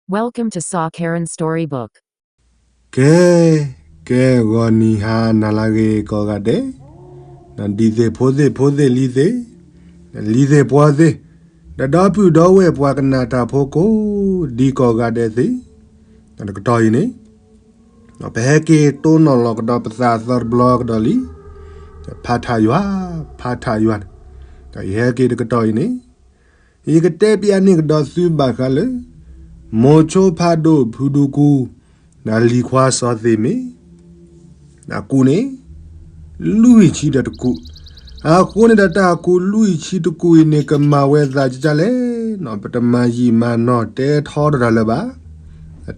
Welcome to Saw Karen Storybook. ကဲ, ကဲ ဂီၤနံၤဟါနၤလၢအဂ့ၤကိးဂၤဒဲး, ဒ်သ့ၣ်ဖိသ့ၣ်ဖိသ့ၣ်လံၤသ့ၣ်, လံၤသ့ၣ်ပှီၤသ့ၣ်, ဒီးဒီပုၢ်ဒီဝဲၢ်ပှၤကနၣ်တၢ်ဖိကိးဒံကိးဂၤဒဲးသ့ၣ်, တကတီၢ်အံၤန့ၣ် ပဟဲက့ၤတိၢ်နီၣ်လီၤကဒီးပသးသီတဘျီကဒီးလံ, ဖးထးယွၤ, ဖးထးယွၤန့ၣ်, ဒီးယဟဲက့ၤတကတီၢ်အံၤန့ၣ် ယကတဲပျးန့ၢ်ကဒီးသုဘၣ်ဃးလၢ မိၤဆိဖးဒိၣ်ဖုဒူကူ, ဒီးလံၤခွါစီၤသ့ၣ်မ့ၢ်, အကူးန့ၣ် လွံၢ်ဆံဒီးတကူး, အဃိန့ၣ်ဒီးတၢ်ကူးလွံၢ်ဆံတကူးအံၤန့ၣ် ကမၤဝဲသးကကလဲၣ်, ပတမၤယံာ်မၤနီၢ်တဲထီတၢ်လၢၤဘၣ်,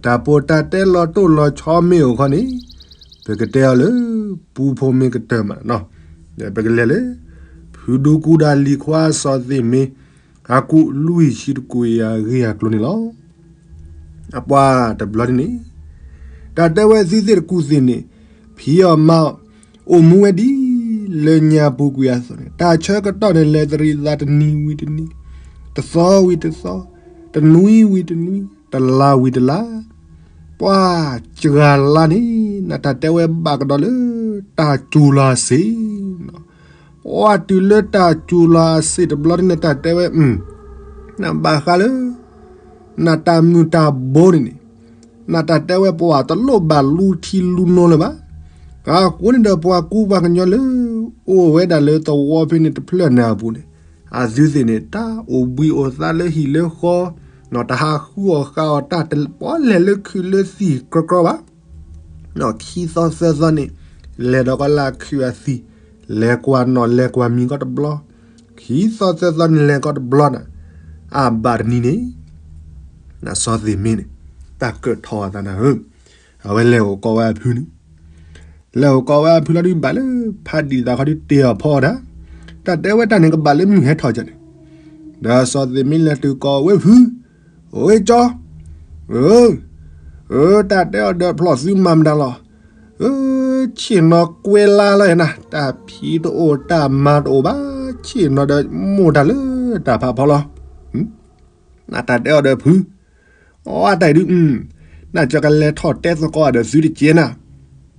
တၢ်ပီးတၢ်တဲလီၤတိၢ်လီၤဆီမ့ၢ်အိၣ်ခီန့ၣ်, ပကတဲအီၤလၢ ပူဖိမ့ၢ်ကတၢၢ်မး, ပကလဲၤလၢ ဖုဒူကူဒီးလံၤခွါစီၤသ့ၣ်မ့ၢ် အကူးလွံၢ်ဆံတကူးအံၤအဂ့ၢ်အကျိၤန့ၣ်လီၤ. အပှၤတဘျီန့ၣ်န့ၣ်, တၢ်တဲဝဲသုသ့ၣ်တကူးသ့ၣ်န့ၣ်, ဖံးအီၣ်မၤအီၣ်, အိၣ်မူဝဲဒ်လၢညါပူၤကွံာ်အသိးန့ၣ်, တၢ်ဆၢကတီၢ်န့ၣ် လဲၤတရံးသးတနံၤဝံၤတနံၤ, တသီဝံၤတသီ, တနွံဝံၤတနွံ, တလါဝံၤတလါ, ပှၤစှၤလါန့ၣ်, နတၢ်တဲဝဲဘၣ်ကဒီးလၢ တၢ်စူၤလီၤအစ့ၢ် ပှၤတုၤလၢတၢ်စူၤလီၤအစ့ၢ်တဘျီန့ၣ် နတၢ်တဲဝဲ, နဘၣ်ဃးလၢ နတၢ်မုၢ်တၢ်ဘိန့ၣ်န့ၣ်, နတၢ်တဲဝဲပှၤတလိၣ်ဘၣ်လူထံလူနိလၢၤဘၣ်. အဃိန့ၣ်ဒီးပှၤကူပှၤကညီလၢ အိၣ်ဝဲဒၣ်လၢသဝီဖဲန့ၣ် တဖျၢၣ်န့ၣ်အပူၤန့ၣ်, အသုသ့ၣ်န့ၣ် တၢ်အိၣ်ဘှံးအိၣ်သါလၢဟံၣ်လၢဃီ, တဟးဃုအီၣ်ဃါအီၣ်တၢ်တပီလဲၤလၢခုးလၢသံၣ်ကြီကြီဘၣ်. ခံသီသၢသီန့ၣ် လဲၤဒီးကီးလၢခုးအသံၣ်, လဲၤကွၢ်နီၣ်လဲၤကွၢ်မံၤကီးတဘျီ, ခံသီသၢသီန့ၣ်လဲၤကီးတဘျီန့ၣ်, အဘၣ်တနံၤန့ၣ် စီၤသ့ၣ်မ့ၢ်န့ၣ် တၢ်ကၢၣ်ထီၣ်အသးနၤဧၢ, အဝဲလဲၤအိၣ်ကီးဝဲအဖုန့ၣ်, လဲၤအိၣ်ကီးဝဲအဖုလီၤဒုးဘၣ်လၢ ဖးဒံၣ်သးခီဒုးတ့ၢ်အီၤဖီအီၤဒၣ်, တၢ်တဲဝဲတၢ်န့ၣ်ကဘၣ်လၢမုၢ်ဟဲထီၣ်ကန့ၣ်, ဒီးစီၤသ့ၣ်မ့ၢ်လဲၤတုၤကီးဝဲဖု, အိၣ်ဝဲကၠီ, ဧၢ, တၢ်တဲအီၤဒီးဖျီၣ်သုမၤမတၤလီၤ, ဆ့ၣ်နီၤကွဲလါလီၤနၤ, တၢ်ဖံးတအိၣ်တၢ်မၤတအိၣ်ဘၣ်, ဆ့ၣ်နီၤဒီးမိၢ်တၢ်လၢတၢ်ဖးဖီလီၤ. နတၢ်တဲအီၤဒီးဖု, အတၢ်အံၤဒုး, နကကလဲၤထီၣ်တဲသကိးဒီးသုတကဲနၤ,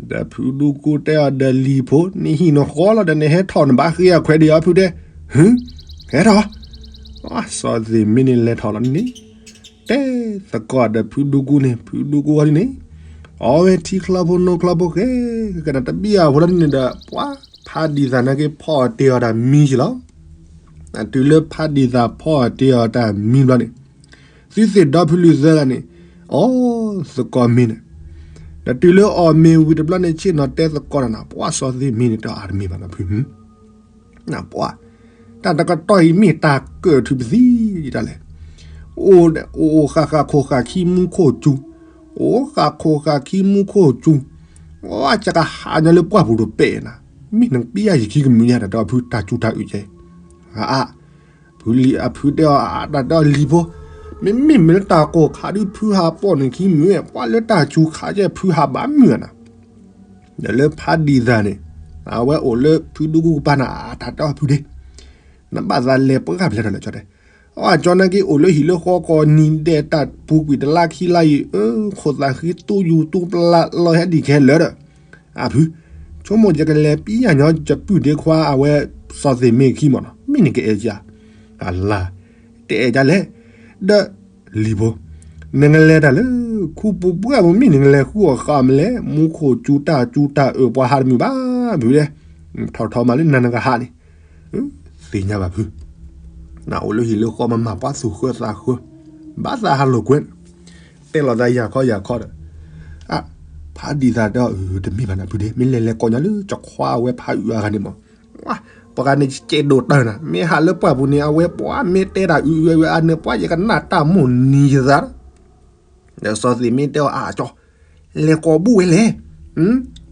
ဒီးဖုဒူကူတဲအီၤဒီးလံၤဖိ, နဟံၣ်နဃီလီၤဒီးနဟဲထီၣ်နဘၣ်ဃ့အခွဲးဒံးအီၤဖုတဲ, ဟဲထီၣ်, စီၤသ့ၣ်မ့ၢ်န့ၣ်လဲၤထီၣ်လီၤန့ၣ်, တဲသကိးဒီးဖုဒူကူန့ၣ်, ဖုဒူကူအီၤဒ်န့ၣ်, အီဝဲထံချီဖိနိချီဖိဃဲ, ကနၣ်တဘံၣ်အဖိလီၤန့ၣ်ဒီး ပှၤဖးဒံၣ်သးနာ်က့ဖီအီၤတ့ၢ်အီၤတၢ်မံယလီၤ. တုၤလၢဖးဒံၣ်သးဖီအီၤတ့ၢ်အီၤတၢ်မံဘျီန့ၣ်, သုသ့ၣ်ဒီဖုလုၢ်သၢဂၤန့ၣ်, အီသကိးမ့ၤန့ၣ်, ဒီးတုၤလၢအီၣ်မ့ၤဝံၤတဘျီန့ၣ် ဆ့ၣ်နီၤတဲသကိးနၤ, ပှၤစီၤသ့ၣ်မ့ၢ်န့ၣ် တၢ်အါတမံၤဘၣ်နီၤဖု ပှၤ, တၢ်တကတီၢ်အံၤမ့ၢ်တၢ်ကၢၣ်ထုးပသံတၢ်လဲၣ်, အိၣ်အိၣ်ဃၣ်ဃၣ်ခိၣ်ဃၣ်ခံမူခိၣ်စူၤ, အိၣ်ဃၣ်ခိၣ်ဃၣ်ခံမူခိၣ်စူၤ, အဝဲကကဟးညီလၢပှၢ်ပူၤတပဲာ်နၤ, မ့ၢ်နကပျဲယခံကမုာ်ညါတၢ်ဒီဖုတၢ်စူၤတၢ်အုးကဲ, အါ ဖုလံၤအဖုတဲအီၤအတၢ်တဲအီၤလံၤဖိ, မ့မ့ၢ်မ့ၢ်လၢတၢ်ကိၢ်ခးဒုးဖုဟးပိာ်န့ၣ်ခံမုာ်ဝဲ, ပှၤလၢတၢ်စူၤခးကဲဖုဟးဘၣ်မုာ်နၤ, ဒီးလၢဖးဒံၣ်သးန့ၣ်, အဝဲအိၣ်လၢဖုဒူကူကပၤနၤ အတၢ်တဲအီၤဖုဒ့, နဘၣ်သးလဲၤပှၢ်ဖျဲးထီၣ်လၢကၠီတဲ, အကၠီနာ်က့အိၣ်လၢဟံၣ်လၢဃီကိးနံၤဒဲးတၢ်ပူၤကွံာ်တလါခံလါအံၤ, အၢ ခိၣ်သးဃံတူၢ်ယူၤတူၢ်ပလၢ်လီၤဟဲဒံးခဲလၢာ်ဒီး, အဖု, ဆိကမိၣ်ယကလဲၤပျဲညီယပုၢ်ဒ့ခွါအဝဲစီၤသ့ၣ်မ့ၢ်ခံမးနီၤ, မ့ၢ်နကအဲၣ်ယၤ, အလါ, တအဲၣ်ယၤလဲၣ်, ဒီး လံၤဖိ, နကလဲၤတၢ်လၢ ခူပူၤပှၢ်ပူၤမ့ၢ်နကလဲၤဃုအီၣ်ဃာ်မလဲၣ်, မူခိၣ်စူၤတၢ်စူၤတၢ်အုးပှၤဟးတမုာ်ဘၣ်, ဖုဒ့, ထီၣ်ထီၣ်မးလၢနၤနကဟးန့ၣ်, သ့ၣ်ညါဘၣ်ဖု နအိၣ်လၢဟံၣ်လၢဃီမးမၤပှၤသူၣ်ဃၢသးဃၢ, ဘၣ်သးဟးလိာ်ကွဲ, တဲလီၤသးယၤခီယၤခီဒီး, အါ, ဖးဒံၣ်သးတဲအီၤ, တမ့ၢ်ဘၣ်နဖုဒ့, မ့ၢ်လဲၤလဲၤကိးညီလၢကခွါအဝဲဖးအုးအဂၤန့ၣ်မး, ပှၤဂၤန့ၣ်ကဲဒိၣ်တၢ်နၤ, မ့ၢ်ဟးလၢပှၢ်ပူၤန့ၣ် အဝဲပှၤမ့ၢ်တဲတၢ်အုးအုးအုးအါန့ၣ် ပှၤယကနၣ်တၢ်မိၢ်နံၤယသး ဒီးစီၤသ့ၣ်မ့ၢ်တဲအီၤအါကၠီ, လဲၤကိးဘူၣ်ဝဲလဲၣ်,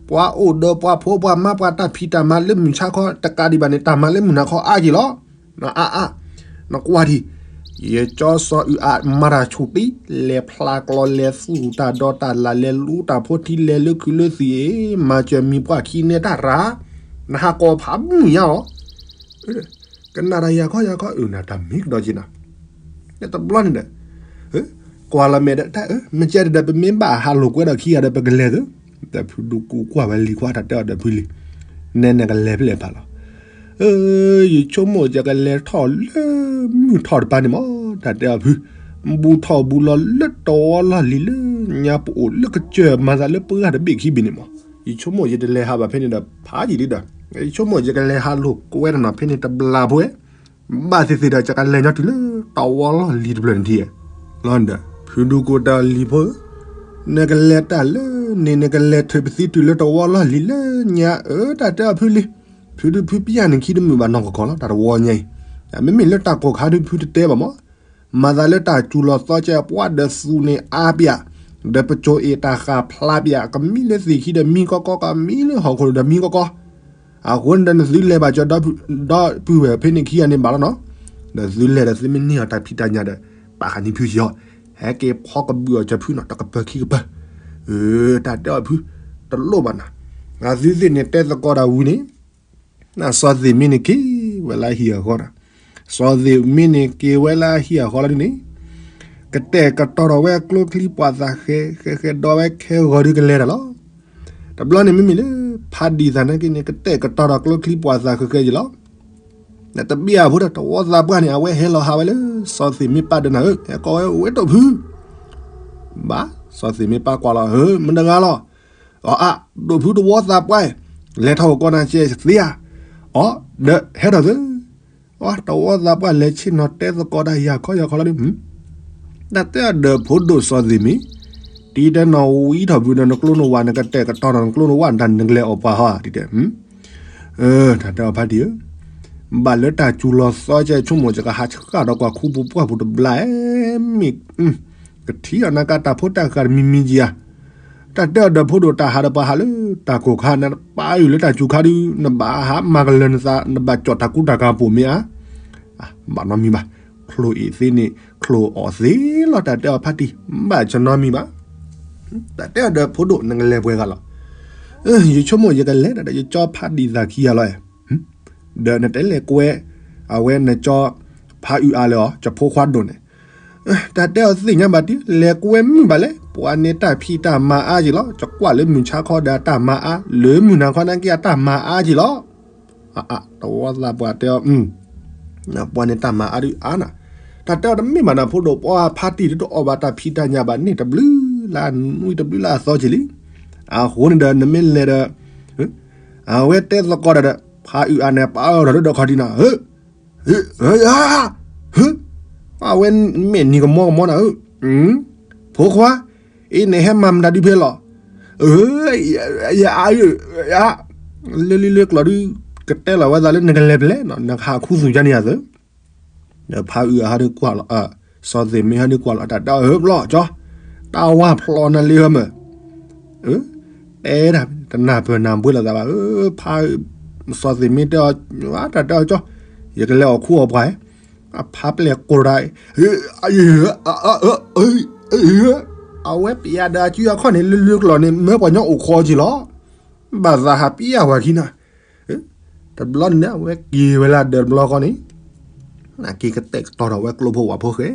ပှၤအိၣ်ဒီးပှၤဖိပှၤမါပှၤတၢ်ဖံးတၢ်မၤလၢမုၢ်ဆါခီ တကးဒံးဘၣ်န့ၣ် တၢ်မၤလၢမုၢ်နၤခီအါက့ၤလီၤ, အါအါ, နကွၢ်ထံၣ်, ယကၠီစီၤအုးအါမၤတၢ်ဆူၣ်တံၢ်, လဲၤဖျါကျီလဲၤသူၣ်တၢ်ဒီတၢ်လၢ် လဲၤလူတၢ်ဖိထံ လဲၤလၢခုးလၢသံၣ်အံၤ, မၤစၢၤမံၤပှၢ်ခံန့ၢ်တၢ်ရၤ, နဟးကိးဖးမုၢ်ညါအီၤ ကနၣ်တၢ်ယၤခီယၤခီ အုးနၤတၢ်မ့ၢ်ကဒီးက့ၤနၤ, တဘျီန့ၣ်ဒီး, ကွၢ်လီၤမဲာ်ဒီး တၢ်အၢ မ့ၢ်ကဲဒီး ပမ့ၢ်ဘၣ်ဟးလိာ်ကွဲဒီးခံဂၤဒီး ပကလဲၤသု, ဒီးဖုဒူကိးကွၢ်ဝဲလံၤခွါ တၢ်တဲအီၤဒီးဖုလံၤ, နဲနကလဲၤဖဲလဲၣ်ဖးလီၤ. ယဆိကမိၣ်ယကလဲၤထီၣ်လၢမုၢ်ထီၣ်တပၤန့ၣ်မး, တၢ်တဲအီၤဖု, ဘူးထီၣ်ဘူးလီၤလၢတဝီလီၢ်လံၤလၢညါပအိၣ်လၢကစၢၢ်မၤသးလၢပှၢ်တဘ့ၣ်ခံဘ့ၣ်န့ၣ်မး, ယဆိကမိၣ်ယတလဲၤဟးဘၣ်ဖဲန့ၣ်ဒီး ဖးယံာ်လံဒီး, ယဆိကမိၣ်ယကလဲၤဟးလိာ်ကွဲတနီၤဖဲန့ၣ်တဘျီဖိ ဘၣ်သ့ၣ်သ့ၣ်ဒီး ယကလဲၤညီတုၤလၢတဝီလီၢ်လံၤတဖျၢၣ်န့ၣ်ထံၣ်, လီၤဒီး ဖုဒူကိးတၢ်လံၤဖိဧၢ, နကလဲၤတၢ်လၢန့ၣ် နကလဲၤထုးပသံတုၤလၢတဝီလီၢ်လံၤလၢညါအၢ တၢ်တဲအီၤဖုလံၤ, ဖုဒုဖုပျၢ်န့ၣ်ခံတမုာ်ဘၣ်နီၢ်ကီၢ်ကီၢ်လီၤ တၢ်တဝီညါအံၤ, မ့မ့ၢ်လၢတၢ်ကိၢ်ခါဒုဖုတတဲဘၣ်မး, မၤသးလၢတၢ်စူၤလီၤသီကဲပှၤဒီးသူန့ၣ်အါပၠး, ဒီးပစိၤအ့ၣ်တၢ်ဃာ်ဖျါပၠး ကမံလၢသ့ၣ်ခံဒီးမံကီကီ ကမံလၢဟီၣ်ခိၣ်ဒီးမံကီကီ အဃိန့ၣ်ဒီးနသုလဲၤဘၣ်ကၠီဒီပုၢ်ဝဲၢ်ဖဲန့ၣ်ခံဂၤန့ၣ်ဘၣ်လီၤနီၤ, ဒီးသုလဲၤဒီးသုမ့ၢ်န့ၢ်အီၤတၢ်ဖံးတၢ်ညၣ်ဒီး ပာ်ဃာ်န့ၢ်ဖုကီ, ဟဲက့ၤဖီကဘုးအီၤကၠီဖုနီၤ တကပၤခံကပၤ, တၢ်တဲအီၤဖု, တလိၣ်ဘၣ်နၤ, အသုသ့ၣ်န့ၣ်တဲသကိးတၢ်ဝံၤန့ၣ် စီၤသ့ၣ်မ့ၢ်န့ၣ်က့ၤဝဲလၢဟံၣ်အဃီနီၤ, စီၤသ့ၣ်မ့ၢ်န့ၣ်က့ၤဝဲလၢဟံၣ်အဃီလီၤဒ်န့ၣ်, ကတဲာ်ကတီၤထီၣ်ဝဲကျိချံပှာ်သၣ်ဃဲ ဃဲဃဲဒီးဝဲခဲဂီၤဒုကလဲၤတၢ်လီၤ တဘျီန့ၣ်မ့မ့ၢ်လၢ ဖးဒံၣ်သးနာ်က့န့ၣ် ကတဲာ်ကတီၤထီၣ်ကျိချံပှာ်သၣ်ဃဲဃဲယံၤလီၤ, နတဘံၣ်အဖိဒီး တဝီသးပှၢ်န့ၣ် အဝဲဟဲလီၤဟးဝဲလၢ စီၤသ့ၣ်မ့ၢ်ပၢ်ဒီးနၤဧၢ ဟဲကိးဝဲဝဲဒိၣ်ဖု, ဘၣ် စီၤသ့ၣ်မ့ၢ်ပၢ်ကွၢ်လီၤဧၢ မတၤတဂၤလီၤ, အအါ ဒိၣ်ဖုတဝီသးပှၢ်, လဲၤထီၣ်ကီးနၤကဲသ့ဧါ, အီ ဒီးဟဲထီၣ်သၢ တဝီသးပှၢ်လဲၤဆ့ၣ်နီၤတဲသကိးတၢ်ယၤခီယၤခီလီၤဒ်, တၢ်တဲအီၤဒီးဖိဒိၣ်စီၤသ့ၣ်မ့ၢ်, တံၤတဲနီၤဝံထီၣ်ဘုဒီးနကျိနဝၣ် နကတဲာ်ကတီၤနီၤနကျိနဝၣ် တၢ်နကလဲၤအီၣ်ပှၤဟီ တံၤတဲ, တၢ်တဲအီၤဖးတံၢ်ဧၢ, ဘၣ်လၢတၢ်စူၤလီၤသီကဲဆိကမိၣ် ယကဟးဆှၣ်ဒီးကွၢ်ခူပူၤပှၢ်ပူၤတဘျီ, မ့ၢ် ကထံၣ်အီၤနၤကတၢ်ဖိတၢ်ဃာ်တမံၤမံၤကံဧါ, တၢ်တဲအီၤဒီးဖိဒိၣ်တၢ်ဟးဒီးပှၤဟးလၢတၢ်ကိၢ်ခါ နပၢ်အုၣ်လၢတၢ်စူၤခါဒု နဘၣ်ဟးမၤကလၢၤနသး နဘၣ်ကၠီၣ်တၢ်ကူတၢ်ကၤပိာ်မ့ၢ်ဧါ, ဘၣ်နီတမံၤဘၣ်, ချိၣ်အ့ၣ်သ့န့ၣ် ချိၣ်အီၣ်သ့လီၤ တၢ်တဲအီၤဖးတံၢ်, ဘၣ်ဆၢနီတမံၤဘၣ်, တၢ်တဲအီၤဒီးဖိဒိၣ်နကလဲၤပှဲၤဂၤလီၤ, ယဆိကမိၣ်ယကလဲၤဒီးယကၠီဖးဒံၣ်သးခံဂၤလီၤ, ဒီးနတဲလဲၤကွဲ အဝဲနကၠီ ဖးအုၣ်အါလၢအီၤ ကဖိခွါဒိၣ်န့ၣ်, တၢ်တဲအီၤသ့ၣ်ညါဘၣ်တံၢ် လဲၤကွဲမုၢ်ဘၣ်လဲၣ် ပှၤန့ၣ်တၢ်ဖံးတၢ်မၤအါက့ၤလီၤ ကကွၢ်လၢမုၢ်ဆါခီဒီးအတၢ်မၤအါ လၢမုၢ်နၤခီနာ်က့အတၢ်မၤအါက့ၤလီၤ, တဝီသးပှၢ်တဲအီၤ, ပှၤန့ၣ်တၢ်မၤအါဒုးအါနၤ, တၢ်တဲအီၤတမ့ၢ်ဘၣ်နၤဖိဒိၣ် ပှၤဖးတံၢ်ဒုးတအီၣ်ဘၣ်တၢ်ဖံးတၢ်ညၣ်ဘၣ်န့ၣ် တဘျုးလၢနွံတဘျုးလၢအသီက့ၤလံ, အဃိန့ၣ်ဒီးနမ့ၢ်လဲၤဒီး အဝဲတဲသကိးတၢ်ဒီး ဖးအုၣ်အါန့ၣ် ပာ်အီၤထီၣ်ဒိၣ်ဒီးခီၣ်ထံးနၤ, အဝဲမဲာ်နံၤကမီကမီနၤဧၢ, ဖိခွါ, အံၤနဟဲမၤမတၤဒုဖဲလီၤ, ယအါ, လၢလံလၢကျီၢ်ဒု ကတဲလီၤဝဲသးလၢနကလဲၤဖဲလဲၣ် နကဟးခူသူၣ်ယါန့ၣ်ယသၢ, ဒီးဖးအုၣ်အါဟဲဒုးကွၢ်လီၤ, စီၤသ့ၣ်မ့ၢ်ဟဲဒုးကွၢ်လီၤ တၢ်တဲအီၤဧၢဘျီကၠီ, တၢ်ဝါဖျိးနၤလံဧၢမၢ် တဲဒၣ်တနၢ်ပၢၢ်နၢ်ဘှ့လီၤသးဘၣ်, ဖးစီၤသ့ၣ်မ့ၢ်တဲအီၤ, တၢ်တဲအီၤကၠီ, ယကလဲၤအီၣ်ခူအီၣ်ပှၤ, အဖးပျဲၢ်ကိးတၢ်, အဝဲပျဲၢ်ဒီးအစုအခီၣ်န့ၣ် လၢလၢကျီၢ်န့ၣ် မၢပှၤညီအိၣ်ခိးက့ၤလီၤ, ဘၣ်သးဟးပျဲၢ်ဝဲခံနၤ တဘျီန့ၣ် အဝဲက့ၤဝဲလၢဒၢးတဘျီဃီန့ၣ်, နက့ၤကတဲာ်ကတီၤထီၣ်ဝဲကျိဖိဝၣ်ဖိဃဲ,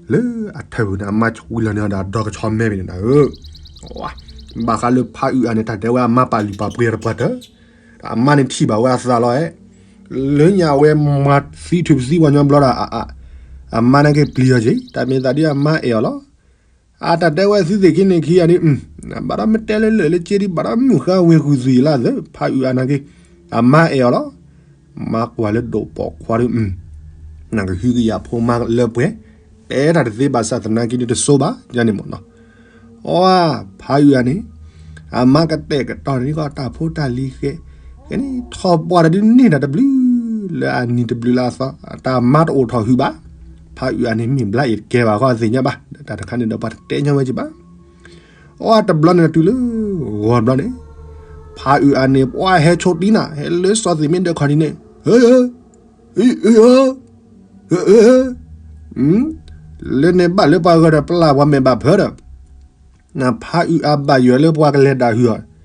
လၢအထၢၣ်ဝံၤန့ၣ် အမါဆွံလီၤန့ၢ်အီၤဒီးအဒီကဆီမဲဘ့ၣ်န့ၣ်နၤဧၢ, ဘၣ်ဃးလၢဖးအုၣ်အါန့ၣ် တၢ်တဲဝဲအမါပာ်လုၢ်ပာ်ပှ့ၤတပှၢ်တၢၢ်, အမါန့ၣ်ထံၣ်ဘၣ်ဝဲအသးလီၤ, လၢညါအဝဲမၤသံထုးပသံပှၤညီဘျီဒီး အမါန့ၣ်က့ၤပျံၤအီၤက့ၤ တၢ်မ့ၢ်သးဒ်အမါအဲၣ်အီၤလီၤ အတၢ်တဲဝဲသုသ့ၣ်ခံန့ၣ်ခံဂၤဒ်, ဘၣ်ဒီးမ့ၢ်တဲလၢလၢာ်လၢက့ဒ် ဘၣ်ဒီးမုၢ်ဃါဝ့ၤဃုာ်သွံၣ်လၢသၢ ဖးအုၣ်အါနာ်က့, အမါအဲၣ်အီၤလီၤ, မါကွၢ်လၢဒိၣ်ပိာ်ခွါဒ်, နကဟုကယာ်ဖိမါလၢပှဲၤ, တဲတၢ်တသ့ဘၣ်ဆၣ်သနာ်က့ဒ်တစိဘၣ်ယါန့ၣ်မ့ၢ်နီၤ, အဖးအုၣ်အါန့ၣ်, အမါကတဲာ်ကတီၤန့ၢ်ကီးတၢ်ဖိတၢ်လံၤဃဲ, ကဲန့ၣ်ထီၣ်ပှၢ်တဒုန့ၢ်တၢ်တဘျုး, လၢအနံၤတဘျုးလၢအသီ, တၢ်မါတအိၣ်ထီၣ်ဟုဘၣ်, ဖးအုၣ်အါန့ၣ်မ့ၢ်ဘျါအံၤတကဲဘၣ်ဃီသ့ၣ်ညါဘၣ်, တၢ်တခါန့ၣ်ဒီးပှၤတတဲညီဝဲက့ၤဘၣ်, အတဘျီန့ၣ်တုၤလၢ, ဂီၤဘျီန့ၣ်, ဖးအုၣ်အါန့ၣ် ပှၤဟဲဆိးတံၢ်နၤ ဟဲလၢစီၤသ့ၣ်မ့ၢ်ဒၢးခီၣ်ထံးန့ၣ်, လၢန့ၣ်ဘၣ်လၢပှၤဂၤဒီးပျၢ်ပှၤမဲာ်ဘၣ်ဖၢဒီး နဖးအုၣ်အါဘၣ်ယွၤလၢပှၤကလဲၤဒၣ်ဟုၣ်အီၤ,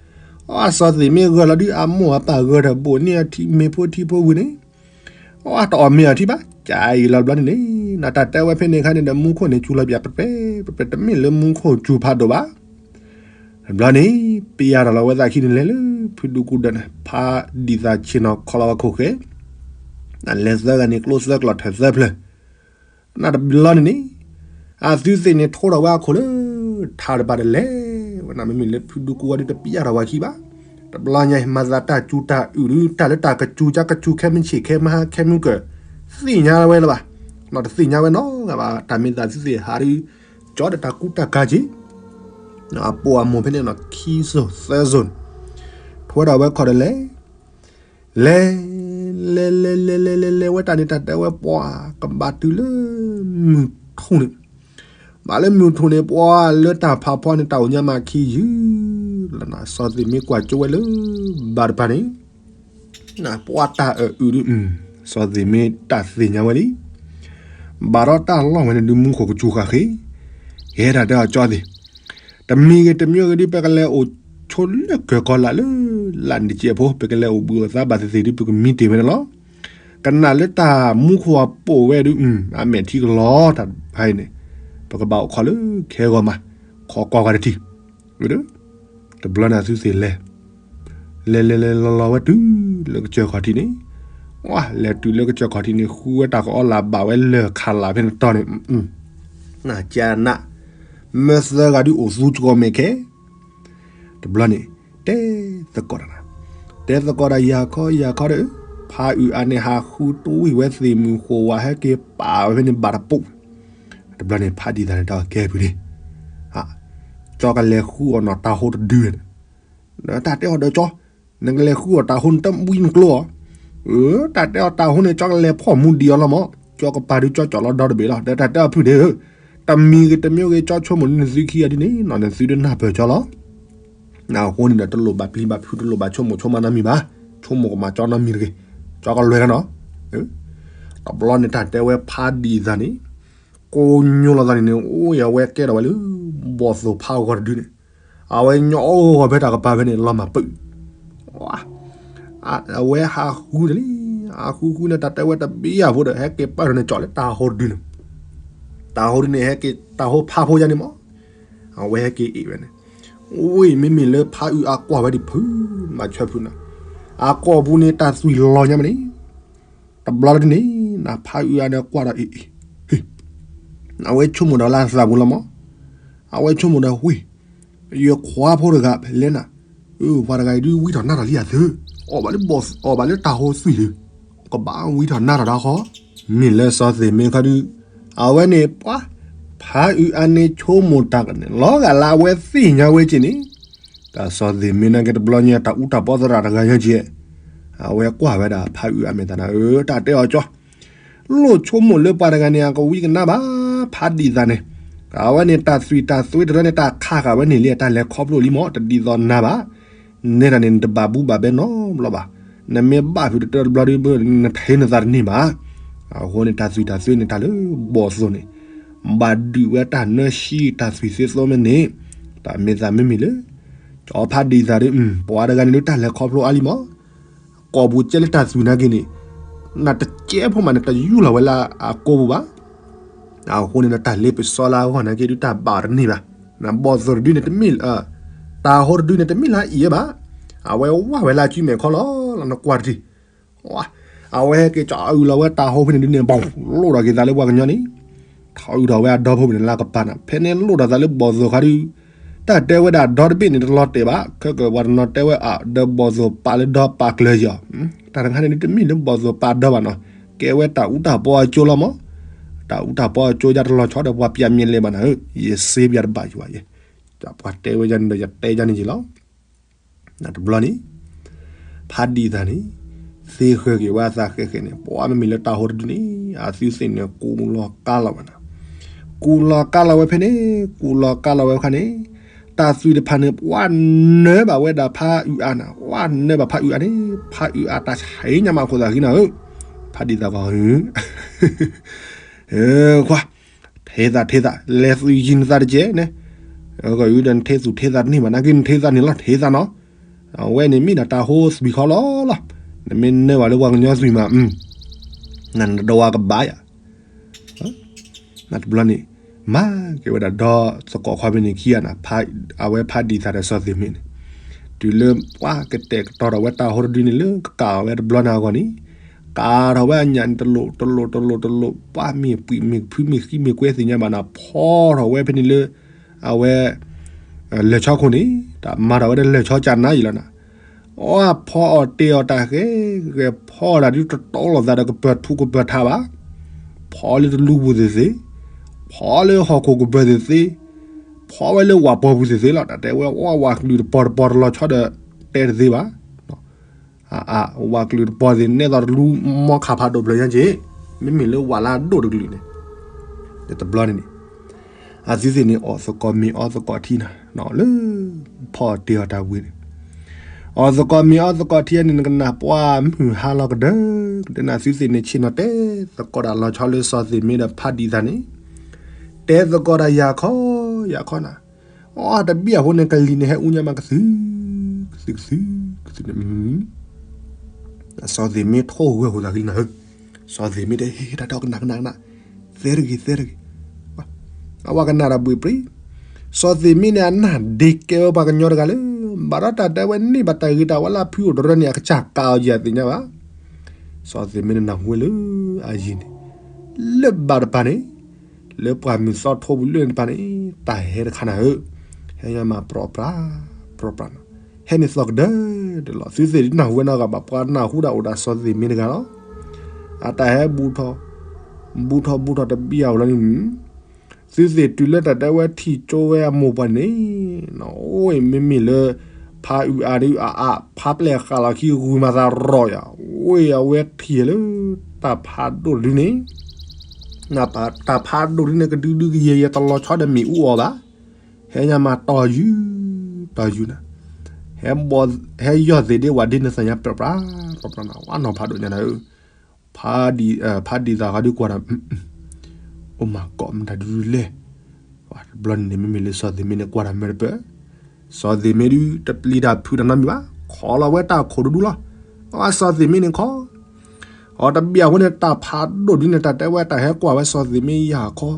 အစီၤသ့ၣ်မ့ၢ်ဂၢၢ်လီၤဒုးအမိၢ်အပၢ်ဂၢၢ်ဒီးဘိၣ်န့ၢ်အထံမ့ၢ်ဖိထံဖိဝံၤန့ၣ်, အတအီၣ်မ့ၤအထံဘၣ်, တၢ်အံၤလီၤတဘျီန့ၣ်န့ၣ် နတၢ်တဲဝဲဖဲန့ၣ်အခါန့ၣ်ဒီး မူခိၣ်န့ၣ်စူၤလီၤပၠးပပဲပပဲ တမ့ၢ်လၢမူခိၣ်စူၤဖးဒိၣ်ဘၣ်. တဘျီန့ၣ် ပျၢ်ထီၣ်လီၤဝဲသးခံန့ၣ်လဲၤလၢ ဖုဒူကူဒီးန့ၣ် ဖးဒံးသးဆ့ၣ်နီၤခီလီၤဝဲခိၣ်ဃဲ နလဲၤသၢဂၤန့ၣ် ကျိသၢကျီၢ်ထၢၣ်သၢဖျၢၣ် နတဘျီန့ၣ်န့ၣ် အသုသ့ၣ်န့ၣ် ထိထီၣ်ဝဲအခိၣ်လၢ ထးတပၤတလဲၤဝဲ နမ့မ့ၢ်လၢဖုဒူကူဝဲဒုးတပျၢ်ထီၣ်ဝဲခံဘၣ်. တဘျီညါ မၤသးတၢ်စူၤတၢ်အုၣ်ဒုး တၢ်လၢတၢ်ကစူၤ ကၢ်ကစူၤ ခဲမုၢ်ဆ့ၣ်ခဲမုၢ်ဟါ ခဲမုၢ်ကၢၢ် သ့ၣ်ညါဝဲလၢၤဘၣ်. နီၢ်တသ့ၣ်ညါဝဲနီတဂၤဘၣ် တၢ်မ့ၢ်သးသုသ့ၣ်ဟးဒုး ကၠီဒီးတၢ်ကူတၢ်ကၤက့ၤ အပိာ်အမိၢ်ဖဲန့ၣ်နီၢ် ခံစိၤသၢစိၤန့ၣ် ထွဲထီၣ်ဝဲခီၣ်ဒီးလဲၤ လဲၤ လဲၤ လဲၤ လဲၤ လဲၤ လဲၤ လဲၤဝဲတၢ်န့ၣ် တၢ်တဲဝဲပှၤ ကဘၣ်တုၤလၢ မုၢ်ထူၣ်န့ၣ် ဘၣ်လၢမုၢ်ထူၣ်န့ၣ် ပှၤလၢတၢ်ဖးဖီန့ၣ် တၢ်အိၣ်ညါမးခံယုၢ်လီၤနီၤ စီၤသ့ၣ်မ့ၢ်ကွၢ်ကၠိဝဲလၢ ဘၣ်တပၤန့ၣ် ပှၤတၢ်အၢၣ်အုးဒုး စီၤသ့ၣ်မ့ၢ်တၢ်သ့ၣ်ညါဝဲလံ ဘၣ်ဒီးတၢ်လီၢ်ဝဲန့ၣ်ဒုး မူခိၣ်ကစူၤဃာ်ဃ့ ကဲတၢ်တဲအီၤကၠီသ့ၣ် တမံၤဂ့ၤတမံၤဂ့ၤဒုး ပကလဲၤအိၣ်ဆိလၢကၢၢ်ကီၤလၢ်လၢ လၢ်နတစဲးဖိ ပကလဲၤအိၣ်ဘှံးအိၣ်သါဘၣ်သ့ၣ်သ့ၣ်ဒုး ပကမံတ့ၢ်ဝဲန့ၣ်လီၤ. ကနၣ်လၢတၢ်မူခိၣ်အပိာ်ဝဲဒုး အမဲာ်ထံကလီၤတၢ်ဖဲအံၤန့ၣ် ပကဘၣ်အိၣ်ခိးလၢခဲဂီၤမး ခိးကွၢ်ကွၢ်တထံၣ် တဘျီန့ၣ်အသုသ့ၣ်လဲၤ လဲၤလဲၤလဲၤလီၤလီၤဝဲတုၤလၢကစၢၢ်ခီၣ်ထံးန့ၣ် ဝါ လဲၤတုၤလၢကစၢၢ်ခီၣ်ထံးန့ၣ် ဃုဝဲတၢ်ကအီလၢ်ဘၣ်ဝဲလၢခးလၢ်ဖဲန့ၣ်တီၤန့ၣ် နကနၣ် မ့ၢ်သၢဂၤဒုးအိၣ်သူကီၢ်မဲာ်ခဲ တဘျီန့ၣ် တဲသကိးတၢ်နၤ တဲသကိးတၢ်ယၤခီယၤခီဒီး ဖးအုးအါန့ၣ် ဟးဃုတဝံၣ်ဝဲသ့ၣ်မုၢ်ဃိးဝါ ဟဲက့ၤပာ်ဝဲဖဲန့ၣ်ဘၣ်တပူၤ တဘျီန့ၣ် ဖးဒံးသးန့ၣ် တၢ်ကဲဖုးန့ၣ် ကၠီကလဲၤဃုအီၤနီၢ်တၤဟိတဒုန့ၣ် တၢ်တဲအီၤဒီးကၠီ နကလဲၤဃုအီၤတၤဟိန့ၣ် တဝံၣ်နကျိအီၤ တၢ်တဲအီၤတၤဟိန့ၣ် ကၠီကလဲၤဖီၣ်မူဒံးအီၤလီၤမး ကၠီကပၤဒုးကၠီကၠီလီၤဒီတဘ့ၣ်လီၤ ဒီးတၢ်တဲအီၤဖုးန့ၣ်ဧၢ တမံၤဂ့ၤတမံၤဂ့ၤ ကၠီဆိကမိၣ်ဒ်နသုခံဂၤဒ်န့ၣ်နီၤ နသုတနၢ်ပၢၢ်ကၠီလီၤ အဃိန့ၣ်ဒီး တလိၣ်ဘၣ်ပျံၤဘၣ်ဖုး တလိၣ်ဘၣ်ဆိကမိၣ်ဆိကမးနီတမံၤဘၣ် ဆိကမိၣ်ကမၤကၠီနီတမံၤတဂ့ၤ ကၠီကလွဲၤတၢ်နီၤ တဘျီန့ၣ်တၢ်တဲဝဲဖးဒံးသးန့ၣ် ကိညိလီၤသးန့ၣ်န့ၣ် အိၣ်ယဝဲကဲထီၣ်ဝဲလၢ ဘီၣ်သိၣ်ဖးဂီၤတဒုန့ၣ် အဝဲညီအီၣ်ဂီၤဖဲတၢ်ကပၤဖဲန့ၣ် လီၤမၢ်ပၢၢ် အဝဲဟးဃုတလံ ဟးဃုဃုန့ၣ် တၢ်တဲဝဲတဘျီယၤဖိဒီး ဟဲက့ၤပာ်ထီၣ်န့ၣ် ကၠီလၢတၤဟိတဒုန့ၣ် တၤဟိဒုန့ၣ် ဟဲက့ၤတၤဟိဖးဖိယါန့ၣ်မး အဝဲဟဲက့ၤအ့ၣ်ဝဲန့ၣ် ဝ့ၢ်မ့မ့ၢ်လၢဖးအုးအါကွၢ်ဝဲဒံးဖုး မၤဆၢဖုးနၤ အကိာ်ပူၤန့ၣ် တၢ်သွံၣ်လီၤညါမးန့ၣ် တဘျီလၢဒ်န့ၣ် နဖးအုးအါန့ၣ်ကွၢ်ဒီးအ့ၣ်အ့ၣ် အဝဲဆိကမိၣ်ဒီးလၢအသးပူၤလီၤမး အဝဲဆိကမိၣ်ဒီးဝ့ၢ် ယခွါဖိတဂၤဖဲလဲၣ်နၤ ပှၤတဂၤအံၤဒုးဝံထီၣ်နၢ်ထီၣ်လံယၤသု အီၣ်ဘၣ်လၢဘီၣ်အီၣ်ဘၣ်လၢတၤဟိသွံၣ်လံ ကဘၣ်ဝံထီၣ်နၢ်ထီၣ်တၢ်ဃီ မ့ၢ်လၢစီၤသ့ၣ်မ့ၢ်ခီဒုး အဝဲန့ၣ်ပှၤ ဖးအုးအါန့ၣ်ဆိကမိၣ်တၢ်ကန့ၣ် လီၤဂာ်လၢအဝဲသ့ၣ်ညါဝဲက့ၤန့ၣ် တၢ်စီၤသ့ၣ်မ့ၢ်နာ်က့တဘျီညါ တၢ်အူတၢ်ပီသရၣ်တဂၤညါက့ၤ အဝဲကွၢ်ဝဲဒၣ်ဖးအုးအါမဲာ်သးနၤဧၢ တၢ်တဲအီၤကၠီ လိၣ်ဆိကမိၣ်လၢပှၤတဂၤန့ၣ် အကဝံကနၣ်ဘၣ် ဖးဒံးသးန့ၣ် အဝဲန့ၣ်တၢ်သွံၣ်တၢ်သွဲတရၢန့ၣ် တၢ်ခးဃာ်ဝဲန့ၣ်လံ တၢ်လဲၤခီဖျိလံမး တဒ်သိးနၤဘၣ် နဲဒၣ်န့ၣ် နတဘၣ်ဘူးဘၣ်ဘဲနီတဘျီဘၣ် နမ့ၢ်ဘၣ်ဖုးတတၢတဘျီဒုး နထံၣ်နသးတန့ၢ်ဘၣ် အဃိန့ၣ် တၢ်သွံၣ်တၢ်သွဲန့ၣ် တၢ်လၢဘီၣ်သိၣ်န့ၣ် ဘၣ်ဒုးဝဲတၢ်နၢဆံတၢ်သွံၣ်သ့သိးမ့ၢ်န့ၣ် တၢ်မ့ၢ်သးမ့မ့ၢ်လၢ ကၠီဖးဒံးသးဒုး ပှၤတဂၤန့ၣ်ဒုး တၢ်လဲၤခီဖျိအါလံမး ကိာ်ပူၤကဲလၢတၢ်သွံၣ်နာ်က့န့ၣ် နတကဲဖိမးန့ၣ် တယူၢ်လီၤဝဲလၢအကိာ်ပူၤဘၣ် အဃိန့ၣ် နတၢ်လ့ပစီလၢအဂီၢ်နာ်က့ဒုး တၢ်ဘၣ်တန့ၢ်ဘၣ် နဘီၣ်သိၣ်တဒုန့ၣ်တမ့ၢ် တၤဟိတဒုန့ၣ် တမ့ၢ်လၢအအံၤဘၣ် အဝဲဝၢ်ဝဲလၢအစုမဲာ်ခီလီၤလီၤ နကွၢ်တထံၣ် အဝဲဟဲက့ၤကၠီအုးလီၤဝဲတၤဟိဖဲန့ၣ်ဒုးန့ၣ် ဘီၣ်လိၣ်ထီၣ်က့ၤသးလၢပှၤကညီန့ၣ် ထီၣ်အုးထီၣ်ဝဲအဒီဖိဖဲန့ၣ်လၢကပၤနၤ ဖဲန့ၣ်လိၣ်ထီၣ်သးလၢဘီၣ်သိၣ်ခါဒုး တၢ်တဲဝဲဒၣ်ဒီတဘ့ၣ်န့ၣ် တလီၤတဲာ်ဘၣ် ခဲကပှၤတနီၤတဲဝဲအါ ဒီးဘီၣ်သိၣ်ပာ်လၢဒီပာ်ကျၢၤယီၤ တၢ်တခါန့ၣ်ဒုး တမ့ၢ်လၢဘီၣ်သိၣ်ပာ်ဒီဘၣ်နီၤ ကဲဝဲတၢ်အူတၢ်ပီအကၠိလီၤမး တၢ်အူတၢ်ပီအကၠိယါတလီၤဆီဒီးပှၤပျၢ်မ့ၢ်လဲၤဘၣ်နၤဧၢ ယစ့ပျၢ်တဘၣ်ယွၤယဲ ပှၤတဲဝဲယါန့ၣ်ဒီးယတဲယါန့ၣ်ယံၤလီၤ တဘျီန့ၣ် ဖးဒံးသးန့ၣ် သ့ဃၢၤက့ၤဝဲအသးဃဲးဃဲးန့ၣ် ပှၤမ့မ့ၢ်လၢတၤဟိတဒုန့ၣ် အသုသ့ၣ်န့ၣ် ကူလီၤကါလီၤဝဲနၤ ကူလီၤကါလီၤဝဲဖဲန့ၣ် ကူလီၤကါလီၤဝဲခါန့ၣ် တၢ်သွံၣ်တဖၣ်န့ၣ် ပှၤနၢဘၣ်ဝဲဒၣ်ဖးအုးအါနၤ ပှၤနၢဘၣ်ဖးအုးအါန့ၣ် ဖးအုးအါတၢ်ဆံးညါမးခိၣ်သးဃံနၤဧၢ ဖးဒံးသးကီး ခွါ ထဲသးထဲသး လဲၤသွံၣ်ယံၤနသးတကဲးန့ၣ် ကီးအုဒီးနထဲသူၣ်ထဲသးတန့ၢ်ဘၣ် နာ်က့နထဲသးန့ၣ်လီၤ ထဲသးနီၤ အဝဲန့ၣ်မ့ၢ်ဒၣ်တၤဟိသွံၣ်ခီလီၤလီၤ နမ့ၢ်နၢဘၣ်လၢပှၤကညီသွံၣ်မး နဒီဝါကဘၣ်ယၤ နတဘျီန့ၣ် မၤက့ၤဝဲဒၣ်ဒီသကိးခီဖဲန့ၣ်ခံဂၤန့ၣ် အဝဲဖးဒံးသးဒီးစီၤသ့ၣ်မ့ၢ်န့ၣ် တုၤလၢပှၤကတဲာ်ကတီၤထီၣ်ဝဲတၢ်ဟိတဒုန့ၣ်လၢကကးအီၤဝဲတဘျီန့ၣ်အဂီၢ်န့ၣ် ကးထီၣ်ဝဲအညၣ်န့ၣ်တလိာ်တလိာ်တလိာ်တလိာ် ပှၤမ့ၢ်ပှံၢ်မ့ၢ်ကဖုမ့ၢ်ဃံမ့ၢ်ကွဲသ့ၣ်ညါဘၣ်န့ၣ် ဖီထီၣ်ဝဲဖဲန့ၣ်လၢ အဝဲ လၢၢ်ဆီခိၣ်န့ၣ် တၢ်မၤထီၣ်ဝဲဒၣ်လၢၢ်ဆီကနါယံၤလီၤနၤ အီဖီအီၣ်တဲာ်အီၤတၢ်ဃဲ ဂဲၤဖီအီၣ်တၢ်ဒုတတီလိာ်သးဒီးကပၢၤထူကပၢၤထးဘၣ်, ဖီလၢတလူပူၤသ့ၣ်သ့, ဖီလၢဟီၣ်ခိၣ်ကပၢၤသ့ၣ်သ့, ဖီဝဲလၢဝၣ်ပီပူၤသ့ၣ်သ့လီၤ. တၢ်တဲဝဲအီၣ်ဝၣ်ကလုာ်တပီၤတပီၤတလီၤဆီဒီး တဲတသ့ဘၣ်. ဝၣ်ကလုာ်တပီၤသ့ၣ်နဲသိးတလူမီခးဖးဒိၣ်ဖျၢၣ်ညါက့ၤ, မ့မ့ၢ်လၢဝၣ်လၢအဒိၣ်တကလုာ်န့ၣ်, တဘျီန့ၣ်န့ၣ် အသုသ့ၣ်န့ၣ်အီၣ်သကိးမ့ၤအီသကိးထံနၤ, လၢဖီအီၣ်တဲာ်အီၤတၢ်ဝံၤန့ၣ်, အီၣ်သကိးမ့ၤအီသကိးထံန့ၣ် နကနၣ်ပှၤမုၢ်ဟါလီၤကဒၢ, ကဒဲနသုသ့ၣ်န့ၣ်ဆ့ၣ်နီၤတဲသကိးတၢ်လီၤဆီလၢစီၤသ့ၣ်မ့ၢ်ဒီးဖးဒံးသးန့ၣ်, တဲသကိးတၢ်ယၤခီ, ယၤခီနၤ, အီတဘံၣ်အဃိန့ၣ် ကလံၤန့ၣ်ဟဲအူညါမးကသု, ကသုကသု, ကသုန့ၣ် စီၤသ့ၣ်မ့ၢ်ထိၣ်ဝဲဟူးသးဂံၢ်နၤဧၢ, စီၤသ့ၣ်မ့ၢ်တဲ ဟ့ၣ်တၢ်ဒီကနၣ်ကနၣ်ကနၣ်, သဲတဂ့ၤ သဲတဂ့ၤ, အဝဲကနၣ်တၢ်ဘှ့ၣ်ပြ့, စီၤသ့ၣ်မ့ၢ်န့ၣ် အနၢ်ဒ့ကဲဝဲပှၤကညီတဂၤလၢ ဘၣ်ဒီးတၢ်တဲဝဲန့ၢ်ဘၣ်တၢ်ဂ့ၤတၢ်ဝါလၢအဖုအိၣ်တရၢန့ၣ် အကစၢ်ကးအီၤယၤသ့ၣ်ညါဘၣ်. စီၤသ့ၣ်မ့ၢ်န့ၣ်နၢ်ဟူဝဲလၢအယံၤန့ၣ်, လၢဘၣ်တပၤန့ၣ်, လၢပှၢ်မုၢ်သီထိပူၤလၢန့ၣ်တပၤန့ၣ်, တၢ်ဟဲတခါနၤဧၢ, ဟဲညါမးပြီပြး, ပြီပြးနီၤ, ဟဲန့ၣ်သီကဒၢဒၢလီၤ. သုသ့ၣ်ဒုးနၢ်ဟူဝဲနီတဂၤဘၣ်, ပှၤနၢ်ဟူဒၣ်အိၣ်ဒၣ်စီၤသ့ၣ်မ့ၢ်တဂၤလီၤ. အတၢ်ဟဲဘူးထီၣ်, ဘူးထီၣ်ဘူးထီၣ်တဘံၣ်အဝဲလီၤန့ၣ်, သုသ့ၣ်တုၤလၢတၢ်တဲဝဲထံၣ်ကၠိဝဲအမိၢ်ပှၢ်န့ၣ်, အိၣ်မ့မ့ၢ်လၢ ဖးအုးအါဒုးအါအါ ဖးပျဲၢ်ဃာ်လီၤခံဂုၤမၤသးရီၤယၤ, အိၣ်အဝဲထံၣ်လၢ တၢ်ဖးဒိၣ်တဒုန့ၣ်, တၢ်ဖးဒိၣ်ဒုန့ၣ် ကဒုဒုကယဲၢ်ယဲၢ်တလီၤဆီဒီးမ့ၣ်အူအီၤဘၣ်, ဟဲညါမးတီၢ်ယုၢ်, တီၢ်ယုၢ်နၤ, ဟဲဘီ, ဟဲယီၢ်သ့ၣ်ဒ့ဝဲဒ့န့ၣ်သးညါပြးပြး, ပြးပြးနၤ, ဝဲနီၤဖးဒိၣ်ညါနၤဧၢ, ဖးဒံးသးဃီဒုးကွၢ်ဒီး, အိၣ်မးကီးမတၤဒုလဲၣ်, တဘျီန့ၣ်န့ၣ် မ့မ့ၢ်လၢစီၤသ့ၣ်မ့ၢ်န့ၣ်ကွၢ်တၢ်မၢတပၢၢ်, စီၤသ့ၣ်မ့ၢ်ဒုးတပျံၤတၢ်ဖုးတၢ်နီတမံၤဘၣ်, ခိးလီၤဝဲတၢ်ခိၣ်ဒူဒူလီၤ. အစီၤသ့ၣ်မ့ၢ်န့ၣ်ခီ, အီတဘံၣ်အဃိန့ၣ် တၢ်ဖးဒိၣ်ဒုန့ၣ် တၢ်တဲဝဲတၢ်ဟဲကွၢ်ဝဲစီၤသ့ၣ်မ့ၢ်ယၤခီ,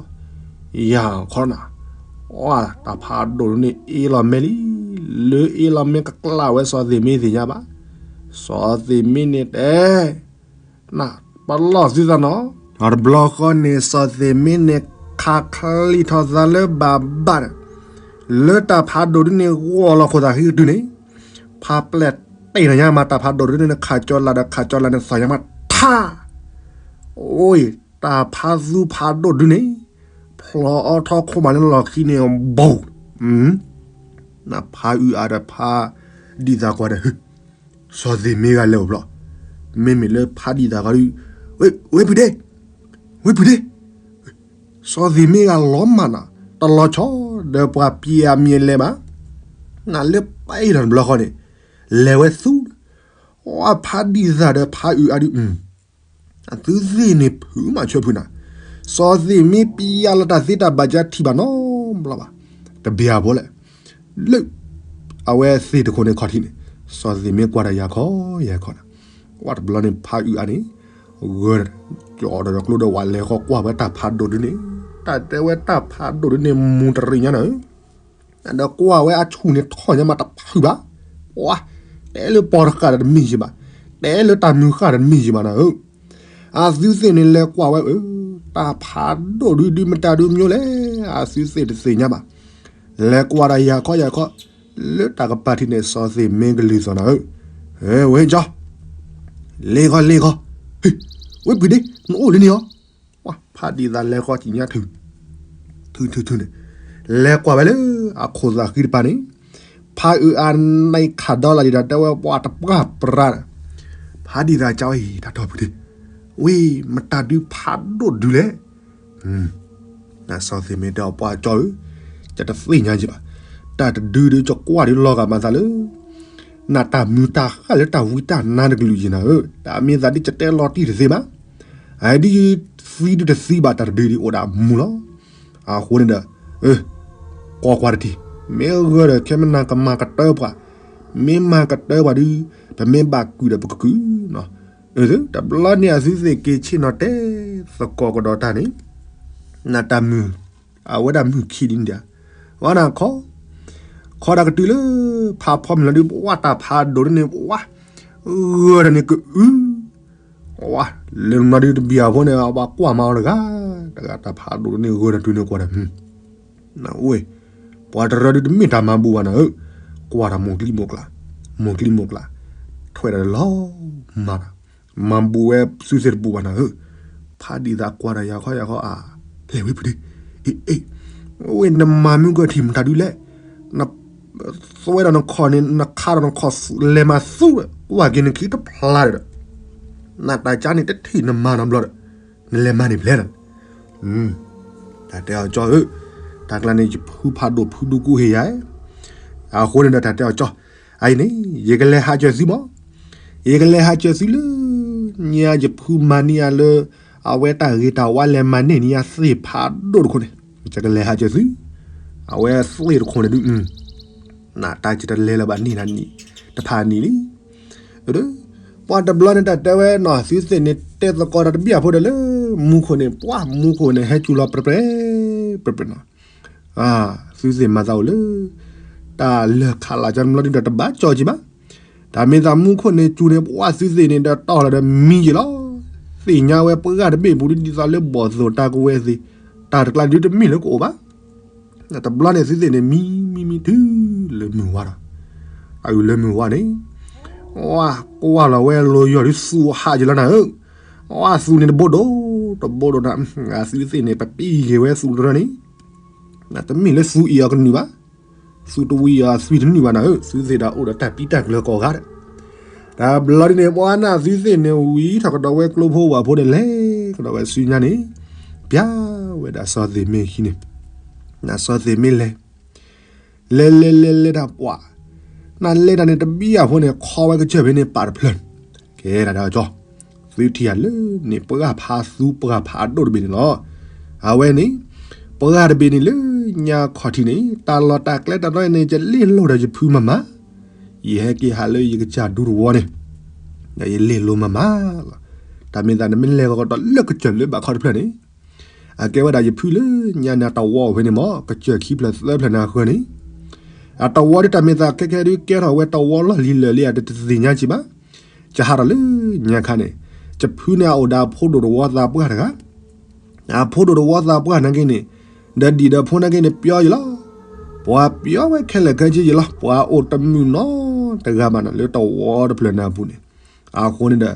ယၤခီနၤ, အီတၢ်ဖးဒိၣ်ဒုန့ၣ် အ့လီၤမဲလံ, လၢအ့လီၤမဲကကျၢ်ဝဲစီၤသ့ၣ်မ့ၢ်သ့ၣ်ညါဘၣ်, စီၤသ့ၣ်မ့ၢ်န့ၣ်တဲ နပလီၢ်သုသးနီၤ, အီတဘျီဃီန့ၣ် စီၤသ့ၣ်မ့ၢ်န့ၣ် ခးချံထီၣ်သးလၢဘၣ်ဘၣ်ဒီး, လၢတၢ်ဖးဒိၣ်ဒုန့ၣ် ဂီၢ်လီၤခိၣ်သးဃံကတုၤန့ၣ်, ဖးပျဲၢ်တဲာ်ထီၣ်ညါမး တၢ်ဖးဒိၣ်ဒုန့ၣ် ခးကၠီလးဒီး ခးကၠီလးန့ၣ် သီၣ်ညါမးထါ, အိၣ်, တၢ်ဖးသူဖးဒိၣ်ဒုန့ၣ်, ဖျီအီထီၣ်ခိၣ်မးလၢလီၢ်ခံန့ၣ် ဘူး နဖးအုးအါဒီးဖးဒံးသးကွၢ်ဒီး, စီၤသ့ၣ်မ့ၢ်ဂၤလဲၤအိၣ်ဘျီ, မ့မ့ၢ်လၢဖးဒံးသးဃီဒုး, ဝ့ၢ်ပှ့ၤဒ့, ဝ့ၢ်ပှ့ၤဒ့, စီၤသ့ၣ်မ့ၢ်ဂၤလီၤမးနၤ, တလီၤဆီဒီးပှၤပျံၤအမံၤအလဲၤဘၣ်, နလၢပှဲၤထီၣ်တဘျီဃီန့ၣ်, လဲၤဝဲသူ, အဖးဒံးသးဒီးဖးအုးအါဒုး အသုသ့ၣ်န့ၣ်ဖုးမးဆၢဖုးနၤ, စီၤသ့ၣ်မ့ၢ်ပျံၤလီၤတၢ်သ့တၢ်ဘၣ်ကၢထံၣ်ဘၣ်နီတဘျီဘၣ်, တဘၣ်အဘိလဲၣ်, လၢ အဝဲသ့ၣ်တခိၣ်န့ၣ်ခီၣ်ထံးန့ၣ်, စီၤသ့ၣ်မ့ၢ်ကွၢ်ဒီးယၤခီယၤခီနၤ, ဝဲတဘျီန့ၣ်ဖးအုးအါန့ၣ်, ဂၢၢ်, ကၠီဒီးကျိဒီးဝဲလဲၤဃီကွၢ်ဝဲတၢ်ဖးဒိၣ်ဒုန့ၣ်, တၢ်တဲဝဲတၢ်ဖးဒိၣ်ဒုန့ၣ် မူၤတရံးညါနၤဧၢ ဒီးကွၢ်ဝဲအဆူၣ်န့ၣ်ထီၣ်ညါမးတဖုးဘၣ်, ပှၤ, တဲလၢပီၤတဃာ်ဒီးတမ့ၢ်ယံၤဘၣ်, တဲလၢတၢ်မုာ်ဃာ်ဒီးတမ့ၢ်ယံၤဘၣ်နၤဧၢ, အသုသ့ၣ်န့ၣ်လဲၤကွၢ်ဝဲ, တၢ်ဖးဒိၣ်ဒုဒုမတၤဒုမ့ၢ်လဲၣ်, အသုသ့ၣ်တသ့ၣ်ညါဘၣ်, လဲၤကွၢ်ဒီးယၤခီယၤခီ, လၢတၢ်ကပၤထံးန့ၣ် စီၤသ့ၣ်မ့ၢ်ကလုၢ်သီၣ်နၤဧၢ, ဝဲကၠီ လ့ၣ်ဃီလ့ၣ်ဃီ, ဝ့ၢ်ပှ့ၤဒ့, နအိၣ်လၢန့ၣ်အီၤ, ပှၤဖးဒံးသးလဲၤဃီကံၣ်ညါထု, ထုထုထုန့ၣ်, လဲၤကွၢ်ဝဲလၢအခိၣ်သးဃံတပၤန့ၣ်, ဖးအုးအါန့ၣ်ခးဒီလၣ်ဒံးဒီးတဲဝဲပှၤတပှၢ်ပြးဒီး, ဖးဒံးသးကၠီဝဲအံၤတၢ်တီၢ်ဖုးဒ့, ဝ့ၢ်မတၤဒုဖးဒိၣ်ဒုလဲၣ် စီၤသ့ၣ်မ့ၢ်တဲအီၤပှၤကၠီဧၢ, ယတသ့ၣ်ညါယံၤဘၣ်, တၢ်တဒုဒုယကွၢ်ဒုလီၤဂာ်မးသးလၢ နတၢ်မုာ်တၢ်ဃၣ်လၢတၢ်ဝံတၢ်နါတကလုာ်ယံၤနၤဧၢ, တၢ်မ့ၢ်သးဒ်ယတဲလီၤတံၢ်တသ့ဘၣ်, အဒ်ယသံဒုတသံဘၣ်တၢ်တဒုဒုအိၣ်ဒၣ်မူလီၤ, အဃိန့ၣ်ဒီး, ကိးကွၢ်တထံၣ်, မ့ၢ်ဂၢၢ်ဒီးခဲမနၤကမၤကတၢၢ်ပှၤ, မ့ၢ်မၤကတၢၢ်ပှၤဒု, ပမ့ၢ်ဘၣ်ကုၢ်ဒီးပကကုၢ်နီၤ တဘျီန့ၣ်အသုသ့ၣ်က့ၤဆ့ၣ်နီၤတဲသကိးကဒီးတၢ်န့ၣ်, နတၢ်မုၢ်, အဝဲဒၣ်မုၢ်ခံဒ်န့ၣ်ဒီး, ဝဲနၤခီ, ခီတၢ်ကတုၤလၢ ဖးဖီမုၢ်လီၤဒုး ပှၤတၢ်ဖးဒိၣ်ဒ်န့ၣ် ပှၤ, ဂၢၢ်တၢ်န့ၣ်ကအု, ဝဲ, လၢနမၤဒုးတဘံၣ်အဖိန့ၣ် အဘၣ်ကွၢ်မၤအီၤတဂၤ, တဂၤတၢ်ဖးဒိၣ်ဒ်န့ၣ် ဂၢၢ်တၢ်တုၤန့ၣ်ကွၢ်တၢ်မုၢ် နဝဲ, ပှၤတရၢဒုးတမ့ၢ်တၢ်မၤဘူၣ်ဘၣ်နၤဧၢ, ကွၢ်တၢ်မိၢ်ကျံမိၢ်ကျါ, မိၢ်ကျံမိၢ်ကျါ, ထွဲတၢ်လီၤ, မၤတၢ်, မၤဘူၣ်ဝဲသုသ့ၣ်တဘူၣ်ဘၣ်နၤဧၢ, ဖးဒံးသးကွၢ်တၢ်ယၤခီယၤခီအါ, လဲၤဝဲဖုဒ့, အ့ၣ်အ့ၣ်, ဝဲနမၤမုၢ်ကထံၣ်မတၤဒုးလဲၣ်, သွဲဒီးနခီၣ်န့ၣ် နခးဒီးနခီၣ် လဲၤမၤသူဒီး ကွၢ်က့ၤနခံတဖျါဒီး, နတၢ်ကါန့ၣ်တထံၣ်နမၤနီတဘျီဒီး, နလဲၤမၤန့ၣ်ဖျဲၣ်ဒီး တၢ်တဲအီၤကၠီဧၢ, တၢ်ကျါန့ၣ် ယဖုဖးဒိၣ်ဖုဒူကူဟ့ၣ်ယၤ, အဃိန့ၣ်ဒီးတၢ်တဲအီၤကၠီ, အအံၤန့ၣ် ယကလဲၤဟးစၢၤသုမး, ယကလဲၤဟးစၢၤသုလၢ ညါယဖုမၤန့ၢ်ယၤလၢ အဝဲတၢ်ဂ့ၤတၢ်ဝါလဲၤမၤန့ၢ်န့ၢ်ယၤသ့ၣ်ဖးဒိၣ်တခိၣ်န့ၣ်, ယကလဲၤဟးစၢၤသု, အဝဲသ့ၣ်တခိၣ်န့ၣ်ဒုး နတၢ်ကတလဲၤလၢၤဘၣ်န့ၢ်နၤနံၣ်, တဖၣ်နံၣ်လံ ပှၤတဘျီန့ၣ်တၢ်တဲဝဲနီၤ သုသ့ၣ်န့ၣ် တဲသကိးတၢ်တဘံၣ်အဖိဒီးလၢ မူခိၣ်န့ၣ် ပှၤမူခိၣ်န့ၣ် ဟဲစူၤလီၤပြဲပြဲ, ပြဲပြဲနီၤ, သုသ့ၣ်မၤသးအိၣ်လၢ တၢ်လၢၢ်ခးလၢ်ကၠီတဘျီဒုးဒီးတဘၣ်ကၠီက့ၤဘၣ်, တၢ်မ့ၢ်သးမူခိၣ်န့ၣ်စူၤန့ၣ် ပှၤသုသ့ၣ်န့ၣ်ဒီးတီၢ်လီၤဒီးမံယ့ၤလီၤ, သ့ၣ်ညါဝဲပှၤတဘ့ၣ်ပူၤဒ်သိးလၢဘီၣ်သိၣ်တၢ်ကဝဲၤသ့ၣ်, တၢ်တကျါဒုးတမ့ၢ်လၢကအိၣ်ဘၣ် တဘျီန့ၣ်သုသ့ၣ်န့ၣ် မံမံမံတုၤလၢမုၢ်ဝါဒီး, အအုၣ်လၢမုၢ်ဝါန့ၣ်, ဝါကွၢ်လီၤဝဲလိၤယီၤဒုးသူအဟးက့ၤလီၤနၤဧၢ, ဝါသူန့ၣ်တဘိဒိၣ်, တဘိဒိၣ်နၤ, သုသ့ၣ်န့ၣ် ပပံၤဂ့ၤဝဲသူတရၢန့ၣ်, တမ့ၢ်လၢသူအံၤအီၤကနုာ်ဘၣ်, သူတဝံၤအီၤအသွံၣ်တနုာ်ဘၣ်နၤဧၢ, သုသ့ၣ်ဒီးအိၣ်ဒီးတၢ်ပံတၢ်ကျၢၤကိးဂၤဒီး တဘျီဒ်န့ၣ် ပှၤနၢ်သုသ့ၣ်န့ၣ် ဝံထီၣ်ကဒီးဝဲကျိဖိဝၣ်ဖိန့ၣ်လဲၤကဒီးဝဲဆူညါန့ၣ်, ပျၢ်ဝဲဒၣ်စီၤသ့ၣ်မ့ၢ်ခံန့ၣ်, နစီၤသ့ၣ်မ့ၢ်လဲၤ, လဲၤလဲၤလဲၤလဲၤတၢ်ပှၤ, နလဲၤတၢ်န့ၣ်တဘံၣ်အဖိန့ၣ် ခီဝဲကစၢၢ်ဖဲန့ၣ်ပာ်တဖျၢၣ်, ကဲတၢ်ဒီးကၠီ, သုထံၣ်ယၤလၢန့ၣ် ပှၤဖးသူပှၤဖးဒိၣ်တဘ့ၣ်န့ၣ်လီၤ, အဝဲန့ၣ်, ပှၤတဘ့ၣ်န့ၣ်လၢညါခီၣ်ထံးန့ၣ် တၢ်လီၢ်တၢ်ကျဲတၢ်ဒီန့ၣ် ယလ့ၣ်လိၤဒီးယဖုမၤမၤ ယဟဲက့ၤဟးလၢယကစၢ်ဒူသဝီန့ၣ်, ဒီးယလ့ၣ်လိၤမၤမၤလီၤ, တၢ်မ့ၢ်သးနမ့ၢ်လဲၤကဒီးလၢကစၢၢ်လၢဘၣ်ခီတဖျၢၣ်န့ၣ်, အကဲဝဲဒၣ်ယဖုလၢညါန့ၣ် အတဝီအိၣ်ဖဲန့ၣ်မ့ၢ် ကစၢၢ်ခံဖျၢၣ်သၢဖျၢၣ်န့ၣ်အဃၢၤန့ၣ်, အတဝီဒ်တၢ်မ့ၢ်သးခဲခဲဒုးကဲထီၣ်ဝဲတဝီလီၢ်လံၤလၢာ်လံဧါ တသ့ၣ်ညါက့ၤဘၣ်, ယဟးထီၣ်လၢညါခါန့ၣ်, ယဖုန့ၣ်အအိၣ်ဒီးအဖိဒိၣ်တဝီသးပှၢ်တဂၤ အဖိဒိၣ်တဝီသးပှၢ်နာ်က့န့ၣ်, ဒီးဒံၣ်ဒီးဖိနာ်က့န့ၣ် ပျီယလီၤ, ပှၤပျီဝဲခဲလၢာ်ခဲဆ့ယလီၤ, ပှၤအိၣ်တမုာ်နီတဂၤဘၣ်နၤလၢတဝီတဖျၢၣ်န့ၣ်အပူၤန့ၣ်, အဃိန့ၣ်ဒီး,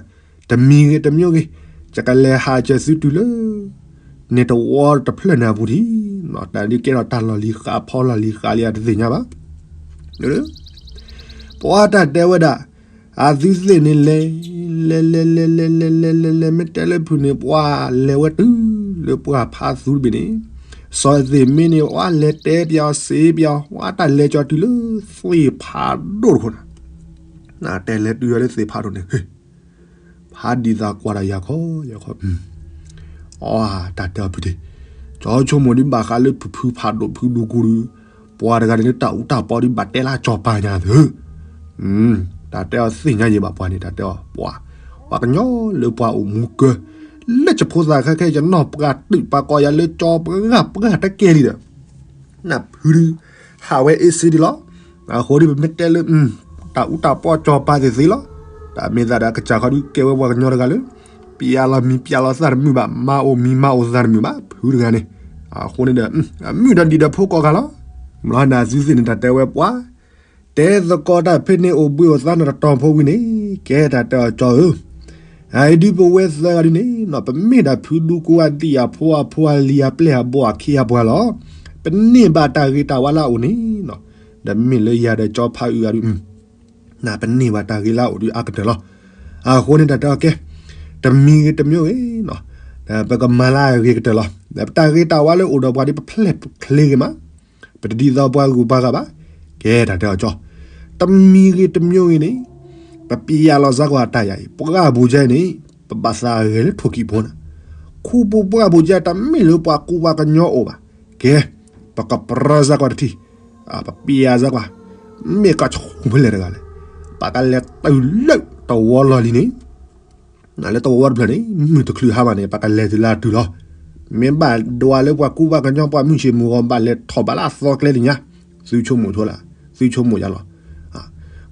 တမံၤဂ့ၤတမံၤဂ့ၤ, ယကလဲၤဟးစၢၤသုတုၤလၢ န့ၣ်တဝီတဖျၢၣ်န့ၣ်အပူၤထံၣ်, တၢ်ဒုးကဲထီၣ်တၢ်လီၢ်လံၤဃးဖီလီၢ်လံၤဃးလံဧါတသ့ၣ်ညါဘၣ် ပှၤတၢ်တဲဝဲဒၣ်, အသုသ့ၣ်န့ၣ်လဲၤ, လဲၤလဲၤလဲၤလဲၤလဲၤလဲၤလဲၤလဲၤ မ့ၢ်တဲလၢဖုန့ၣ် ပှၤလဲၤဝဲတုၤလၢပှၢ်ဖးသူတဘ့ၣ်န့ၣ်, စီၤသ့ၣ်မ့ၢ်န့ၣ် ပှၤလဲၤတဲပျီစ့ပျီ ပှၤတၢ်လဲၤကၠီတုၤလၢသ့ၣ်ဖးဒိၣ်တခိၣ်န့ၣ်, နတဲလဲၤတုၤလၢသ့ၣ်ဖးဒိၣ်န့ၣ် ဖးဒံးသးကွၢ်တၢ်ယၤခီယၤခီ, အတၢ်တဲအီၤဖုဒ့, ကၠီဆိကမိၣ်ဒုးဘၣ်ဃးလၢဖုဖုဖးဒိၣ်ဖုဒူကူဒုး, ပှၤတဂၤန့ၣ်လၢတၢ်အူတၢ်ပီဒုးဘၣ်တဲလၢကၠီၤပၤညါသၢ, တၢ်တဲအီၤသ့ၣ်ညါယံၤဘၣ်ပှၤန့ၣ် တၢ်တဲအီၤပှၤ, ပှၤကညီလၢပှၤအိၣ်မူကၢ, လၢယဖိသၣ်ခဲခဲ ယနီၢ်ပှၤတုာ်ပှၤကိးယၤလၢကၠီၤပှၤဂၤပှၤတကဲလံဒီး နဖုဒုး, ဟးဝဲအ့စ့ဒံးလီၤ, အဃိဒုးပမ့ၢ်တဲလၢ, တၢ်အူတၢ်ပီကၠီၤပၤသ့ၣ်သ့ၣ်လီၤ, တၢ်မ့ၢ်သးဒီးကစၢ်ခီဒုးကဲဝဲပှၤကညီတဂၤလၢ, ပျၢ်လီၤမံၤပျၢ်လီၤသၣ်တမုာ်ဘၣ် မၤအိၣ်မံၤမၤအိၣ်သၣ်တမုာ်ဘၣ် ဖုတဂၤန့ၣ်, အဃိန့ၣ်ဒီး, အမုၣ်ဒီးဒံၣ်ဒီးဖိကိးဂၤလီၤ, မ့ၢ်လီၤနသုသ့ၣ်န့ၣ်တၢ်တဲဝဲပှၤ တဲသကိးတၢ်ဖဲန့ၣ်အိၣ်ဘှံးအိၣ်သါနတတီၤဖိဝံၤန့ၣ်, ကဲတၢ်တဲအီၤကၠီဧၢ, အအံၤဒုးပဝဲသၢဂၤဒုးန့ၣ်နီၤ ပမ့ၢ်ဒၣ်ဖုဒူကူအသံၣ်အဖိအဖိအလံၤအပျဲၢ်အဘီၣ်အခ့အပှၤလီၤ, ပန့ၢ်ဘၣ်တၢ်ဂ့ၤတၢ်ဝါလၢအအိၣ်န့ၣ်နီၤ, ဒီးမ့ၢ်လၢယၤဒီးကၠီဖးအုးဂၤဒုး, နပန့ၢ်ဘၣ်တၢ်ဂ့ၤလၢအအိၣ်ဒုးအါကတၢၢ်လီၤ, အဃိန့ၣ်တၢ်တဲအီၤကဲ, တမံၤဂ့ၤတမံၤဂ့ၤနီၤ, ပကမၤလၢအဂ့ၤကတၢၢ်လီၤ, ပတၢ်ဂ့ၤတၢ်ဝါလၢအိၣ်ဒီးပှၤဒုးပဖျဲၣ်ပချ့ဂ့ၤမး ပတဒ်သိးပှၤဂုၤပှၤဂၤဘၣ်, ကဲတၢ်တဲအီၤကၠီ, တမံၤဂ့ၤတမံၤဂ့ၤန့ၣ်, ပပျၢ်လီၤစၢ်ကွၢ်တၢ်ယၤအံၤ ပှၢ်ပူၤကဲန့ၣ်, ပဘၣ်သးဂဲၤလၢထိၣ်ကံၣ်ဖိနၤ, ခူပူၤပှၢ်ပူၤကဲတမ့ၢ်လၢပှၤကူပှၤကညီအိၣ်ဘၣ်, ကဲ, ပကပြၢစၢ်ကွၢ်တထံၣ်, ပပျၢ်စၢ်ကွၢ်, မ့ၢ်ကဆိဖဲလဲၣ်တဂၤလဲၣ်, ပကလဲၤတုၤလၢတဝီလီၢ်လံၤန့ၣ် လၢတဝီတဖျၢၣ်န့ၣ် မုၢ်တချုးဟါဘၣ်န့ၣ် ပကလဲၤတုၤလၢအတုၤလီၤ. မ့ၢ်ဘၣ်ဒွးလၢပှၤကူပှၤကညီပှၤမုၢ်ဆ့ၣ်မုၢ်ဂီၤ ဘၣ်လဲၤထီၣ်ဘၣ်လၢအသီကျဲလံညါ, သုဆိကမိၣ်ဆိလၢ, သုဆိကမိၣ်ယါလီၤ.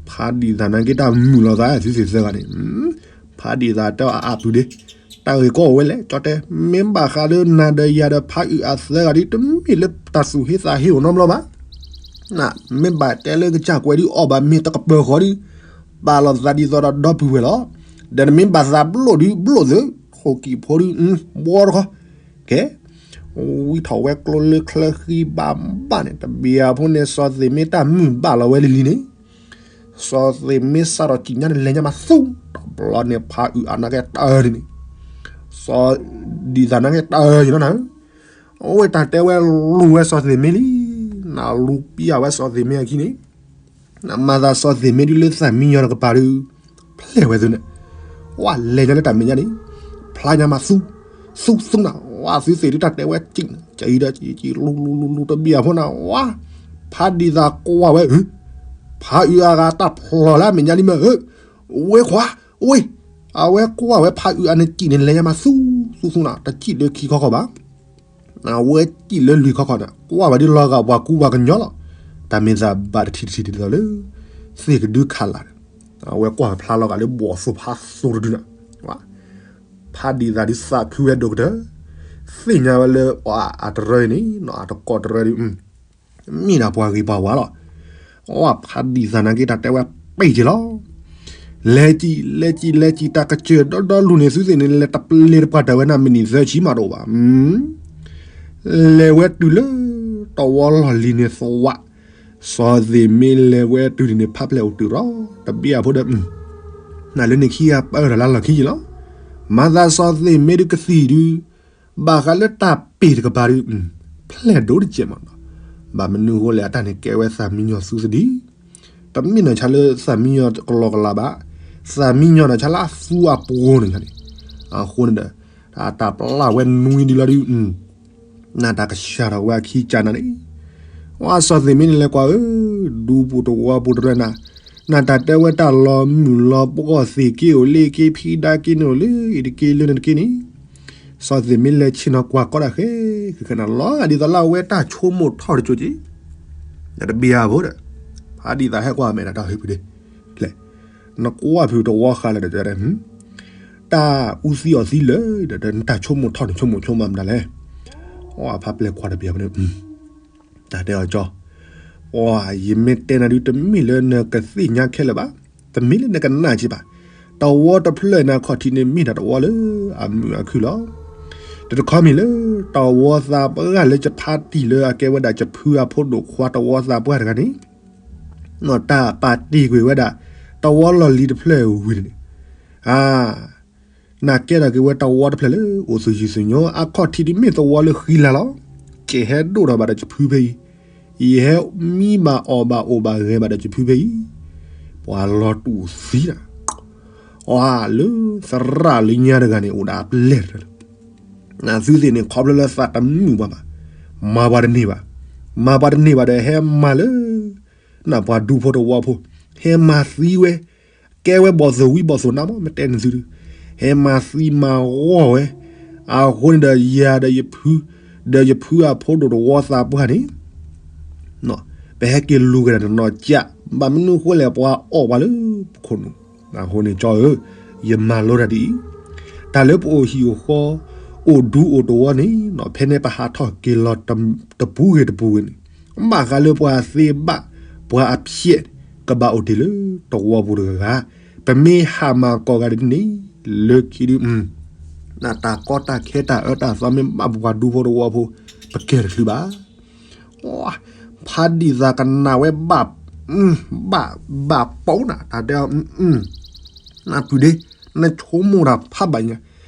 ဖးဒံးသးနာ်က့တၢ်မုာ်လီၤသး သုသ့ၣ်သၢဂၤန့ၣ်, ဖးဒံးသးတဲအအါပုၤဒ့, တၢ်ဂ့ၢ်ကီအိၣ်ဝဲလဲၣ် ကၠီတဲ, မ့ၢ်ဘၣ်ဃးလၢနၤဒီးယၤဒီးဖးအုးအသၢဂၤဒ် တမ့ၢ်လၢတၢ်သူၣ်ဟ့သးဟ့အိၣ်နီတဘျီဘၣ်. မ့ၢ်ဘၣ်တဲလၢကစၢ်ကွဲးဒ်အီၣ်ဘၣ်မ့ၢ်တကပၢၤဃီဒ်, ပာ်လီၤသးဒ်သိးဒီးဒီပုၢ်ဝဲၢ်လီၤ. ဒီးနမ့ၢ်ဘၣ်သးဘျိၣ်ဒ်ဘျိၣ်သု, ထိၣ်ကံၣ်ဖိဒ်, ဘှီတခီ, ကဲ, ဝံထီၣ်ဝဲကျိလၢချၢဃံဘၣ်ဘၣ်န့ၣ် တဘ့ၣ်အဖိန့ၣ် စီၤသ့ၣ်မ့ၢ်တၢ်မုာ်ဘၣ်လီၤဝဲလံလံန့ၣ်, စီၤသ့ၣ်မ့ၢ်စးထီၣ်စံၣ်ညါန့ၣ် လဲၤညါမးသူ, တဘျီန့ၣ်ဖးအုးအနာ်က့တၢၢ်န့ၣ်, စီၤဒံးသးနာ်က့တၢၢ်ယနီၤနၤ အဝဲတၢ်တဲဝဲလူၤဝဲစီၤသ့ၣ်မ့ၢ်လံ, နလူၤပံအဝဲစီၤသ့ၣ်မ့ၢ်အခံန့ၣ်, နမၤသးစီၤသ့ၣ်မ့ၢ်ဒ်လၢသးမံညီၤတကပၤဒုး, ဖျဲၣ်ဝဲသုန့ၣ်, ဝဲလဲၤညါလၢတၢ်မဲာ်ညါန့ၣ်, ဖျါညါမးသူ, သူသူနၤ, ဝဲသုသ့ၣ်ဒုးတၢ်တဲဝဲကံၣ်, ကံၣ်ဒီးကံၣ်ကံၣ်လူၤလူၤလူၤလူၤတဘ့ၣ်အဖိနၤ, ဝဲ, ဖးဒံးသးကွၢ်ဝဲ, ဖးအုးအဂၤတၢ်ဖျိးလၢအမဲာ်ညါလံမ့ၢ်, ဝဲခွါ, ဝဲ, အဝဲကွၢ်ဝဲဖးအုးအနကံၣ်န့ၣ် လဲၤညါမးသူ, သူသူနၤ, တကံၣ်လၢခံခီခီဘၣ် အဝဲကံၣ်လၢလွံၢ်ခီခီန့ၣ် ကွၢ်ဝဲဒ်လီၤဂာ်ပှၤကူပှၤကညီလီၤ. တၢ်မ့ၢ်သးဘၣ်တထံၣ်တထံၣ်ဒ်သိးလၢ သ့ၣ်ကဒုခးလၢ်န့ၣ်, အဝဲကွၢ်ဖျါလီၤဂာ်လၢဘီၣ်သိဖးသိတဒုန့ၣ်, ဖးဒံးသးဒ်သးခုဝဲဒိၣ်ကတၢၢ်, သ့ၣ်ညါဝဲလၢအတရၢအံၤန့ၣ် အတကိးတရၢဒ် မ့ၢ်ဒၣ်ပှၤဂ့ၤပှၤဝါလီၤ. အဖးဒံးသးနာ်က့တၢ်တဲဝဲပ့ၢ်က့ၤလီၤ. လဲၤကံၣ် လဲၤကံၣ် လဲၤကံၣ် တၢ်ကစၢၢ်ဒီဒီလူၤန့ၣ် သုသ့ၣ်န့ၣ် လဲၤတပျ့ၤတပှၢ်တၢ်ဝဲန့ၣ် မံးနံးသၢဆံမးတအိၣ်ဘၣ်. လဲၤဝဲတုၤလၢ တဝီလီၢ်လံၤန့ၣ်သဝး, စီၤသ့ၣ်မ့ၢ်လဲၤဝဲတုၤန့ၣ် ဖးဖျဲၣ်အိၣ်တုၤရီၤ တဘ့ၣ်အဖိဒီး နလၢန့ၣ်ခံဂၤပၢၢ်ထီၣ်လၢလီၢ်ခံက့ၤလီၤ. မၤသးစီၤသ့ၣ်မ့ၢ်ဒုးကသံၣ်ဒုး ဘၣ်ဃးလၢတၢ်ပ့ၢ်တကပၤဒုး ဖျဲၣ်ဒိၣ်တကဲးမးနီၤ. ဘၣ်မနုၤအဃိလဲၣ် အတၢ်န့ၣ်ကဲဝဲသးမံညီၤသူသဒံး, တမ့ၢ်နီၤဆါလၢသးမံညီၤကလီကလးဘၣ်, သးမံညီၤနီၤဆါလၢအသူအပှိၤန့ၣ်န့ၣ်, အဃိန့ၣ်ဒီး တၢ်ပျၢ်ဝဲနွံဒံးလီၤဒုး နတၢ်ကဆှၣ်ထီၣ်ဝဲအခံကနၤန့ၣ်, ဝဲစီၤသ့ၣ်မ့ၢ်န့ၣ်လဲၤကွၢ်ဧၢ, ဒူပူၤတဝီပူၤတရၢနၤ, နတၢ်တဲဝဲတၢ်လီၤမုၢ်လီၤပှီၢ်သ့ၣ်က့အိၣ်လ့က့ ဖံဒါက့န့ၣ်အိၣ်လၢအံၤတက့လၢန့ၣ်တက့န့ၣ်, စီၤသ့ၣ်မ့ၢ်လဲၤဆ့ၣ်နီၤကွၢ်ကီတၢ်ဃဲ ဃဲဃဲနၤလီၤဂာ်ဒ်သိးလၢအဝဲတၢ်ဆိကမိၣ်ထီၣ်တကၠိက့ၤ, ဒီးတဘ့ၣ်အဖိဒီး ဖးဒံးသးဟဲကွၢ်မဲာ်ဒီးတၢ်ဟ့ၣ်ဖုးဒ့, လဲၣ်, နကွၢ်ဖုးတဝီဃာ်လၢဒီး တၢ်အူသံအီၤသံလၢာ်ဒီး နတၢ်ဆိကမိၣ်ထီၣ်န့ၣ်ဆိကမိၣ်ဆိကမးမတၤလဲၣ်. အဖးပျဲၢ်ကွၢ်တဘ့ၣ်အဖိန့ၣ်, တၢ်တဲအီၤကၠီ, ယမ့ၢ်တဲနၤဒုး တမ့ၢ်လၢနကသ့ၣ်ညါခဲလၢာ်ဘၣ်, တမ့ၢ်လၢနကနၣ်က့ၤဘၣ်, တဝီတဖျၢၣ်န့ၣ်အခီၣ်ထံးန့ၣ် မ့ၢ်ဒၣ်တဝီလၢအမုာ်အခုၣ်လီၤ. တတခီမ့ၢ်လၢ တဝီသးပှၢ်လၢယဖါတံၢ်လၢအကဲဝဲဒၣ်ယဖုအဖိဒိၣ်ခွါတဝီသးပှၢ်တဂၤန့ၣ် တၢ်ပာ်တ့ၢ်ကွံာ်ဝဲဒၣ် တဝီလီၢ်လံၤတဖျၢၣ်ဝံၤန့ၣ်, အါ, နကဲထီၣ်က့ၤဝဲတဝီတဖျၢၣ်လၢအိၣ်သူၣ်ယံၤသူၣ်ညီ အခီၣ်ထံးဒ်မ့ၢ်သဝီလၢဃံလၤလီၤ. ကဟဲဒိၣ်ထီၣ်ဘၣ်ဒီးယဖုဖဲအံၤ, ယဟဲမံဘၣ်အီၣ်ဘၣ်အိၣ်ဘၣ်ဂဲၤဘၣ်ဒီးယဖုဖဲအံၤ, ပှၤလီၤတူာ်သံတၢ် အီလၢသရၣ်လၢညါတဂၤန့ၣ် အိၣ်ဒၣ်အပျဲၢ်တဖျၢၣ်လၢ နသုသ့ၣ်န့ၣ် ခီဖျိလၢသးတမုာ်ဘၣ်ဘၣ်, မၤပှၤတန့ၢ်ဘၣ်, မၤပှၤတန့ၢ်ဘၣ်ဒီးဟဲမၤလၢ နပှၤဒူဖိတဝီဖိ, ဟဲမၤသံဝဲ, ကဲဝဲဘီၣ်သိၣ်ဝံဘီၣ်သိၣ်နါမး မ့ၢ်တဲနသုဒုး, ဟဲမၤသံမၤဂီၢ်ဝဲ, အဃိန့ၣ်ဒီးယၤဒီးယဖု, ဒီးယဖုအဖိဒိၣ်တဝီသးပှၢ်န့ၣ် ပဟဲက့ၤလူၤက့ၤတၢ်တနီၤကၠး, ဘၣ်မနုၤအဃိလဲၣ် ပှၤအီၣ်ပှၤလၢခိၣ်နူာ်, အဃိန့ၣ်ကၠီဧၢ, ယမၤလိတၢ်ဒ်အံၤ, တၢ်လၢပအိၣ်ဟံၣ်အိၣ်ဃီ, အိၣ်ဒူအိၣ်တဝီန့ၣ်, ဖဲန့ၣ်ပဟးထီၣ်က့ၤလီၤတပူၤဂ့ၤတပူၤဂ့ၤန့ၣ်, ဘၣ်ဃးလၢပှၤသ့ဘၣ်, ပှၤအဖျဲၣ်, ကဘၣ်အိၣ်တ့ၢ်လၢတဝီပူၤတဂၤဂၤ, ပမ့ၢ်ဟးမၤကိးဂၤဒ်န့ၣ်, လၢခံဒုး နတၢ်ကီတၢ်ခဲတၢ်အၢတၢ်သီမ့ၢ်ဘၣ်ပပှၤဒူဖိတဝီဖိ, ပကဲတချုးဘၣ်. ဖးဒံၣ်သးကနၣ်ဝဲဘၣ်, ဘၣ်, ဘၣ်ပိာ်နၤ တၢ်တဲအီၤ, နပုၢ်ဒ့, နဆိကမိၣ်တၢ်ဖးဘၣ်ညါ,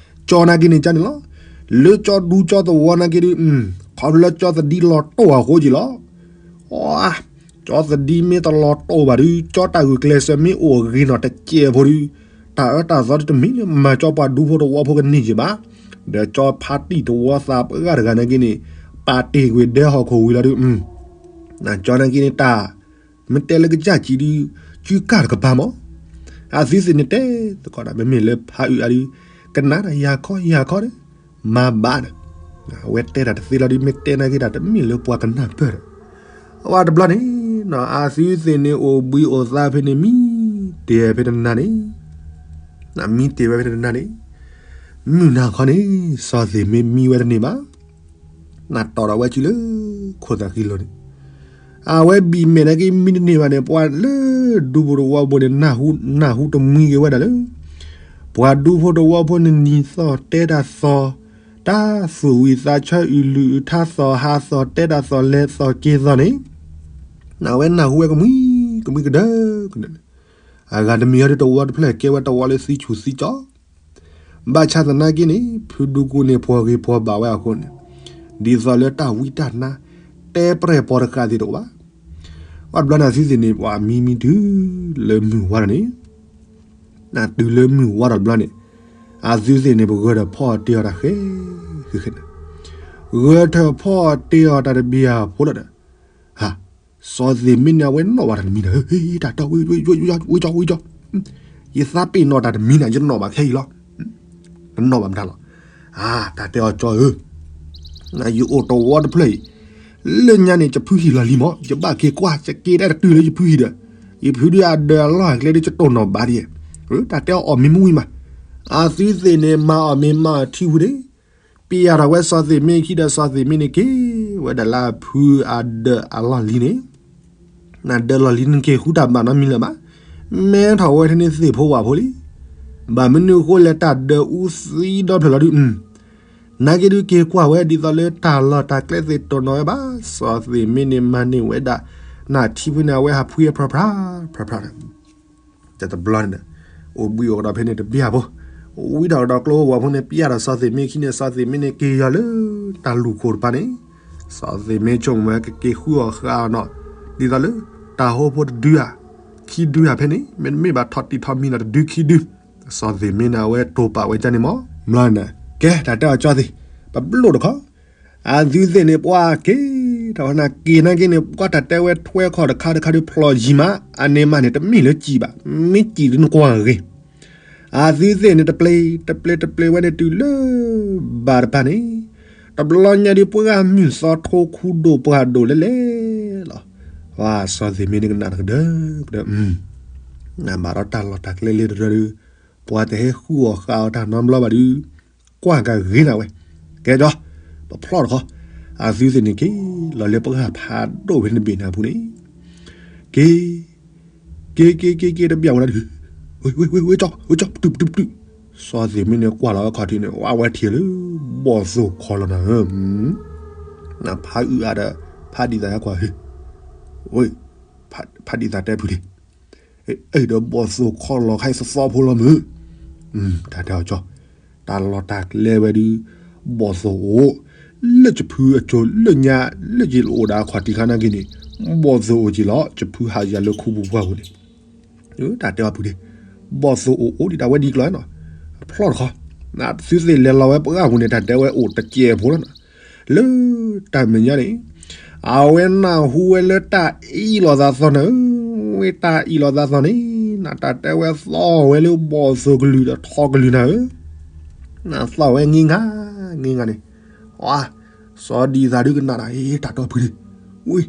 ကၠီနာ်က့န့ၣ်ကန့ၣ်လီၤ, လၢကၠီဒူကၠီသဝီနာ်က့ဒုး, ခီဖျိလၢကၠီသဒံလီၤတိၢ်အဃိက့ၤလီၤ. ကၠီသဒံမ့ၢ်တလီၤတိၢ်ဘၣ်ဒုး, ကၠီတၢ်ဂုာ်ကျဲးစၢးမ့ၢ်အိၣ်ဂ့ၤနီၢ်တစဲးဖိဒုး, တၢ်အၢတၢ်သီဒုးတမ့ၢ်လၢမၤကၠီပှၤဒူဖိတဝီဖိကန့ၢ်က့ၤဘၣ်. ဒီးကၠီဖါတံၢ်တဝီသးပှၢ်တဂၤနာ်က့န့ၣ်, ပာ်တ့ၢ်ကွံာ်ဒဲဟီၣ်ခိၣ်ဝံၤလီၤဒုး, ကၠီနာ်က့န့ၣ်တၢ်, မ့ၢ်တဲလၢကစၢ်ကံဒုး, ကုကၢ်တကပၤမး, အသုသ့ၣ်န့ၣ်တဲသကိးဒၣ် မ့မ့ၢ်လၢဖးအုးအါဒုး ကနၣ်တၢ်ယၤခီယၤခီဒီး မၤဘၣ်ဒီး အဝဲတဲတၢ်တသ့လီၤဒီး မ့ၢ်တဲနာ်က့တၢ်တမ့ၢ်လၢပှၤကနၢ်ပၢၢ်ဒီး အဝဲတဘျီန့ၣ် အသုသ့ၣ်န့ၣ် အိၣ်ဘှံးအိၣ်သါဖဲန့ၣ် မံတ့ၢ်ဖဲတနၤန့ၣ် မံတ့ၢ်ဝဲဖဲတနၤန့ၣ် မုၢ်နၤခီန့ၣ် စီၤသ့ၣ်မ့ၢ်မံဝဲတန့ၢ်ဘၣ် နတီၢ်ဒီးဝဲစုလၢ ခိၣ်သၣ်ဃံလိၤန့ၣ် အဝဲဘံၣ်မဲာ်နာ်က့မံတန့ၢ်ဘၣ်န့ၣ် ပှၤလၢဒူဖိတဝီဖိန့ၣ် နၢ်ဟူတမှံက့ၤဝဲဒၣ်လၢ ပှၤဒူဖိတဝီဖိန့ၣ် နံၤသီၣ်တဲတၢ်သီၣ် တၢ်သူၣ်ဝံၣ်သးဆၢအုၣ်လုၣ်အုၣ်ထါသီၣ်ဟးသီၣ်တဲတၢ်သီၣ်လဲၤသီၣ်က့ၤသီၣ်န့ၣ် အဝဲနၢ်ဟူဝဲကမှံ ကမှံကဒၢကဒၢ အဂၤတမံၤဟီဒ်တဝီတဖျၢၣ်ကဲဝဲတဝီလၢသံဆူၣ်သံကၠီ ဘၣ်ဆၣ်သနာ်က့န့ၣ် ဖုဒူကိန့ၣ် ဖှီၣ်ဂ့ၤဖှီၣ်ဘၣ်ဝဲအဃိန့ၣ် ဒ်သိးလၢတၢ်ဝံတၢ်နါ တဲပြဲၢ်ပီၤတဃာ်သ့ၣ်တအိၣ်ဘၣ်. ပှၤတဘျီန့ၣ် အသုသ့ၣ်န့ၣ် ပှၤမံမံတုၤလၢမုၢ်ဝါထီၣ်န့ၣ် နတုၤလၢမုၢ်ဝါထီၣ်တဘျီန့ၣ် အသုသ့ၣ်န့ၣ် ပဂၢၢ်ထၢၣ်ဖီအီၣ်တ့ၢ်အီၣ်တၢ်ဃဲဃဲဃဲန့ၣ် ဂၢၢ်ထၢၣ်ဖီအီၣ်တ့ၢ်အီၣ်တၢ်တဘျီဖိလီၤဒီး ဟး စီၤသ့ၣ်မ့ၢ်န့ၣ် အဝဲနီၣ်ဘၣ်တၢ်တမံၤဒီး တၢ်တီ ဝံကၠီ ဝံကၠီ ယသးပ့ၤနီၣ်တၢ်တမံၤန့ၣ် ယနီၣ်ဘၣ်ခဲအံၤလီၤ. တနီၣ်ဘၣ်မတၤလီၤ. အါ တၢ်တဲအီၤကၠီဧၢ, ယအိၣ်တဝီတဖျၢၣ်အံၤ လၢညါန့ၣ် ယဖုဟံၣ်လီၢ်လံၤမး ယဘၣ်က့ၤကွၢ် ယက့ၤတၢ်တတုၤလၢယဖုဟံၣ်ဒီး ယဖုဒုးအဒၢးအလီၢ်အကျဲဒုး ယတိၢ်နီၣ်ဘၣ်ဒ်, တၢ်တဲအီၤအီၣ်မ့ၢ်မုၢ်ဝံၤမး, အသုသ့ၣ်န့ၣ် မၤအီၣ်မ့ၢ်မၤအီၣ်ထံဝံၤန့ၣ် ပျဲထီၣ်ဝဲစီၤသ့ၣ်မ့ၢ်ခံဒီး စီၤသ့ၣ်မ့ၢ်န့ၣ်က့ၤဝဲဒၣ်လၢအဖုအဒၢးအလီၢ်လံၤန့ၣ်, နဒၢးလီၢ်လံၤန့ၣ်က့ၤဃုတၢ်ဘၣ်နီတမံၤလၢၤဘၣ်, မဲထီၣ်ဝဲထဲန့ၣ်သ့ၣ်ဖိဝၣ်ဖိလံ, ဘၣ်မနုၤအဃိလဲၣ် တၢ်ဒၢးအူသံဒီဖျၢၣ်လီၤဒုး, နာ်က့ဒုးက့ၤကွၢ်ဝဲဒ်သိးလၢတၢ်လီၢ်တၢ်ကျဲသ့ၣ်တိၢ်နီၣ်ဝဲဘၣ်, စီၤသ့ၣ်မ့ၢ်န့ၣ်မၤန့ၢ်ဝဲဒၣ် နၢ်ထံဖုန့ၣ် အဝဲဟးဖှံအဖျၢၣ်ဖျၢၣ်ဖျၢၣ်ဖျၢၣ်န့ၣ် တဘျီန့ၣ် အိၣ်ဘှံးအိၣ်ကဒီးဖဲန့ၣ်တဘျီဖိ, ဝံထီၣ်ကဒီးကျိဝဲဝီၤဖိန့ၣ် ပျဲထီၣ်စီၤသ့ၣ်မ့ၢ်ခံန့ၣ် စီၤသ့ၣ်မ့ၢ်န့ၣ်က့ၤယီၤလၢတၢ်လူၢ်ခိၣ်တပၤန့ၣ်, စီၤသ့ၣ်မ့ၢ်ဆိကမိၣ်ဝဲကက့ၤဃုအီၣ်ဃုအီၣ်နီၤ, ဒ်သိးလၢ တၢ်ဟိဖိတဒုဧါ, ခံဒုဧါဖဲန့ၣ် မ့တမ့ၢ်ဘၣ်ထီၣ်တံၢ်ထီၣ်မံၤနီၤတဒုခံဒု, စီၤသ့ၣ်မ့ၢ်န့ၣ် အဝဲတိာ်ပာ်ဝဲဒ်န့ၣ်မး, ဘျီန့ၣ် ကဲ တၢ်တဲအီၤကၠီသ့ၣ်, ပဘျိၣ်တခီ အသုသ့ၣ်န့ၣ် ပှၤက့ၤထီၣ်ဝဲနၤက့ၤနာ်က့န့ၣ် ပှၤတၢ်တဲဝဲထွဲခီၣ်တခါတခါဒုးဖျိးယံၤမး, အန့ၣ်မးန့ၣ် တမ့ၢ်လၢစံာ်ဘၣ်, မ့ၢ်စံာ်ဒုးနကွၢ်ဂ့ၤ, အသုသ့ၣ်န့ၣ် တပျ့ၤ တပျ့ၤ တပျ့ၤဝဲန့ၣ်တုၤလၢ ဘၣ်တဖၣ်န့ၣ်, တဘျီညါဒုးပှၤမုၢ်သီထိခူဒိၣ်ပှၢ်ဒိၣ်လဲၣ်လဲၣ်လီၤ, စီၤသ့ၣ်မ့ၢ်န့ၣ်ကနၣ်တကဒၢကဒၢ, နဘၣ်ဒီးတၢ်လီၢ်တၢ်ကျဲလၢတရၢဒုး ပှၤတဟဲဃုအီၣ်ဃုအီၣ်တၢ်နီတဘျီဘၣ်ဒုး ကွၢ်ကဂ့ၤနၤဝဲ, ကဲဒီး ပဖျီၣ်တခီ, အသုသ့ၣ်န့ၣ်က့ၤလီၤလၢပှၢ်ဖးဒိၣ်ဖဲန့ၣ်ဘ့ၣ်နၤပူၤန့ၣ်, က့ၤ က့ၤက့ၤက့ၤက့ၤတဘျီဝဲဒၣ်ဒုး, ဝဲဝဲဝဲကၠီ ဝဲကၠီ ပတုာ်ပတုာ်ပတုာ်, စီၤသ့ၣ်မ့ၢ်န့ၣ်ကွၢ်လီၤဝဲခီၣ်ထံးန့ၣ် ဝဲဝဲထံၣ်လၢ ဘီၣ်သိၣ်ခီလီၤနၤဧၢ, နဖးအုၣ်အါဒီး ဖးဒံးသးဟဲကွၢ်ဟ့ၣ်, ဝဲ ဖးဒံးသးတဲဖုဒံး အဲၣ်ဒီးဘီၣ်သိၣ်ခီလီၤခါအံၤသသီဖိလီၤမုၢ်, တၢ်တဲအီၤကၠီ, တၢ်လီၢ်တၢ်ကျဲဝဲဒုး ဘီၣ်သိၣ်အိၣ်, လၢယဖုအစိၤလၢညါ လၢယအိၣ်ဒီးအခီၣ်ထံးခါနာ်က့န့ၣ် ဘီၣ်သိၣ်အိၣ်က့ၤလီၤ ယဖုဟးယၤလၢခူပူၤပှၢ်ပူၤန့ၣ်, တၢ်တဲအီၤဖုဒံး, ဘီၣ်သိၣ်အိၣ်အိၣ်ဒံးတၢ်ဝဲဒ်ကျီၤနီၤ, ဖျီၣ်တခီ, သုသ့ၣ်လဲၤလီၤဝဲပှၢ်ပူၤန့ၣ် တၢ်တဲဝဲအိၣ်တစဲးဖိလီၤနီၤ လၢတၢ်မဲာ်ညါန့ၣ်, အဝဲနၢ်ဟူဝဲလၢတၢ်အ့ၣ်လိာ်သးသီနၤဧၢ, ဝဲတၢ်အ့ၣ်လိာ်သးသီန့ၣ်, နတၢ်တဲဝဲသီဝဲလၢဘီၣ်သိၣ်ကလုၢ်ဒီးထီကလုၢ်နၤဧၢ, နသီဝဲငံငါ, ငံငါန့ၣ်, ဝါ, စီၤဒံသးဒုကနၣ်ဒီး တၢ်တီဖုဒံး, ဝံ,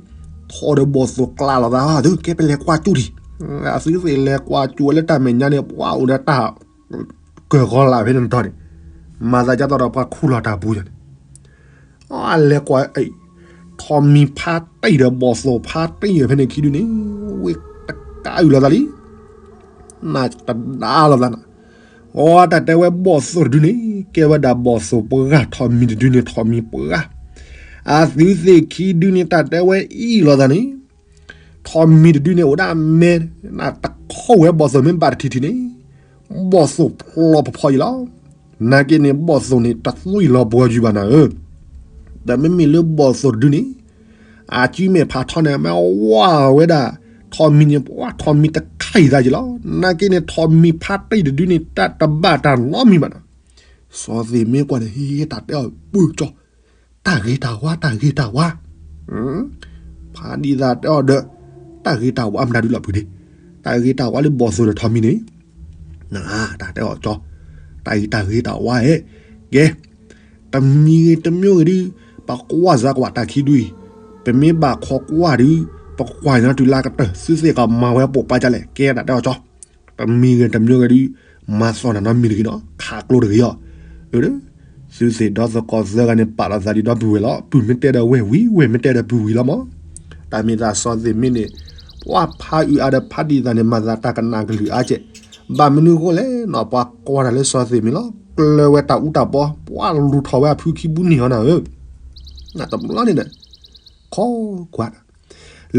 ထီဒီးဘီၣ်သိၣ်ကျးလိာ်သးဒုး ကဲပလဲၤကွၢ်ကၠူထံး, အသုသ့ၣ်လဲၤကွၢ်ကၠူဝဲလၢတၢ်မဲာ်ညါန့ၣ် ပှၤအိၣ်ဒီးတၢ် ကၢၢ်ကီလၢဖဲန့ၣ်တတီၤန့ၣ်, မၤသးဒ်သိးဒီးပှၤခူၣ်လီၤတၢ်ပူၤယၤန့ၣ်, အလဲၤကွၢ်, ထီမံၤဖးတံၢ်ဒီးဘီၣ်သိၣ်ဖးတံၢ်ဖဲန့ၣ်ခံဒုန့ၣ်, ဝဲတကအုၣ်လိာ်သးလံ, နတဒါလိာ်သးနၤ, အတၢ်တဲဝဲဘီၣ်သိၣ်တဒုန့ၣ် ကဲဝဲဒၣ်ဘီၣ်သိၣ်ပှၢ်, ထီမံၤတဒုန့ၣ် ထီမံၤပှၢ်, အသုသ့ၣ်ခံဒုန့ၣ် တၢ်တဲဝဲအ့ၣ်လိာ်သးန့ၣ် ထီမံၤတဒုန့ၣ် အိၣ်ဒၣ်မဲာ်, နတခီဝဲဘီၣ်သိၣ်မ့ၢ်ဘၣ်တထံၣ်ထံၣ်န့ၣ်, ဘီၣ်သိၣ်ဖျိးဖီဖီယံၤလီၤ. နာ်က့န့ၣ် ဘီၣ်သိၣ်န့ၣ် တသွံၣ်လီၤပှီၤယုာ်ဘၣ်နၤဧၢ, ဒီးမ့မ့ၢ်လၢဘီၣ်သိၣ်တဒုန့ၣ်, အစုမဲာ်ဖးထီန့ၣ် မ့ၢ်ဝဲဝဲဒၣ်, ထီမံၤန့ၣ် ပှၤထီမံၤတခါအံၤသးယံၤလီၤ. နာ်က့န့ၣ် ထီမံၤဖးတံၢ်တဒုန့ၣ် တၢ်တဘၣ်တၢ်နီတမံၤဘၣ်နၤ. စီၤသ့ၣ်မ့ၢ်ကွၢ်န့ၣ် ဟ့ၣ်တၢ်တဲအီၤပၢၢ်ကၠီ တၢ်ဂ့ၤတၢ်ဝါ တၢ်ဂ့ၤတၢ်ဝါ, ဖးဒံသးတဲအီၤဒီး တၢ်ဂ့ၤတၢ်ဝါမတၤဒုလီၤဖုဒံး, တၢ်ဂ့ၤတၢ်ဝါလၢဘီၣ်သိၣ်ဒီးထီမံၤန့ၣ်, တၢ်တဲအီၤကၠီ, တၢ် တၢ်အံၤတၢ်ဂ့ၤတၢ်ဝါဧဲ, ကဲ, တမံၤဂ့ၤတမံၤဂ့ၤဒုး, ပကွၢ်စၢ်ကွၢ်တၢ်ခံဒုအံၤ, ပမ့ၢ်ဘၣ်ခိးကွၢ်ဒုး, ပကွၢ်ညီတုၤလၢကတၢၢ် သုသ့ၣ်ကမၤဝဲပိာ်ပာ်ဒ်လဲၣ်, ကဲဒၣ်တဲအီၤကၠီ, တမံၤဂ့ၤတမံၤဂ့ၤဒုး, မၤသီၣ်နၤနီတမံၤတဂ့ၤနီၤ, ခးကျိတဂ့ၤအီၤ, အၢ သုသ့ၣ်ဒီသကိးသၢဂၤန့ၣ် ပာ်လီၤသးဒ်ဒီပုၢ်ဝဲၢ်လီၤ. ပုၢ်မ့ၢ်တဲဒီးဝဲၢ်ဝံၤ, ဝဲၢ်မ့ၢ်တဲဒီးပုၢ်ဝံၤလီၤမး. တၢ်မ့ၢ်သးစီၤသ့ၣ်မ့ၢ်န့ၣ်, ပှၤဖးအုးအါဒီးဖးဒံၣ်သၣ်န့ၣ် မၤသးတၢ်ကနၣ်ကလုၢ်အါကဲး. ဘၣ်မနုၤဃိလဲၣ်နီၤ, ပှၤကွၢ်တၢ်လၢစီၤသ့ၣ်မ့ၢ်လီၤ. ကျၢၤဝဲတၢ်အူတၢ်ပီ, ပှၤလူၤထီၣ်ဝဲအဖုခံဘုန့ၢ်အီၤနၤဧၢ. တဘျီန့ၣ်ဒီး ခိးကွၢ်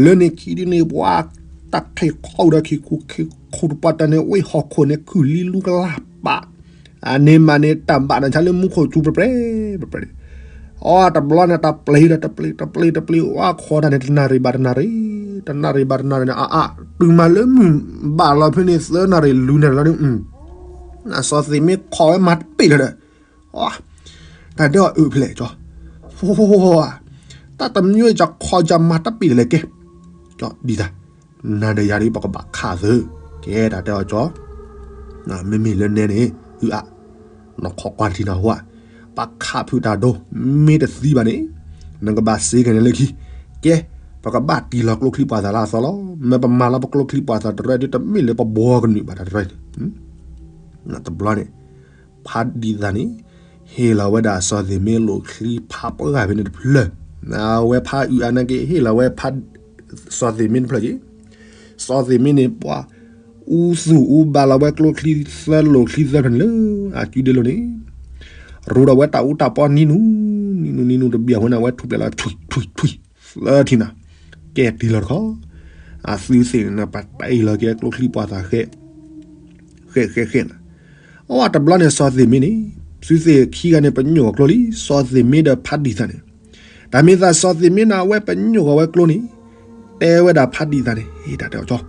လၢန့ၣ်ခံဒုန့ၣ် ပှၤတၢ်ခံးခီဒီးခံးခူခံးခူတပှၢ်တၢၢ်န့ၣ် ဝ့ၢ်ဟီၣ်ခိၣ်န့ၣ် ခုၣ်လံလူကလၢ်ပာ်, အန့ၣ်မးန့ၣ် တၢ်ဘၣ်နၤဆါလၢမူခိၣ်စူၤပြဲပြဲ, ပြဲပြဲန့ၣ်, အတဘျီန့ၣ် တၢ်ပျံၤဒီးတပျံၤ တပျံၤ တပျံၤ ဝဲခိးတၢ်န့ၣ် တနၣ်ရံၣ်ဘၣ်တနၣ်ရံၣ်, တနၣ်ရံၣ်ဘၣ်တနၣ်ရံၣ်န့ၣ် အအါ, တုၤမးလၢမုၢ်ဘၣ်လီၤဖဲန့ၣ် သၢနၣ်ရံၣ်လွံၢ်နၣ်ရံၣ်လီၤန့ၣ်, စီၤသ့ၣ်မ့ၢ်ခိးဝဲမၤတပ့ၢ်လၢၤဒီး တၢ်ဒဲအီၤအုးဖဲလဲၣ်ကၠီ, တၢ်တမံၤယခီယမၤတပ့ၢ်လၢၤကဲ, ကၠီဒ်သး, နၤဒီးယၤဒ်ပကဘၣ်ခးသၢ, ကဲတၢ်တဲအီၤကၠီ, မ့မ့ၢ်လၢနဲန့ၣ် အုးအါ, နခိးကွၢ်တထံၣ်နဟူဧါ, ပခးဖုးတၢ်ဒိ, မ့ၢ်တသံဘၣ်န့ၣ်, နကဘၣ်စ့ကန့ၣ်လၢခံ, ကဲ, ပကဘၣ်တံၢ်လီၤကျိချံပှာ်သၣ်လၢအသီလီၤ. မ့ၢ်ပမၤလီၤပကျိချံပှာ်သၣ်တရၢဒ်တမ့ၢ်လၢပဘှီကနုာ်ဘၣ်တၢ်တရၢ, တဘျီန့ၣ် ဖးဒံၣ်သၣ်န့ၣ် ဟ့ၣ်လီၤဝဲဒၣ်စီၤသ့ၣ်မ့ၢ်လိာ်ချံဖးပှၢ်ဖဲန့ၣ်တဖျၢၣ်, အဝဲဖးအုးအါနာ်က့ ဟ့ၣ်လီၤဝဲဖး စီၤသ့ၣ်မ့ၢ်တဖျၢၣ်က့, စီၤသ့ၣ်မ့ၢ်န့ၣ် ပှၤအူသူၣ်အူဘၣ်လီၤဝဲကျိချံသၢလိာ်ချံသၢဖျၢၣ်န့ၣ်လၢအစုဒ့လိၤန့ၣ်, ရူဒီးဝဲတၢ်အူတၢ်ပီနံၤနူ, နံၤနူနံၤနူတဘျီအဃိန့ၣ် အဝဲထူၣ်ဖျဲးလီၤထွံၣ်ထွံၣ်ထွံၣ် သၢထံၣ်နၤ, ကဲတံၢ်လီၤတခီ, အသုသ့ၣ်န့ၣ် ပတံၢ်လီၤက့ၤကျိချံပှာ်သၣ်ဃဲ ဃဲဃဲဃဲနၤ, အဝဲတဘျီန့ၣ် စီၤသ့ၣ်မ့ၢ်န့ၣ်, သုသ့ၣ်ခံဂၤန့ၣ် ပညိၣ်ဂီၤကျိလံ, စီၤသ့ၣ်မ့ၢ်ဒီးဖးဒံၣ်သၣ်န့ၣ်, တၢ်မ့ၢ်သးစီၤသ့ၣ်မ့ၢ်န့ၣ် အဝဲပညိၣ်ဂီၤဝဲကျိန့ၣ်, တဲဝဲဒၣ်ဖးဒံၣ်သၣ်န့ၣ်, ဟ့ၣ်တၢ်တဲအီၤကၠီ,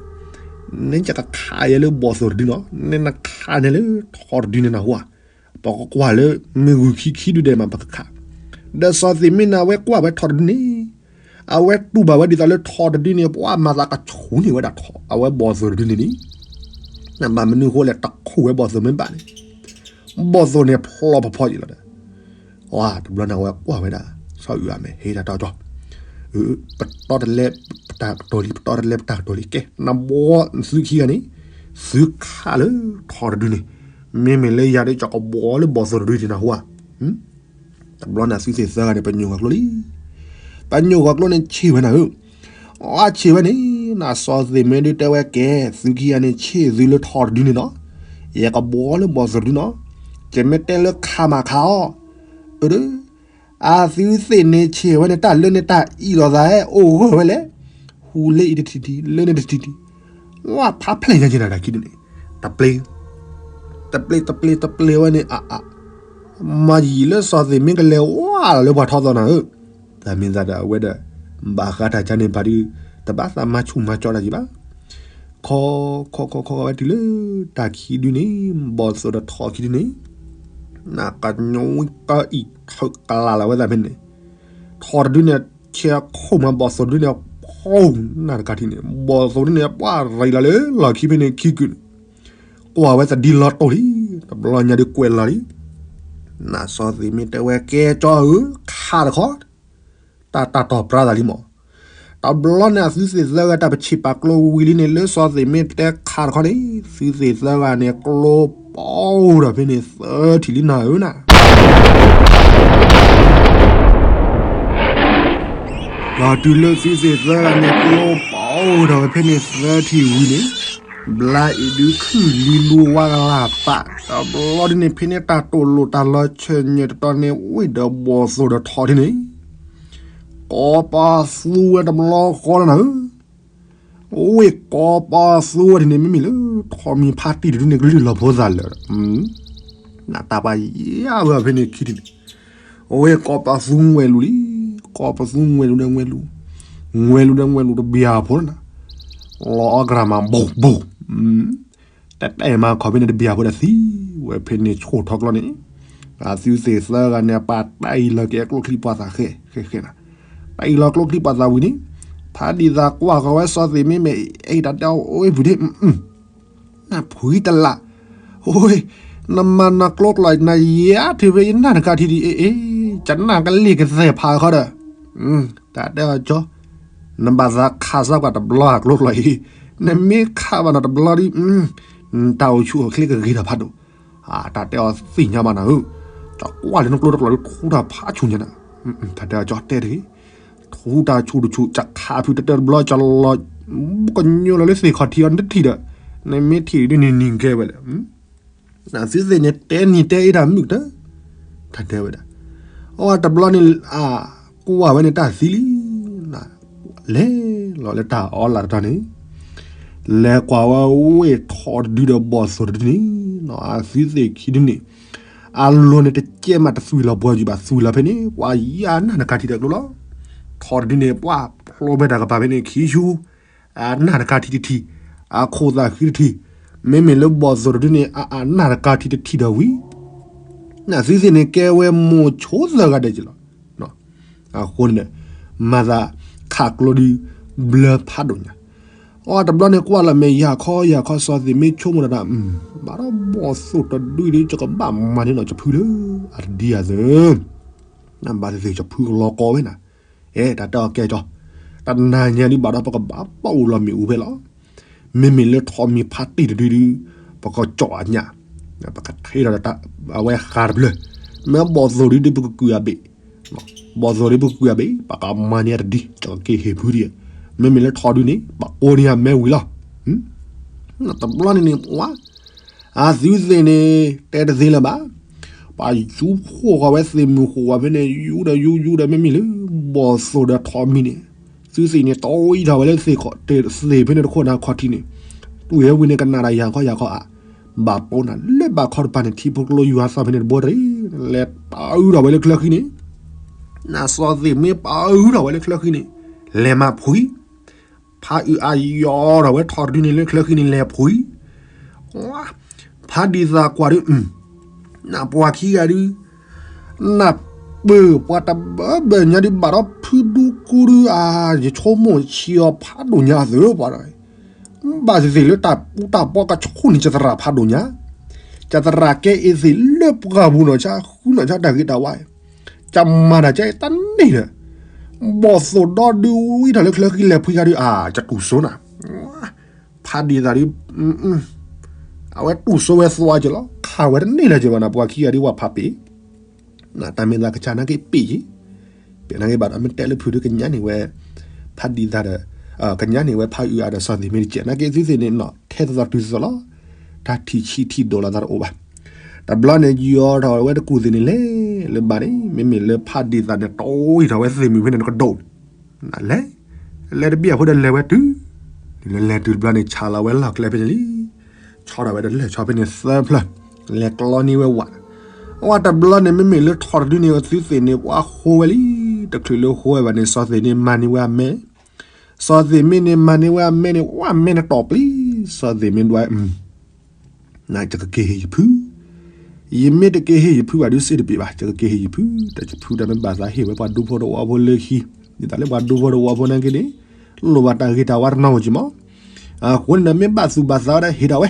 နကခးယဲလၢဘီၣ်သိၣ်တဒုနီၤ, နနခးန့ၣ်လၢထီတဒုန့ၣ်နဟူဧါ, ပကကွၢ်လၢမ့ၢ်ဂုၢ်ခံခံဒုဒဲးမးပကခး, ဒီးစီၤသ့ၣ်မ့ၢ်န့ၣ် အဝဲကွၢ်ဝဲထီတဒုန့ၣ် အဝဲတူၢ်ဘၣ်ဝဲဒ်သိးလၢထီတဒုန့ၣ် ပှၤမၤသးကဆူၣ်န့ၢ်ဝဲဒၣ်ထီ အဝဲဘီၣ်သိၣ်တဒုန့ၣ်လံ, ဘၣ်မနုၤဃိလဲၣ် တခိၣ်ဝဲဘီၣ်သိၣ်မ့ၢ်ဘၣ်န့ၣ်, ဘီၣ်သိၣ်န့ၣ်ဖျီဖီဖီယံာ်လီၤဒီး, တဘျီန့ၣ် အဝဲကွၢ်ဝဲဒၣ် စီၤအုးအါမဲာ် ဟ့ၣ်တၢ်တဲအီၤကၠီ, ပတီတလဲပတၢ်ကတိၤလံ ပတီတလဲပတၢ်ကတိၤလံ ကဲ နဘှီသုခံဂၤန့ၣ်, သုခးလၢထီတဒုန့ၣ်, မ့မ့ၢ်လၢယၤဒီး ကၠီကဘှီလၢဘီၣ်သိၣ်တဒုန့ၣ်နဟူဧါ တဘျီန့ၣ် သုသ့ၣ်သၢဂၤန့ၣ် ပညိၣ်ဂီၤကျိလံ, ပညိၣ်ဂီၤကျိန့ၣ်ဆ့ၣ်ဝဲနၤဧၢ, အီဆ့ၣ်ဝဲန့ၣ်, နစီၤသ့ၣ်မ့ၢ်ဒုတဲဝဲကဲ, သုခံဂၤန့ၣ်ဆ့ၣ်သုလၢထီတဒုန့ၣ်နီၤ, ယကဘှီလၢဘီၣ်သိၣ်တဒုနီၤ, ယမ့ၢ်တဲလၢခးမးခးအီၤ, အၢ အသုသ့ၣ်န့ၣ်ဆ့ၣ်ဝဲန့ၣ် တၢ်လၢန့ၣ်တၢ်အံၣ်လိာ်သးဟဲအိၣ်ဂၢၢ်ဝဲလဲၣ်, ဟူလၢအံၤတထံၣ်ထံၣ် လၢန့ၣ်တထံၣ်ထံၣ်, ဝဲဖးဖျဲၣ်ညါက့ၤနၤတၢ်ခံဒုန့ၣ်, တပျ့ၤ, တပျ့ၤတပျ့ၤတပျ့ၤဝဲန့ၣ်အါအါ, မၤယံာ်လၢစီၤသ့ၣ်မ့ၢ်ကလဲၤဝဲလၢပှၤထီသီနၤဧၢ, တၢ်မ့ၢ်သးဒီးအဝဲဒီး, ဘၣ်ဃးတၢ်ကါန့ၣ်ပၤဒု, တဘၣ်သးမၤဆူၣ်မၤကၠီတၢ်ယံၤဘၣ် ခီ, ခီခီခီဝဲတုၤလၢတၢ်ခံဒုန့ၣ်, ဘီၣ်သိၣ်ဒီးထီခံဒုန့ၣ်, နကညီဝံကအံၣ်ထုးကလးလီၤဝဲသးဖဲန့ၣ်, ထီတဒုန့ၣ်, ဆဲးခိၣ်မးဘီၣ်သိၣ်တဒုန့ၣ်, ဖီ, နတကးထံၣ်န့ၣ် ဘီၣ်သိၣ်တဒုန့ၣ်ပှၤရံးလီၤလၢလီၢ်ခံဖဲန့ၣ်ခံကုာ်န့ၣ်, ကွၢ်ဝဲသဒံလီၤတိၢ်လံ, တဘျီညါဒုးကွဲးလီၤလံ, နစီၤသ့ၣ်မ့ၢ်တဲဝဲကဲကၠီဧၢ, ခးတခီ တၢ်တၢ်တီၢ်ပြါသးလံမး, တဘျီန့ၣ် အသုသ့ၣ်သၢဂၤတၢ်ပဆံးပာ်ကျိဝံၤလံန့ၣ် လၢစီၤသ့ၣ်မ့ၢ်တဲခးတခီန့ၣ်, သုသ့ၣ်သၢဂၤန့ၣ် ကျိပီအိၣ်ဒီးဖဲန့ၣ်သၢထံၣ်လံနၤဧၢနၤ ဒီးတုၤလၢသုသ့ၣ်သၢဂၤန့ၣ် ကျိပီအိၣ်ဒီးဖဲန့ၣ်သၢထံၣ်ဝံၤန့ၣ်, ဘျါအံၤဒုးခုၣ်လံလူဝါကလၢ်ပာ်, တဘျီဒ်န့ၣ် ဖဲန့ၣ်တၢ်တိာ်လိာ်တၢ်လီၤဆၢၣ်ညၣ်တတီၤန့ၣ် ဝ့ၢ်ဒီးဘီၣ်သိၣ်ဒီးထီထံန့ၣ် ကိးပသူဝဲတဘျီဃီလီၤနၤဧၢ, ဝ့ၢ်ကိးပသူဝဲဒ်န့ၣ် မ့မ့ၢ်လၢ ထီမံၤဖါတံၢ်တဒုန့ၣ် ကလုၢ်လီၤဖိသၣ်လၢာ်, နတၢ်ပှၤယါဝဲဖဲန့ၣ်ခံထံၣ်န့ၣ်, ဝ့ၢ်ကိးပသူငွဲၤလူၤလံ, ကိးပသူငွဲၤလူၤဒီးငွဲၤလူၤ, ငွဲၤလူၤဒီးငွဲၤလူၤတဘျီဖိလီၤနၤ, လီၤအီၣ်ကရၢ်မး ဘိၣ်ဘိၣ် တတဲမၤခီဖဲန့ၣ်တဘျီဖိဒီးသံဝဲဖဲန့ၣ်ဆိၣ်ထီၣ်ကျီန့ၣ်, အသုသ့ၣ်သၢဂၤန့ၣ် ပာ်တၢ်အံၤလီၤက့ၤကျိချံပှာ်သၣ်ဃဲဃဲဃဲနၤ, တၢ်အံၤလီၤကျိချံပှာ်သၣ်ဝံၤန့ၣ်, ဖးဒံၣ်သၣ်ကွၢ်ဃီၤဝဲစီၤသ့ၣ်မ့ၢ်မဲာ် အဲၣ်တၢ်တဲအီၤ အိၣ်ဖုဒ့ၣ်, နဖှံတလး, အိၣ်, နမၤနၤကျိကျိးနၤယဲၢ်ထံၣ်ဖဲယနၢ်တကးထံၣ်ဒ်အ့ၣ်အ့ၣ် ကနၣ်ကလ့ၢ်ကသဲၣ်ဖးအခီဒီး, တၢ်တဲအီၤကၠီ, နဘၣ်သးခးစၢ်ကွၢ်တဘျီဟးကျိကျိးအံၤ, နမ့ၢ်ခးဘၣ်နၤတဘျီဒီး, တၢ်အိၣ်ဆူၣ်အိၣ်ချ့ကဂ့ၤထီၣ်ဖးဒိၣ်, တၢ်တဲအီၤသ့ၣ်ညါဘၣ်နၤဧၢ, ကၠီကွၢ်လၢနကျိတကျိးဒီးထူတၢ်ဖးဆူၣ်ညါနၤ, တၢ်တဲအီၤကၠီတဲတဂ့ၤ, ထူတၢ်ဆူၣ်တဆူၣ် ကၠီခးဖုတတၢတဘျီ ကၠီလီၤ, ကညီလီၤလၢသ့ၣ်ခီၣ်ထံးအီၤနတထံၣ်ဒီး, နမ့ၢ်ထံၣ်ဒ်န့ၣ်နံၤကဲဝဲလဲၣ် နသုသ့ၣ်န့ၣ် တဲနံၤတဲအ့ၣ်တၢ်မုၣ်ကတၢၢ်, တၢ်တဲဝဲဒၣ်, အဝဲတဘျီန့ၣ်, ကွၢ်ဝဲန့ၣ်တၢ်သံလံ, လဲၤလီၤလၢတၢ်အီလၢ်တတီၤန့ၣ်, လဲၤကွၢ်ဝဲဝ့ၢ်ထီၣ်တဒုဒီးဘီၣ်သိၣ်တဒုန့ၣ်, အသုသ့ၣ်ခံဒုန့ၣ်, အလိၤန့ၣ်တကဲမးတသွံၣ်လီၤပှီၤယံၤဘၣ် သွံၣ်လီၤဖဲန့ၣ် ပှၤယံၤအနၢ်တကးထံၣ်တကျိၤလီၤ, ထီၣ်တဒုန့ၣ် ပှၤဖျိဖဲတၢ်ကပၤဖဲန့ၣ် ခံဆူ အနၢ်တကးထံၣ်တထံၣ်, အခိၣ်သးဃံတထံၣ်, မ့မ့ၢ်လၢဘီၣ်သိၣ်တဒုန့ၣ် အအနၢ်တကးထံၣ်တထံၣ်ဒီးဝံၤ, နသုသ့ၣ်န့ၣ်ကဲဝဲမိၢ်ဆိသၢဂၤဒဲးက့ၤလီၤ, အဃိန့ၣ်, မၤသးခးကျိဒု ဘျၢဖးဒိၣ်ညါ, အတဘျီန့ၣ်ကွၢ်လီၤမဲာ်ယၤခီယၤခီ စီၤသ့ၣ်မ့ၢ်ဆိကမိၣ်တၢ်, ဘၣ်ဒီးဘီၣ်သိၣ်တဒုဒီး ယကဘၣ်မၤန့ၢ်နီၢ်ကဖုလၢအတဒံအသိး နဘၣ်သ့ၣ်သ့ၣ်ကဖုကလီၤကီဝဲနၤ, အဲ တၢ်တဲအီၤကဲကၠီ, တနၤညါဒုးဘၣ်ဒီးပကဘၣ်ပာ်အိၣ်လီၤမ့ၣ်အူဖဲလီၤ, မ့မ့ၢ်လၢထီးမံၤဖးတံၢ်တဒုဒု, ပကကၠီၣ်အညၣ်, ပကထံၣ်ဒီးအဝဲဃးတဖျၢၣ်, မ့ၢ်ဘီၣ်သိၣ်ဒုဒုပကကုၢ်အဘ့ၣ်, ဘီၣ်သိၣ်ဒုပကကုၢ်အဘ့ၣ် ပကမၤန့ၢ်အတဒံ ကက့ၤဟ့ၣ်ဖုဒံး, မ့မ့ၢ်လၢထီးဒုန့ၣ် ပကိးန့ၢ်အမဲဝံၤလီၤ, တဘျီန့ၣ်န့ၣ် ပှၤ အသုသ့ၣ်န့ၣ် တဲတသ့လၢၤဘၣ်, ပှၤယူၤဖှိၣ်ဃီၤဝဲသ့ၣ်မုၢ်ဃိးဝဲဖဲန့ၣ် ယူၤဒီးယူၤယူၤဒီး မ့မ့ၢ်လၢ ဘီၣ်သိၣ်ဒီးထီးမံၤန့ၣ်, သုသ့ၣ်န့ၣ် တီအံၤထီၣ်ဝဲလၢသ့ၣ်ဖဲန့ၣ်တခိၣ်နၤခီၣ်ထံးန့ၣ်, တွံၢ်ဝဲဝံၤန့ၣ် ကနၣ်တၢ်ယၤခီယၤခီဧါ, ဘၣ်ပိနၤလၢဘၣ်ခီတပၤန့ၣ် ထံဖိကျိယွၤသီဖဲန့ၣ်တဘိတရံး, လဲၤပာ်အုးထီၣ်ဝဲလၢချၢဃံန့ၣ်, နစီၤသ့ၣ်မ့ၢ်ပာ်အုးထီၣ်ဝဲလၢချၢဃံန့ၣ်, လဲၤမၤဖှံ ဖးအုးအါယီၤထီၣ်ဝဲထီးတဒုန့ၣ်လၢချၢဃံန့ၣ်လဲၤဖှံ, ဖးဒံးသးကွၢ်ဒု, နပှၤခံဂၤဒု, နပၢၢ်ပှၤတဘၢဘၢညါဒု ဘၣ်ဒီးဖုဒူကူဒုဧါ, ယဆိကမိၣ်ဆံးအီၤဖးဒိၣ်ညါအသိးပှၤဒီး, ဘၣ်သ့ၣ်သ့ၣ်လၢတၢ်ပူတၢ်ပီကဆူၣ်န့ၣ် ကသရၣ်ဖးဒိၣ်ညါ, ကသရၣ်ကဲအ့ၣ်သ့ၣ်လၢပှၢ်ပူၤနီၢ်ဆါ ဃုနီၢ်ဆါတၢ်ဂ့ၤတၢ်ဝါ ကမၤတၢ်ကဲတၢ်န့ၣ်ဒီး, ဘီၣ်သိၣ်ဒီဒုဝံထီၣ်လၢချၢဃံလဲၤဖှံဂၤဒု အါ ကတူၢ်စိနၤ, ဖးဒံးသးဒု, အဝဲတူၢ်စိဝဲသွါက့ၤလီၤ ခးဝဲတန့ၢ်လၢၤက့ၤဘၣ်နၤ ပှၤခံဂၤဒုဝဲဖးပ့ၤ, တၢ်မ့ၢ်သးကစၢ်နာ်က့ပ့ၤက့ၤ, ပ့ၤနာ်က့ဘၣ်ဒီးမ့ၢ်တဲလၢဖုးဒုကညးန့ၢ်ဝဲ, ဖးဒံးသးဒီး, ကညးန့ၢ်ဝဲဖးအုးအါဒီးစီၤသ့ၣ်မ့ၢ်တကဲး နာ်က့သုသ့ၣ်န့ၣ်နီၤ ထဲသိးသိးတုၤသိးသိးလီၤ, တၢ်ထံၣ်ဆံးထံၣ်ဒိးလိာ်သးတအိၣ်ဘၣ် တဘျီန့ၣ် ယီၤထီၣ်ဝဲတကူၢ်သ့ၣ်န့ၣ်လဲၤလၢၤဘၣ်န့ၣ် မ့မ့ၢ်လၢဖးဒံးသးန့ၣ် တီထီၣ်ဝဲသ့ၣ်မုၢ်ဖဲန့ၣ် နကဒိၣ်, လဲၤ, လဲၤတဘံၣ်အဖိဒီးလဲၤဝဲတုၤ, လဲၤလဲၤတုၤတဘျီန့ၣ် ဆးလီၤဝဲလီၢ်ကျဲဖဲန့ၣ်လံ, ဆီထီၣ်ဝဲဒီးလၢၢ်ဆီဖဲန့ၣ်သၢဖျၢၣ်, လဲၤကျီန့ၢ်ဝဲဝး, အဝဲတဘျီန့ၣ် မ့မ့ၢ်လၢထီၣ်တဒုန့ၣ် သုသ့ၣ်န့ၣ် ပှၤဃိဝဲလံ, တချုးလၢဃိဝဲဘၣ်န့ၣ် စီၤသ့ၣ်န့ၣ်မၤန့ၢ်ဝဲအမဲ, စီၤသ့ၣ်မ့ၢ်န့ၣ်မၤန့ၢ်ဝဲအမဲန့ၣ် ဝဲအမဲန့ၣ်တီၢ်ပျံၤ, စီၤသ့ၣ်မ့ၢ်ဒွး နကက့ၤဟ့ၣ်ယဖု, ယမ့ၢ်တက့ၤဟ့ၣ်ယဖုဘၣ်ဒုးစ့တပ့ၤဘၣ် ယကက့ၤဟ့ၣ်ယဖု, တယဖုဒီးမ့ၢ်ဘၣ်သးဟ့ၣ်ဝဲပှၤဒူဖိတဝီဖိလၢခံ, ဒ်သိးလၢပှၤဒူဖိတဝီဖိနာ်က့န့ၣ်, လိၣ်ဘၣ်တၢ်ဂ့ၤတၢ်ဝါတနီၤဧိၤက့ၤမး, အဃိန့ၣ်ဒီးမ့ၢ်ဘၣ်သူၣ်ဘၣ်သးဝဲဒၣ်ဟ့ၣ်ဒၣ်ဝဲ,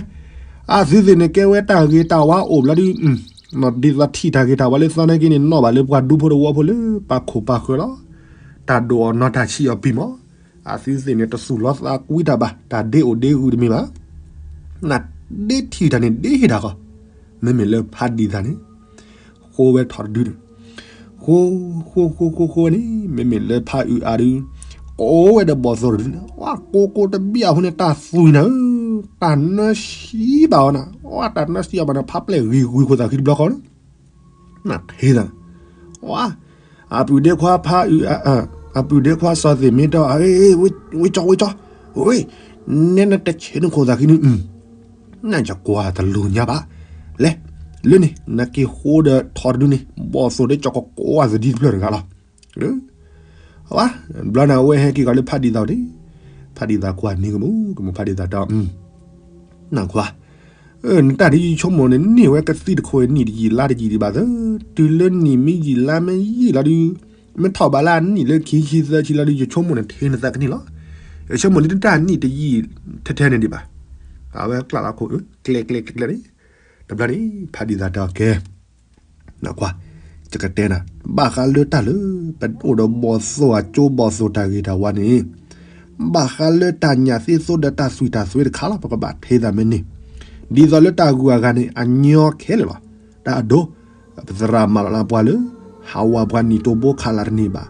အသုသ့ၣ်န့ၣ်ကဲဝဲတၢ်ဂ့ၤတၢ်ဝါအိၣ်ဘျီဒုး, ဒ်သိးထံၣ်တၢ်ဂ့ၤတၢ်ဝါလၢသီနာ်က့န့ၣ် နီၣ်ဘၣ်လၢပှၤဒူဖိတဝီဖိလၢပာ်ခိၣ်ပာ်ဃၢၤလီၤ, တၢ်ဒိၣ်အီၤနီတၢ်ဆံးအီၤပံၤမး အသုသ့ၣ်န့ၣ် တသူၣ်လီသးကွံတၢ်ဘၣ် တၢ်ဒ့အိၣ်ဒ့ဂုာ်တမ့ၢ်ဘၣ်, နဒ့ထံၣ်တၢ်န့ၣ်ဒ့ဟ့ၣ်တၢ်ဃီ, မ့မ့ၢ်လၢဖးဒံးသးန့ၣ်, ဃိဝဲထီၣ်တဒုန့ၣ်, ဃိ, ဃိဃိဃိဃိန့ၣ် မ့မ့ၢ်လၢဖးအုးအါဒု, ကိးဝဲဒီးဘီၣ်သိၣ်တဒုန့ၣ် ဝဲကိးကိးတဘံၣ်အဃိန့ၣ် တၢ်သွံၣ်နၤဧၢ, တၢ်နၢဆံးဘၣ်အီၤနၤ, ဝဲတၢ်နၢဆံးအီၤဘၣ်န့ၣ် ဖးပျဲၢ်ဂ့ၤဂ့ၤခိၣ်သးဃံတဘျီဃီန့ၣ် နထ့သး, ဝါ, အပုၢ်ဒ့ခွါဖးအုး, အပုၢ်ဒ့ခွါစီၤသ့ၣ်မ့ၢ်တီ, ဝ့ၢ်ကၠီ, ဝ့ၢ်ကၠီ, ဝ့ၢ်, နဲနတဆဲးနခိၣ်သးဃံန့ၣ်, နကကွၢ်တလိၤညါဘၣ်, လဲၤ, လၢန့ၣ် နက့ၤဃိဒီးထီၣ်တဒုန့ၣ် ဘီၣ်သိၣ်ဒ့ကၠီကကိးဝဲသဒံတဖျၢၣ်တဂၤလီၤ. ဝါ, ဘျီန့ၣ် အဝဲဟဲက့ၤကီးလၢဖးဒံးသးန့ၣ်, ဖးဒံးသးကွၢ်န့ၢ်ကမူ ကမူဖးဒံးသးတီ နခွါ, နတၢ်ဒ်ယဆိကမိၣ်န့ၣ် န့ၢ်ဝဲကသံၣ်တခိၣ်နံၣ်တယံာ်လါတယံာ်ဒံးဘၣ်သၢ, တုၤလၢနံၣ်မ့ၢ်ယံာ်လါမ့ၢ်ယံာ်လီၤဒုး, မ့ၢ်ထီၣ်ဘးလၢအနံၣ်လၢခံဆံသၢဆံလီၤဒုး ယဆိကမိၣ်န့ၣ် ထဲနသးကန့ၢ်လီၤ. ယဆိကမိၣ်လၢနတၢ်နံၣ်တယံာ်ထဲထဲန့ၣ်ဒံးဘၣ်. အဝဲကျးလီၤခိၣ် ကျဲကျဲကျဲကျဲန့ၣ်, တ တဘျီန့ၣ် ဖးဒံးသးတဲအီၤ ကဲ ကွၢ်, ယကတဲနၤ, ဘၣ်ဃးလၢတၢ်လၢ ပအိၣ်ဒီးဘီၣ်သိၣ်အကၠိ ဘီၣ်သိၣ်တၢ်ဂ့ၤတၢ်ဝါန့ၣ်, ဘၣ်ဃးလၢတၢ်ညၣ်သ့သိဒီးတၢ်သွံၣ်တၢ်သွဲတခါလီၤ. ပကဘၣ်ထဲသးမ့ၢ်န့ၢ်, ဒ်သိးလၢတၢ်ဂုၤအဂၤန့ၣ် အညီခဲလၢာ်လီၤ. တၢ်အဒိ, ပသရၣ်မၤလီၤလၢပှၤလၢ ဟးဝးပှၤနံၣ်တိဘိခးလးတန့ၢ်ဘၣ်,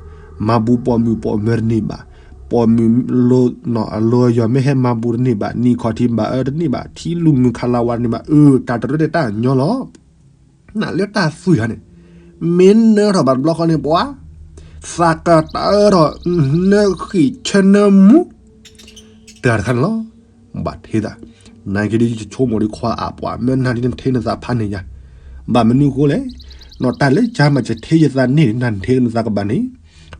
မၤဘူၣ်ပိာ်မုၣ်ပိာ်မၢၤတန့ၢ်ဘၣ်, ပိာ်မုၣ်လၢ အလီၢ်ယီၤမ့ၢ်ဟဲမၤဘူၣ်တန့ၢ်ဘၣ်, နံၣ်ခီၣ်ထံးဘၣ်အၢတန့ၢ်ဘၣ်, ထံလူၢ်မုၢ်ခးလးဝးတန့ၢ်ဘၣ်, အၢ တၢ်တရၢန့ၣ်တၢ်ညီလီၤ. နလၢတၢ်သွံၣ်ခါန့ၣ် မ့ၢ်နၢထီၣ်ဘၣ်တဘျီဃီန့ၣ် ပှၤ သးကတၢၢ်ထီၣ် နဃံၣ်ဆၢနၢမူ တၢ်တခါန့ၣ်လီၤ. ဘၣ်ထဲသး, နာ်က့ဒ်ယဆိကမိၣ်ဒီးခွါအါ ပှၤမၢနၤဒ်နထဲနသးဖးန့ၢ်ယၤ, ဘၣ်မနုၤဃိလဲၣ်, နီၢ်တၢ်လၢကမၤယထဲယသးန့ၢ် နထဲနသးကဘၣ်န့ၣ်,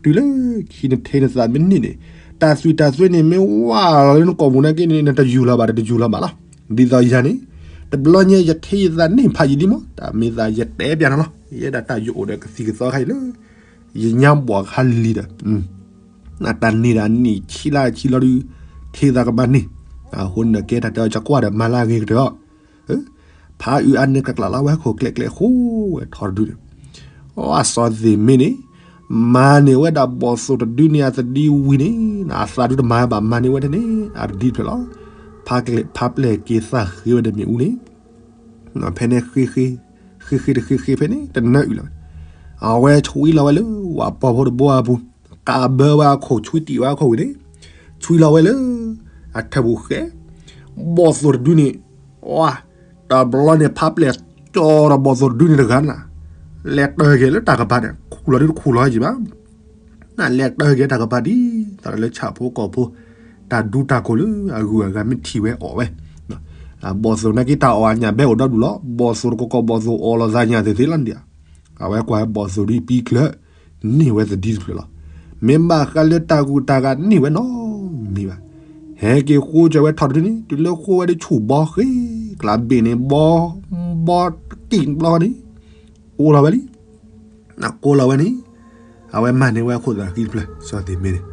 တုၤလၢခံနထဲနသးမ့ၢ်န့ၢ်န့ၣ်, တၢ်သွံၣ်တၢ်သွဲန့ၣ် မ့ၢ်ဝါလီၤလၢနကိာ်ပူၤနာ်က့န့ၣ် နတယူၤလီၤဘၣ် တယူၤလီၤဘၣ်လီၤ. ဒ်သိးယၤန့ၣ်, တဘျီညါယထဲယသးန့ၢ်ဖးယံာ်လံမး, တၢ်မ့ၢ်သးယတဲပျးနၤလီၤ. ယဲဒၣ်တၢ်ယအိၣ်ဒီးကသံၣ်ကသီခါအံၤလၢ ယညါဘှီၣ်ခါလံဒီး တၢ်န့ၢ်ဒၣ်နံၣ်ဆံလါဆံလီၤဒုး ထဲသးကဘၣ်န့ၢ်, အဃိန့ၣ်ဒီးကဲတၢ်တဲအီၤ ယကွၢ်ဒီးမၤလၢအဂ့ၤကတၢၢ်အီၤ, ဖးအုးအါန့ၣ် ကကျးလီၤဝဲခိၣ်ကျဲကျဲဃိဝဲထီၣ်တဒုန့ၣ်, အစီၤသ့ၣ်မ့ၢ်န့ၣ် မၤန့ၢ်ဝဲဒၣ်ဘီၣ်သိၣ်တဒုန့ၣ် အသဒံဝံၤန့ၣ် အသးဒုတမၤဘၣ် မၤန့ၢ်ဝဲဒၣ်န့ၣ် အတဒံတဖျၢၣ်လီၤ. ဖးပျဲၢ်က့ၤသးဃ့ဝဲဒီးမ့ၣ်အူန့ၣ် ဖဲန့ၣ် ဃ့ဃ့တဃ့ဃ့ဖဲန့ၣ် တနၢအုၣ်လီၤ. အဝဲဆွံလီၤဝဲလၢ ဝၤပီၢ်ဖိတဘိအပူၤ, ကးဘၢဝဲအခိၣ် ဆွံတံၢ်ဝဲအခိၣ်ဝံၤန့ၣ်, ဆွံလီၤဝဲလၢ အထၢၣ်ပူၤဃဲ, ဘီၣ်သိၣ်တဒုန့ၣ်, ဝါ, တဘျီန့ၣ် ဖးပျဲၢ်ကၠီဒီးဘီၣ်သိၣ်တဒုန့ၣ်တဂၤနၤ, လဲၤတၢ်က့ၤလၢတၢ်ကပၤန့ၣ် ခူၣ်လီၤဒုတခူၣ်လီၤယံၤဘၣ် နလဲၤတၢ်က့ၤတၢ်ကပၤဒ်သိးလၢဆၣ်ဖိကီၢ်ဖိ တၢ်ဒူတၢ်ခိၣ်လၢအဂုၤအဂၤမ့ၢ်ထံၣ်ဝဲအီၣ်ဝဲ, ဘီၣ်သိၣ်နာ်က့တၢ်အီၣ်အညၣ်ဘဲအိၣ်ဒီဒူၣ်လီၤ. ဘီၣ်သိၣ်တကီၢ်ကီၢ်ဘီၣ်သိၣ်အီၣ်လီၤသးညၣ်သ့ၣ်သ့လီၤဒံးဧါ, အဝဲကွၢ်ဘီၣ်သိၣ်ဒ်ပံကျၢၤ န့ၢ်ဝဲသဒံတဖျၢၣ်လီၤ. မ့ၢ်ဘၣ်ဃးလၢတၢ်ဂုၤတၢ်ဂၤန့ၢ်ဝဲနီတမံၤဘၣ်. ဟဲက့ၤဃိကၢၤဝဲထီၣ်တဒုန့ၣ် တုၤလၢဃိဝဲဒ်ဆူၣ်ဘီဃ့ ကျးဘ့ၣ်န့ၣ် ဘီ ဘီတက့ၢ်တဘျီန့ၣ် ကိးလီၤဝဲလံ ကိးလီၤဝဲန့ၣ်, အဝဲမၤန့ၢ်ဝဲအခိၣ်သးဃံတဖျၢၣ် စီၤသ့ၣ်မ့ၢ်န့ၣ်,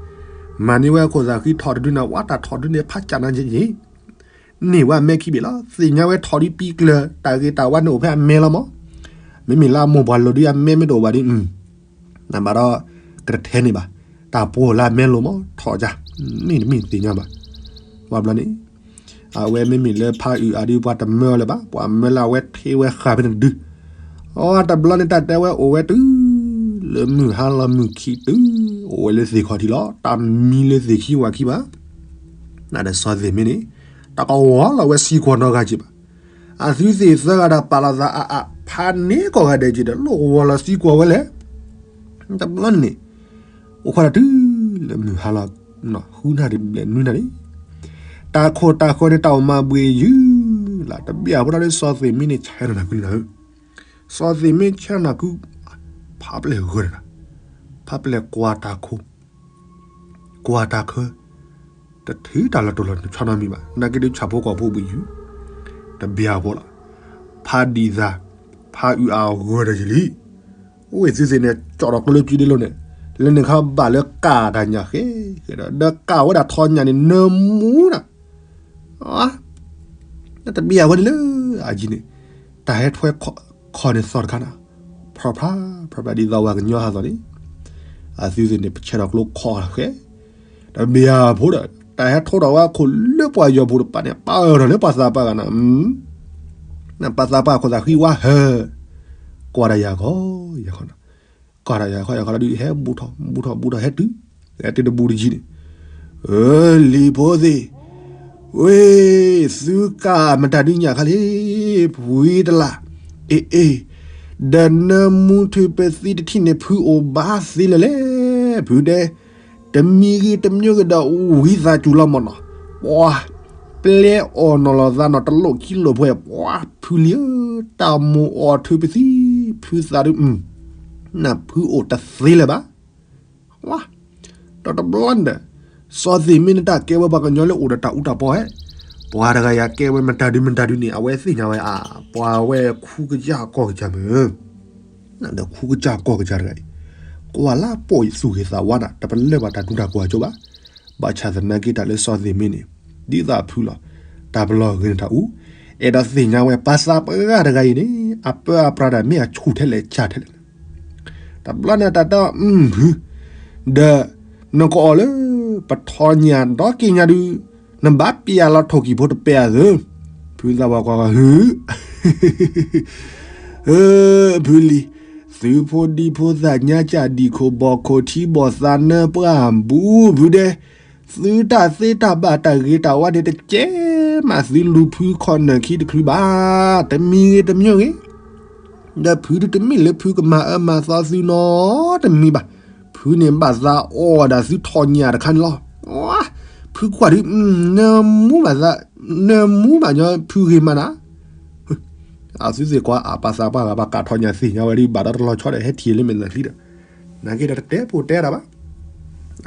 မၤန့ၢ်ဝဲအခိၣ်သးဃံထီၣ်တဒုန့ၣ် ဝဲတၢ်ထီၣ်တဒုန့ၣ် ဖးကၢ်နၤယံၤယံၤ, န့ၢ်ဝဲအမဲခံဘ့ၣ်လီၤ. သ့ၣ်ညါဝဲထီၣ်ဒ်ပံကျၢၤ တၢ်ဂ့ၤတၢ်ဝါန့ၣ်အိၣ်ဖဲအမဲလီၤမး, မ့မ့ၢ်လၢအမိၢ်ပှၢ်လိၤဒ်အမဲမ့ၢ်တအိၣ်ဘၣ်ဒ် နဘၣ်ဒီး ကတထဲန့ၢ်ဘၣ်, တၢ်ပှိၢ်လၢအမဲလိၤမး ထီၣ်ကၢ်, မ့ၢ်တမ့ၢ်သ့ၣ်ညါဘၣ်. ဝဲဘျီန့ၣ် အဝဲမ့မ့ၢ်လၢဖးအုးအါဒ်ပှၤတမၢအီၤလၢၤဘၣ်, ပှၤမၢလၢအဝဲထဲဝဲဃာ်ဖဲန့ၣ်တဒု, အတဘျီန့ၣ် တၢ်တဲဝဲအိၣ်ဝဲတုၤ လၢမုၢ်ဟါလီၤမုၢ်ခံတုၤ အိၣ်ဝဲလၢသ့ၣ်ခီၣ်ထံးလီၤ. တၢ်မံလၢသ့ၣ်ခံဝၣ်ခံဘၣ် နဒီးစီၤသ့ၣ်မ့ၢ်န့ၣ် တၢ်ကဝီၤလီၤဝဲစံကွီၤနီတဂၤက့ၤဘၣ်. အသုသ့ၣ်သၢဂၤဒီးပာ်လီၤသးအါအါ ဖးန့ၢ်ကိးဂၤဒဲးက့ၤဒီး လိၣ်ကဝီၤလီၤစံကွီၤဝဲလဲၣ်. တဘျီန့ၣ် အိၣ်ခိးတၢ်တုၤလၢမုၢ်ဟါလီၤ ဃုနၣ်ရံၣ်ဘျဲၣ်နွံနၣ်ရံၣ်, တၢ်ခိၣ်တၢ်ဃၢၤန့ၣ် တၢ်အိၣ်မၤဘှံးယုၢ်လၢ် တဘ့ၣ်အဖိဒီးစီၤသ့ၣ်မ့ၢ်န့ၣ် ဆဲးနီၢ်နၢ်ကုလီၤ. စီၤသ့ၣ်မ့ၢ်ဆဲးနီၢ်နၢ်ကု ဖးပျဲၢ်ဂၢၢ်တဂၤ, ဖးပျဲၢ်ကွၢ်တၢ်ခိၣ် ကွၢ်တၢ်ခၢ, တထုးတၢ်လီၤတိၢ်လီၤဆီနီတမံၤဘၣ်. နာ်က့ဒ်ဆၣ်ဖိကီၢ်ဖိဘှံးယုၢ် တဘ့ၣ်အဖိလီၤ. ဖးဒံးသး, ဖးအုးအါဂၢၢ်တယံၤလံ. အိၣ်ဝဲသုသ့ၣ်န့ၣ် ကၠီၣ်ဒီးကျိလၢစုဒ့လိၤန့ၣ်, လၢန့ၣ်ခါဘၣ်လၢကၢ်တၢ်ညၣ်ဃဲဃဲဒီး ဒီးကၢ်ဝဲဒၣ်ထီညၣ်န့ၣ် နၢမူနၤ တဘ့ၣ်အဝဲန့ၣ်လၢအယံၤန့ၣ်, တၢ်ဟဲထွဲခီၣ်န့ၣ်သီၣ်တခါနၤ, ဖျီဖျါ ဖျီဖျါဒ်သိးဝဲကညီဟးသီၣ်န့ၣ်, အသုသ့ၣ်န့ၣ် ပဆဲးထီၣ်ကျိခီၣ်ဃဲ, တဘ့ၣ်အဖိဒီး တၢ်ဟဲထိထီၣ်ဝဲအခိၣ်လၢပှၤယီၤဖိတပၤန့ၣ် ပာ်အၢၣ်ထီၣ်လၢပှၤသးပှၢ်ဂၤနၤ, ပှၤသးပှၢ်အခိၣ်သးဃံဝါဟၢ, ကွၢ်တၢ်ယၤခီယၤခီနၤ, ကွၢ်တၢ်ယၤခီယၤခီလီၤဒုး ဟဲဘူးထီၣ်ဘူးထီၣ်ဘူးထီၣ်ဟဲတုၤ, ဟဲတုၤတဘူးတယံၤန့ၣ် လံၤဖိသ့ၣ်, ဝ့ၢ်, သုကၢ်မတၤဒုညၣ်ခါလံ, ဖုတလး, အ့ၣ်အ့ၣ်, ဒီးနၢမူထုးပသံတထံၣ်န့ၣ် ဖုအိၣ်ဘၣ်သ့လၢၤလဲၣ်, ဖုဒဲ, တမံၤဂ့ၤတမံၤဂ့ၤဒီးဝံသးစူၤလီၤမၢ်နီၤ, ပှၤ, ပျဲအီၣ်နီၢ်လီၤသးနီၤ တလိၣ်ခံလိၣ်ဖဲ ပှၤဖုလံဧၢ, တၢ်မိၣ်အီၣ်ထုးပသံ, ဖုသးဒုး, နဖုအိၣ်တသ့လၢၤဘၣ် ဒီးတဘျီန့ၣ်ဒီး စီၤသ့ၣ်မ့ၢ်န့ၣ်တၢ်ကဲဝဲပှၤကညီလၢအိၣ်ဒီးတၢ်အူတၢ်ပီဟဲ, ပှၤတဂၤယၤကဲဝဲမတၤဒုမတၤဒုန့ၣ် အဝဲသ့ၣ်ညါဝဲအါ, ပှၤဝဲခူကစၢ်ကီၢ်ကစၢ်မ့ၢ်, ဒီးခူကစၢ်ကီၢ်ကစၢ်တဂၤအံၤ, ကွၢ်လၢပိာ်ယသူၣ်ဂ့ၤသးဝါနၤ တပလၢၢ်ဘၣ်တၢ်ဒူတၢ်ကိးအကၠိဘၣ်, ဘၣ်ဆၣ်သနာ်က့တၢ်လၢစီၤသ့ၣ်မ့ၢ်န့ၣ်, ဒ်သိးအဖုလီၤ, တၢ်ပလီၢ်ဂ့ၤန့ၣ်တၢ်အူ, အဲၣ်ဒိးသ့ၣ်ညါဝဲ ပှၤသးပှၢ်တဂၤအံၤန့ၣ် အပၢအပြးတၢ်မ့ၢ်အဆူၣ်ထဲလဲၣ်ဆၣ်ထဲလဲၣ်. တဘျီန့ၣ်တၢ်တဲအီၤ ဖု, ဒီး နကအီၣ်လၢ ပထီၣ်ညၣ်ဒီက့ၤညါဒုး နဘၣ်ပျဲလီၤထိၣ်ကံၢ်ဖိတပဲာ်အသၢ. ဖုသးပှၢ်ကွၢ်ကွၢ် ဟု ဖုလံၤ, သုဖိဒံဖိသၣ်ညါ ကၢ်ဒံၣ်ခိၣ်ဘီၣ်ခိၣ် ထံဘီၣ်သးနၢပှၢ်ဘူး ဖုဒဲး, သုတၢ်သ့တၢ်ဘၣ်တၢ်ဂ့ၤတၢ်ဝါန့ၣ် တကဲမး သုလူၤဖုခီၣ်နၢၣ်ခံတချုးဘၣ်, တမံၤဂ့ၤတမံၤဂ့ၤ, ဒီးဖုဒုးတမ့ၢ်လၢဖုကမၤအၢမၤသီသုနီတမံၤဘၣ်. ဖုန့ၣ်ဘၣ်သးအီၣ်ဒၣ်သုထီၣ်ညၣ်တခါန့ၣ်လီၤ. ဖုကွၢ်ဒုး နၢမူဘၣ်သး, နၢမူဘၣ်ညီဖုဂ့ၤမးနၤ. အသုသ့ၣ်ကွၢ် အပၢ်သးပှၢ်ဂၤ ဘၣ်ကးထီၣ်ညၣ်သ့ၣ်ညါဝဲဒုး ဘၣ်ဒီးတလီၤဆီဒီး ဟဲထံၣ်လၢမဲာ်သၣ်ချံဒီး နာ်က့ဒီးတတဲပူၤတဲတၢ်ဘၣ်.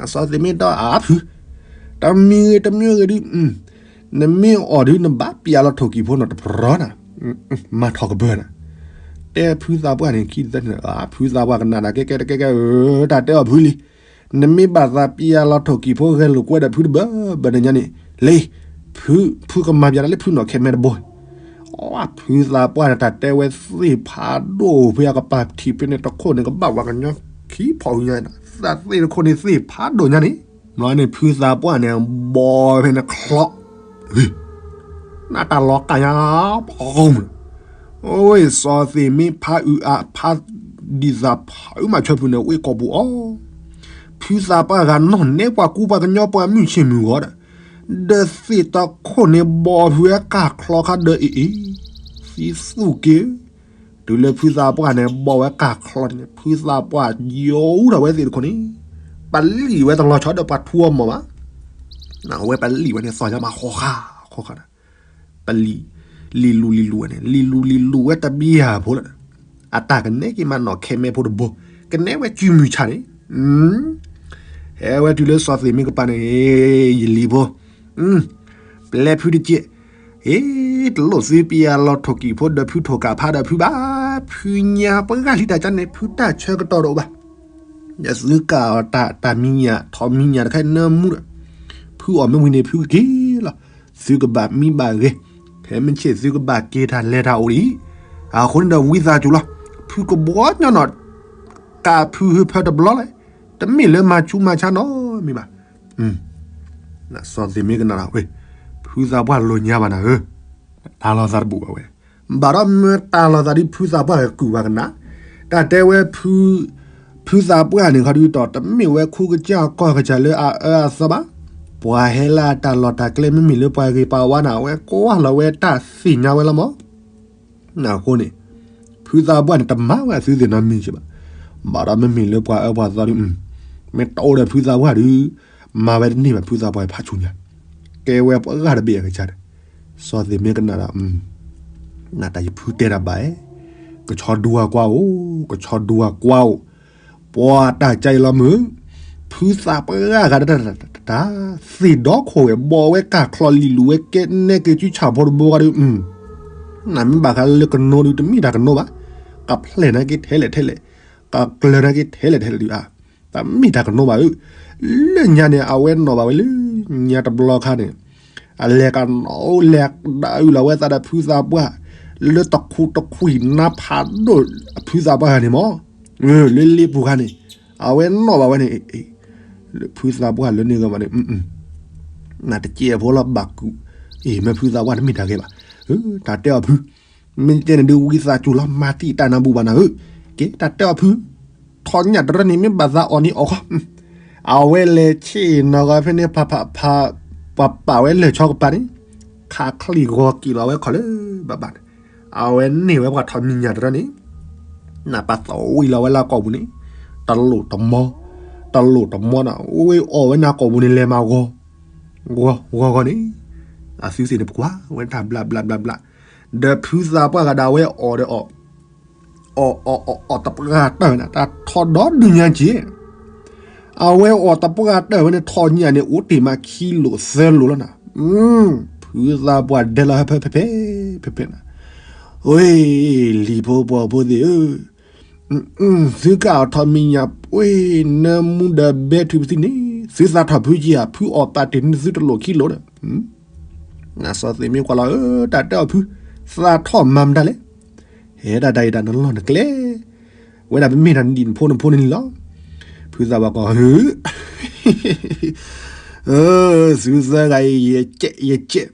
အစီၤသ့ၣ်မ့ၢ်တဲအါဖု, တမံၤဂ့ၤတမံၤဂ့ၤဒုး နမ့ၢ်အီၣ်ဒုး နဘၣ်ပျဲလီၤထိၣ်ကံၢ်ဖိနီၤတပရီနၤ, မၤထီၣ်ကဘၢနၤ. တဲဖုသးပှၢ်န့ၣ် ခံသၢန့ၣ် ဖုသးပှၢ်ကနၣ်တၢ်ကဲကဲတကဲကဲ တၢ်တဲအီၤဖုလံ, နမ့ၢ်ဘၣ်သးပျဲလီၤထိၣ်ကံၢ်ဖိဂဲၤလိာ်ကွဲဒီးဖုတဘၢဘၢဒီးညါန့ၣ်, လၢ ဖုကမၤပျဲတၢ်လၢဖုနီၢ်ခဲမဲတဘိ. အဖုသးပှၢ်န့ၣ် တၢ်တဲဝဲသ့ၣ်ဖးဒိၣ်ဖဲအကပၤထံးဖဲန့ၣ်တခိၣ်န့ၣ် ကဘၣ်ပှၤကညီခံဖီၣ်ညါ, သးသ့ၣ်တခိၣ်န့ၣ်သ့ၣ်ဖးဒိၣ်ညါန့ၣ်, ဘျီန့ၣ်ဖုသးပှၢ်န့ၣ် ဘီဖဲန့ၣ်ချီ နတၢ်လီၤကၢ်ညါ, ဖီမ, အိၣ်စီၤသ့ၣ်မ့ၢ်ဖးအုးအါ ဖးဒံးသးဖးအုးမးဆွဲဖုန့ၣ် အိၣ်ကိာ်ပူၤအီၤ, ဖုသးပှၢ်ဂၤနီၢ်နဲပှၤကူပှၤကညီပှၤမုၢ်ဆ့ၣ်မုၢ်ဂီၤဒီး, ဒီးသ့ၣ်တခိၣ်န့ၣ်ဘီဖုဝဲကၢ်ချီခါဒီးအံၤအံၤ, သံသူၣ်က့ၤ တုၤလၢဖုသးပှၢ်န့ၣ် ဘီဝဲကၢ်ချီန့ၣ် ဖုသးပှၢ်ယိးထီၣ်ဝဲသ့ၣ်တခိၣ်န့ၣ်, ပလံာ်ဝဲတလီၤဆီဒီးပှၤထူအီၤမီၢ်ဘၣ်, အဝဲပလံာ်ဝဲန့ၣ် သီၣ်ညါမးဃီဃာ်ဃီဃာ်ဒီး, ပလံာ်, လံာ်လူၤလံာ်လူၤဝဲန့ၣ် လံာ်လူၤလံာ်လူၤဝဲတဘျီယၤဖိလီၤ, အတၢ်ကနဲက့ၤမးနီၢ်ခဲမဲဖိတဘိ, ကနဲဝဲကုမုၢ်ဆၣ်န့ၣ်, ဟဲဝဲတုၤလၢစီၤသ့ၣ်မ့ၢ်ကပၤန့ၣ်, ယလံၤဖိ ပျဲဖုတကဲး, ဟ့ တလိၣ်သုပျဲလီၤထိၣ်ကံၢ်ဖိဒီးဖုထိၣ်ကးဖးဒီးဖုဘၣ်, ဖုညါပှၤဂၤလံတၢ်ကါန့ၣ် ဖုတၢ်ဆၢကတီၢ်တအိၣ်ဘၣ်, ဒီးသုကးအီၤတၢ်မံၤညၣ်ထီၣ်မံၤညၣ်တခါနၢမူဒီး, ဖုအီၣ်မ့ၢ်ဝံၤန့ၣ်ဖုကက့ၤလီၤ, သုကဘၣ်မံဘၣ်ဂဲၤ, ဖဲမုၢ်ဆ့ၣ်သုကဘၣ်က့ၤတၢ်လဲၤတၢ်အိၣ်ဒံး, အဃိန့ၣ်ဒီးဝံသးစူၤလီၤ, ဖုကဘီညီနီၣ်, ကးဖုဟၢဖၢတဘျီလဲၣ်, တမ့ၢ်လၢမၤဆူးမၤဆါနီတမံၤဘၣ် စီၤသ့ၣ်မ့ၢ်ကနၣ်ဒီးဝဲ, ဖုသးပှၢ်လိာ်ညါဘၣ်နၤဧၢ, တၢ်လီၤသးတဘူၣ်ဘၣ်ဝဲ, ဘၣ်ဒီးမ့ၢ်တၢ်လီၤသးဒ်ဖုသးပှၢ်ဂၤကုၢ်ဘၣ်ကနၣ်, တၢ်တဲဝဲ ဖုသးပှၢ်န့ၣ်ခီဒုးတီၢ် တမ့ၢ်ဝဲခူကစၢ်ကီၢ်ကစၢ်လၢအအၢအသီဘၣ်, ပှၤဟဲလၢအတၢ်လီၢ်တၢ်ကျဲ မ့မ့ၢ်လၢပှၤဂ့ၤပှၤဝါန့ၣ် အဝဲကွၢ်လီၤဝဲတၢ်သ့ၣ်ညါဝဲလီၤမး အဃိန့ၣ်, ဖုသးပှၢ်န့ၣ် တမၤဝဲအသုသ့ၣ်နီတမံၤဘၣ်, ဘၣ်ဒီးမ့မ့ၢ်လၢပှၤအၢပှၤသီဒုး, မ့ၢ်တအိၣ်ဒီးဖုသးပှၢ်ဒုး, မၤဝဲတန့ၢ်ဘၣ် ဖုသးပှၢ်ဖးဆူညါ, ကဲဝဲပှၤဂၤတဘ့ၣ်အကစၢ်ဒီး, စီၤသ့ၣ်မ့ၢ်ကနၣ်ဒီး, နတၢ်ယဖုတဲတၢ်ဘၣ်ဧဲ, ကဆီဒူဝါကွၢ်အိၣ်, ကဆီဒူဝါကွၢ်အိၣ်, ပှၤတၢ်ကါအံၤလီၤမုၢ်, ဖုသးပှၢ်ဂၤတၢ်တၢ်တၢ်တၢ်, သ့ၣ်ဒီခိၣ်ဝဲ ဘီဝဲကၢ်ချီလံာ်လူၤဝဲကဲနဲက့ၤစုဆၣ်ဖိတဘိဂၤဒုး, နမ့ၢ်ဘၣ်ဃးလၢကနိဒုး တမ့ၢ်တၢ်ကနိဘၣ်, ကဖျဲၣ်နာ်က့ထဲလဲၣ်ထဲလဲၣ်, ကကျၢၤနာ်က့ထဲလဲၣ်ထဲလဲၣ်ဒုးဧါ, တမ့ၢ်တၢ်ကနိဘၣ်ဧၢ, လၢညါန့ၣ် အဝဲနီၣ်ဘၣ်ဝဲလၢညါတဘျီခါန့ၣ်, အလဲၤကနီၣ်လဲၤဒၣ်အုၣ်လီၤဝဲသးဒီးဖုသးပှၢ်, လၢတခူတခွံၣ်နါဖးဒိၣ်အဖုသးပှၢ်ဂၤန့ၣ်မး, လၢလ့ပူၤခါန့ၣ်, အဝဲနီၣ်ဘၣ်ဝဲန့ၣ်, ဖုသးပှၢ်လၢန့ၣ်ဂ့ၤဘၣ်န့ၣ်, နတကဲဖိလီၤဘၣ်ကူး, အ့ၣ် မ့ၢ်ဖုသးပှၢ်တမ့ၢ်တၢ်ဂ့ၤဘၣ်, တၢ်တဲအီၤဖု, မ့ၢ်တဲန့ၣ်ဒုးဝံသးစူၤလီၤ မၤတံာ်တာ်နၤဘူၣ်ဘၣ်နၤဧၢ, ကဲတၢ်တဲအီၤဖု, ထီၣ်ညၣ်တရၢန့ၣ် မ့ၢ်ဘၣ်သးအီၣ်န့ၣ်အီၣ်ခီ, အဝဲလဲၤဆ့ၣ်နီၤဂီၤဖဲန့ၣ် ဖးဖးဖး, ပှၤပာ်ဝဲလၢာ်ဆီကပၤန့ၣ်, ခးချံၣ်ဂီၤက့ၤလီၤဝဲခီၣ်လၢဘၣ်ဘၣ်န့ၣ်, အဝဲန့ၢ်ဝဲပှၤထီၣ်မံၤညၣ်တရၢန့ၣ်, နပာ်သဝံလီၤဝဲလၢကိာ်ပူၤန့ၣ်, တလိၣ်တမီ, တလိၣ်တမီနၤ, ဝဲအီၣ်ဝဲန့ၣ်ကိာ်ပူၤန့ၣ် လဲၤမၤဂီၤ, ဂီၤဂီၤဂီၤန့ၣ်, အသုသ့ၣ်န့ၣ်ပကွၢ်ဝဲတၢ်ဘျးဘျးဘျးဘျး, ဒီးဖုသးပှၢ်ဂၤဒၣ်ဝဲအီၣ်ဒီးအီၣ် အီၣ်အီၣ်အီၣ်တပှၢ်တၢၢ်ဝဲန့ၣ် တၢ်ထီၣ်ဒီဒုညါက့ၤ, အဝဲအီၣ်တပှၢ်တၢၢ်ဝဲန့ၣ် ထီၣ်ညၣ်န့ၣ် အိၣ်တ့ၢ်မးခံလိာ်သၢလိာ်လီၤနၤ, ဖုသးပှၢ်ဒဲလီၤဟဲဖဲဖဲဖဲဖဲဖဲနၤ, ဝဲ, လံၤဖိပှီၤဖိသ့ၣ်ဧၢ, သုကအီၣ်ထီၣ်မံၤညၣ် ဝဲ, နၢမူဒီးဘဲထုးပသံန့ၣ် သုသးထီၣ်ဖုက့ၤဧါ, ဖုအီၣ်ပာ်တ့ၢ်န့ၢ်သုတလိၣ်ခံလိာ်ဒီး, နစီၤသ့ၣ်မ့ၢ်ကွၢ်လီၤဧၢ, တၢ်တဲအီၤဖု သးထီၣ်မၤမတၤလဲၣ်. ဟဲဒၣ်တၢ်အံၤတၢ်နလီၢ်နကျဲ, ဝဲဒၣ်ပမ့ၢ်တၢ်နဒံၣ်နဖိနဖိန့ၣ်လီၤ. ဖုသးပှၢ်ကီၢ်, သုသၢဂၤအံၤ ယကဲးယကဲး,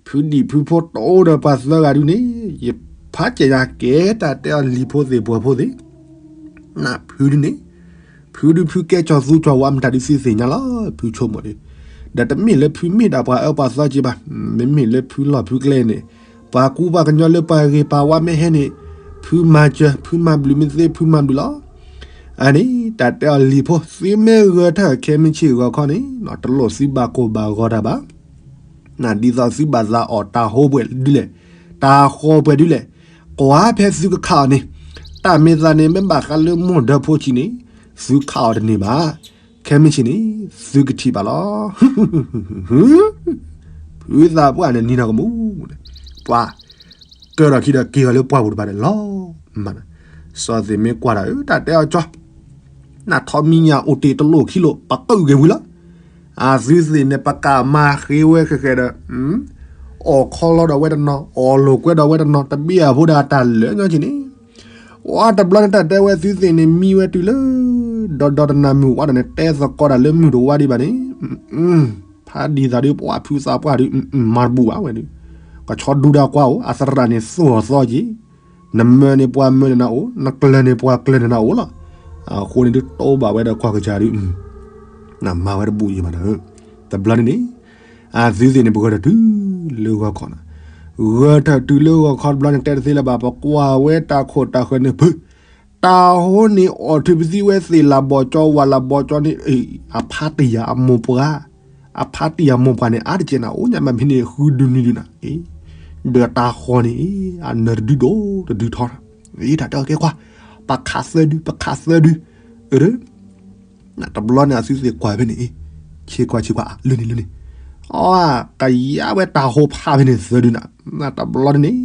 ဖုဒံၣ်ဖုဖိတအိၣ်ဒီးပှၤသၢဂၤဒုန့ၣ်, ယဖးကဲယၤကဲတၢ်တဲအီၤလံၤဖိသ့ၣ်ပှၢ်ဖိသ့ၣ်, နဖုဒုန့ၣ် ဖုဒုဖုကဲကၠီၤသူကၠီၤဝါမတၤဒုသုသ့ၣ်ညါလီၤ ဖုဆိကမိၣ်ဒု, ဒီးတမ့ၢ်လၢဖုမ့ၢ်ဒၣ်ပှၤအၢပှၤသီက့ဘၣ်, မ့မ့ၢ်လၢဖုလီၢ်ဖုကျဲန့ၣ်, ပှၤကူပှၤကညီလၢပှၤဂ့ၤပှၤဝါမ့ၢ်ဟဲန့ၣ်, ဖုမၤစၢၤ ဖုမၤဘျုးမ့ၢ်သ့ဖုမၤဘျုးလီၤ. အန့ၣ် တၢ်တဲအီၤလံၤဖိ သုမ့ၢ်ဂဲၤထၢၣ်ခဲမုၢ်ဆ့ၣ်ဂီၤခီန့ၣ် တလိၣ်သုဘၣ်ကိၢ်ဘၣ်ဂီၤတၢ်ဘၣ်. နဒ်သိးသုဘၣ်သးအီၣ်တၢ်ဟိပှဲၤဒုလဲၣ်, တၢ်ဃီၤပှဲၤဒုလဲၣ်, ကွၢ်ဖဲသုကခးအီၤန့ၣ်, တၢ်မ့ၢ်သးန့ၣ် မ့ၢ်ဘၣ်ဃးလၢမိၢ်ဒၢဖိဆံးန့ၣ်, သုခးအီၤတန့ၢ်ဘၣ်. ခဲမုၢ်ဆ့ၣ်န့ၣ် သုကထံၣ်ဘၣ်လီၤ. ဖုသးပှၢ်န့ၣ် နံၤနီၢ်ကမူၣ်, ပှၤ ကၢထီၣ်ခံဒီးက့ၤအီၤလၢပှၢ်ပူၤတဖၣ်န့ၣ်လီၤ. မၤ, စီၤသ့ၣ်မ့ၢ်ကွၢ်တၢ်အၢ တၢ်တဲအီၤကၠီ, နထီၣ်မံညၣ်အိၣ်တ့ၢ်တလိၣ်ခံလိၣ် ပကၢၣ်ဂ့ၤဝံၤလီၤ. အသုသ့ၣ်န့ၣ် ပကးမၤဃ့ဝဲဃဲးဃဲးဒီး အီၣ်ခီလီၤဒီးဝဲတနီၤ အီၣ်လိာ်ကွဲဒီးဝဲတနီၤ တဘ့ၣ်အဖိဒီးတၢ်လၢာ်ညီဆ့ၣ်န့ၣ်, ဝဲတဘျီန့ၣ် တၢ်တဲဝဲသုသ့ၣ်န့ၣ် မံဝဲတုၤလၢ ဒီဒီတနၤမုၢ်ဝါဒီးန့ၣ် တဲသကိးတၢ်လၢမုၢ်တဝါဒံးဘၣ်န့ၣ်, ဖးဒ်သိးဒီးပှၤဖုသးပှၢ်ဒီး မၤတဘူၣ်ဘၣ်ဝဲဒီး, ကဆီဒူဒၣ်ကွၢ်အိၣ် အသရၣ်န့ၣ်သိၣ်အီၤသီက့ၤ, နမၢန့ၢ်ပှၤမၢနနၤအိၣ် နကျၢၤန့ၢ်ပှၤကျၢၤနနၤအိၣ်လီၤ. အဃိန့ၣ်ဒုးတိဘၣ်ဝဲဒီးကွၢ်ကစၢ်ဒုး နမၤဝဲတဘူၣ်ယံၤမးဒီး, တဘျီန့ၣ်န့ၣ် အသုသ့ၣ်န့ၣ် ပဂဲၤထၢၣ်တုၤလၢဂီၤခီနီၤ, ဂဲၤထၢၣ်တုၤလၢဂီၤခီတဘျီန့ၣ် တဲတသ့လၢၤဘၣ် ပကွၢ်ဝဲတၢ်ခိၣ်တၢ်ဃၢၤန့ၣ်ဖုး, တၢ်ဟိန့ၣ်အီၣ်ထုးပသံဝဲသ့ၣ်လၢဘီၣ်ကၠီဝၣ်လၢဘီၣ်ကၠီန့ၣ်, အဖါတံၢ်ယၤအမိၢ်ပှၢ်, အဖါတံၢ်ယၤမိၢ်ပှၢ်န့ၣ် အါတကဲးနၤ အိၣ်ညါမးဖဲန့ၣ် ဃုဒုနံၤဒုနၤ, ဒီးတၢ်ဃီၤန့ၣ် အနၢၤတဒုဒိၣ်တဒုထီ, တၢ်တဲအီၤကဲကွၢ်, ပခးသၢဒု ပခးသၢဒု, အၢ တဘျီန့ၣ် အသုသ့ၣ်ကွၢ်ဖဲန့ၣ်, ဆ့ကွၢ်ဆ့ကွၢ် လၢန့ၣ်လၢန့ၣ်, အကယါဝဲတၢ်ဟိဖးဖဲန့ၣ်သၢဒုနၤ, တဘျီန့ၣ်န့ၣ်,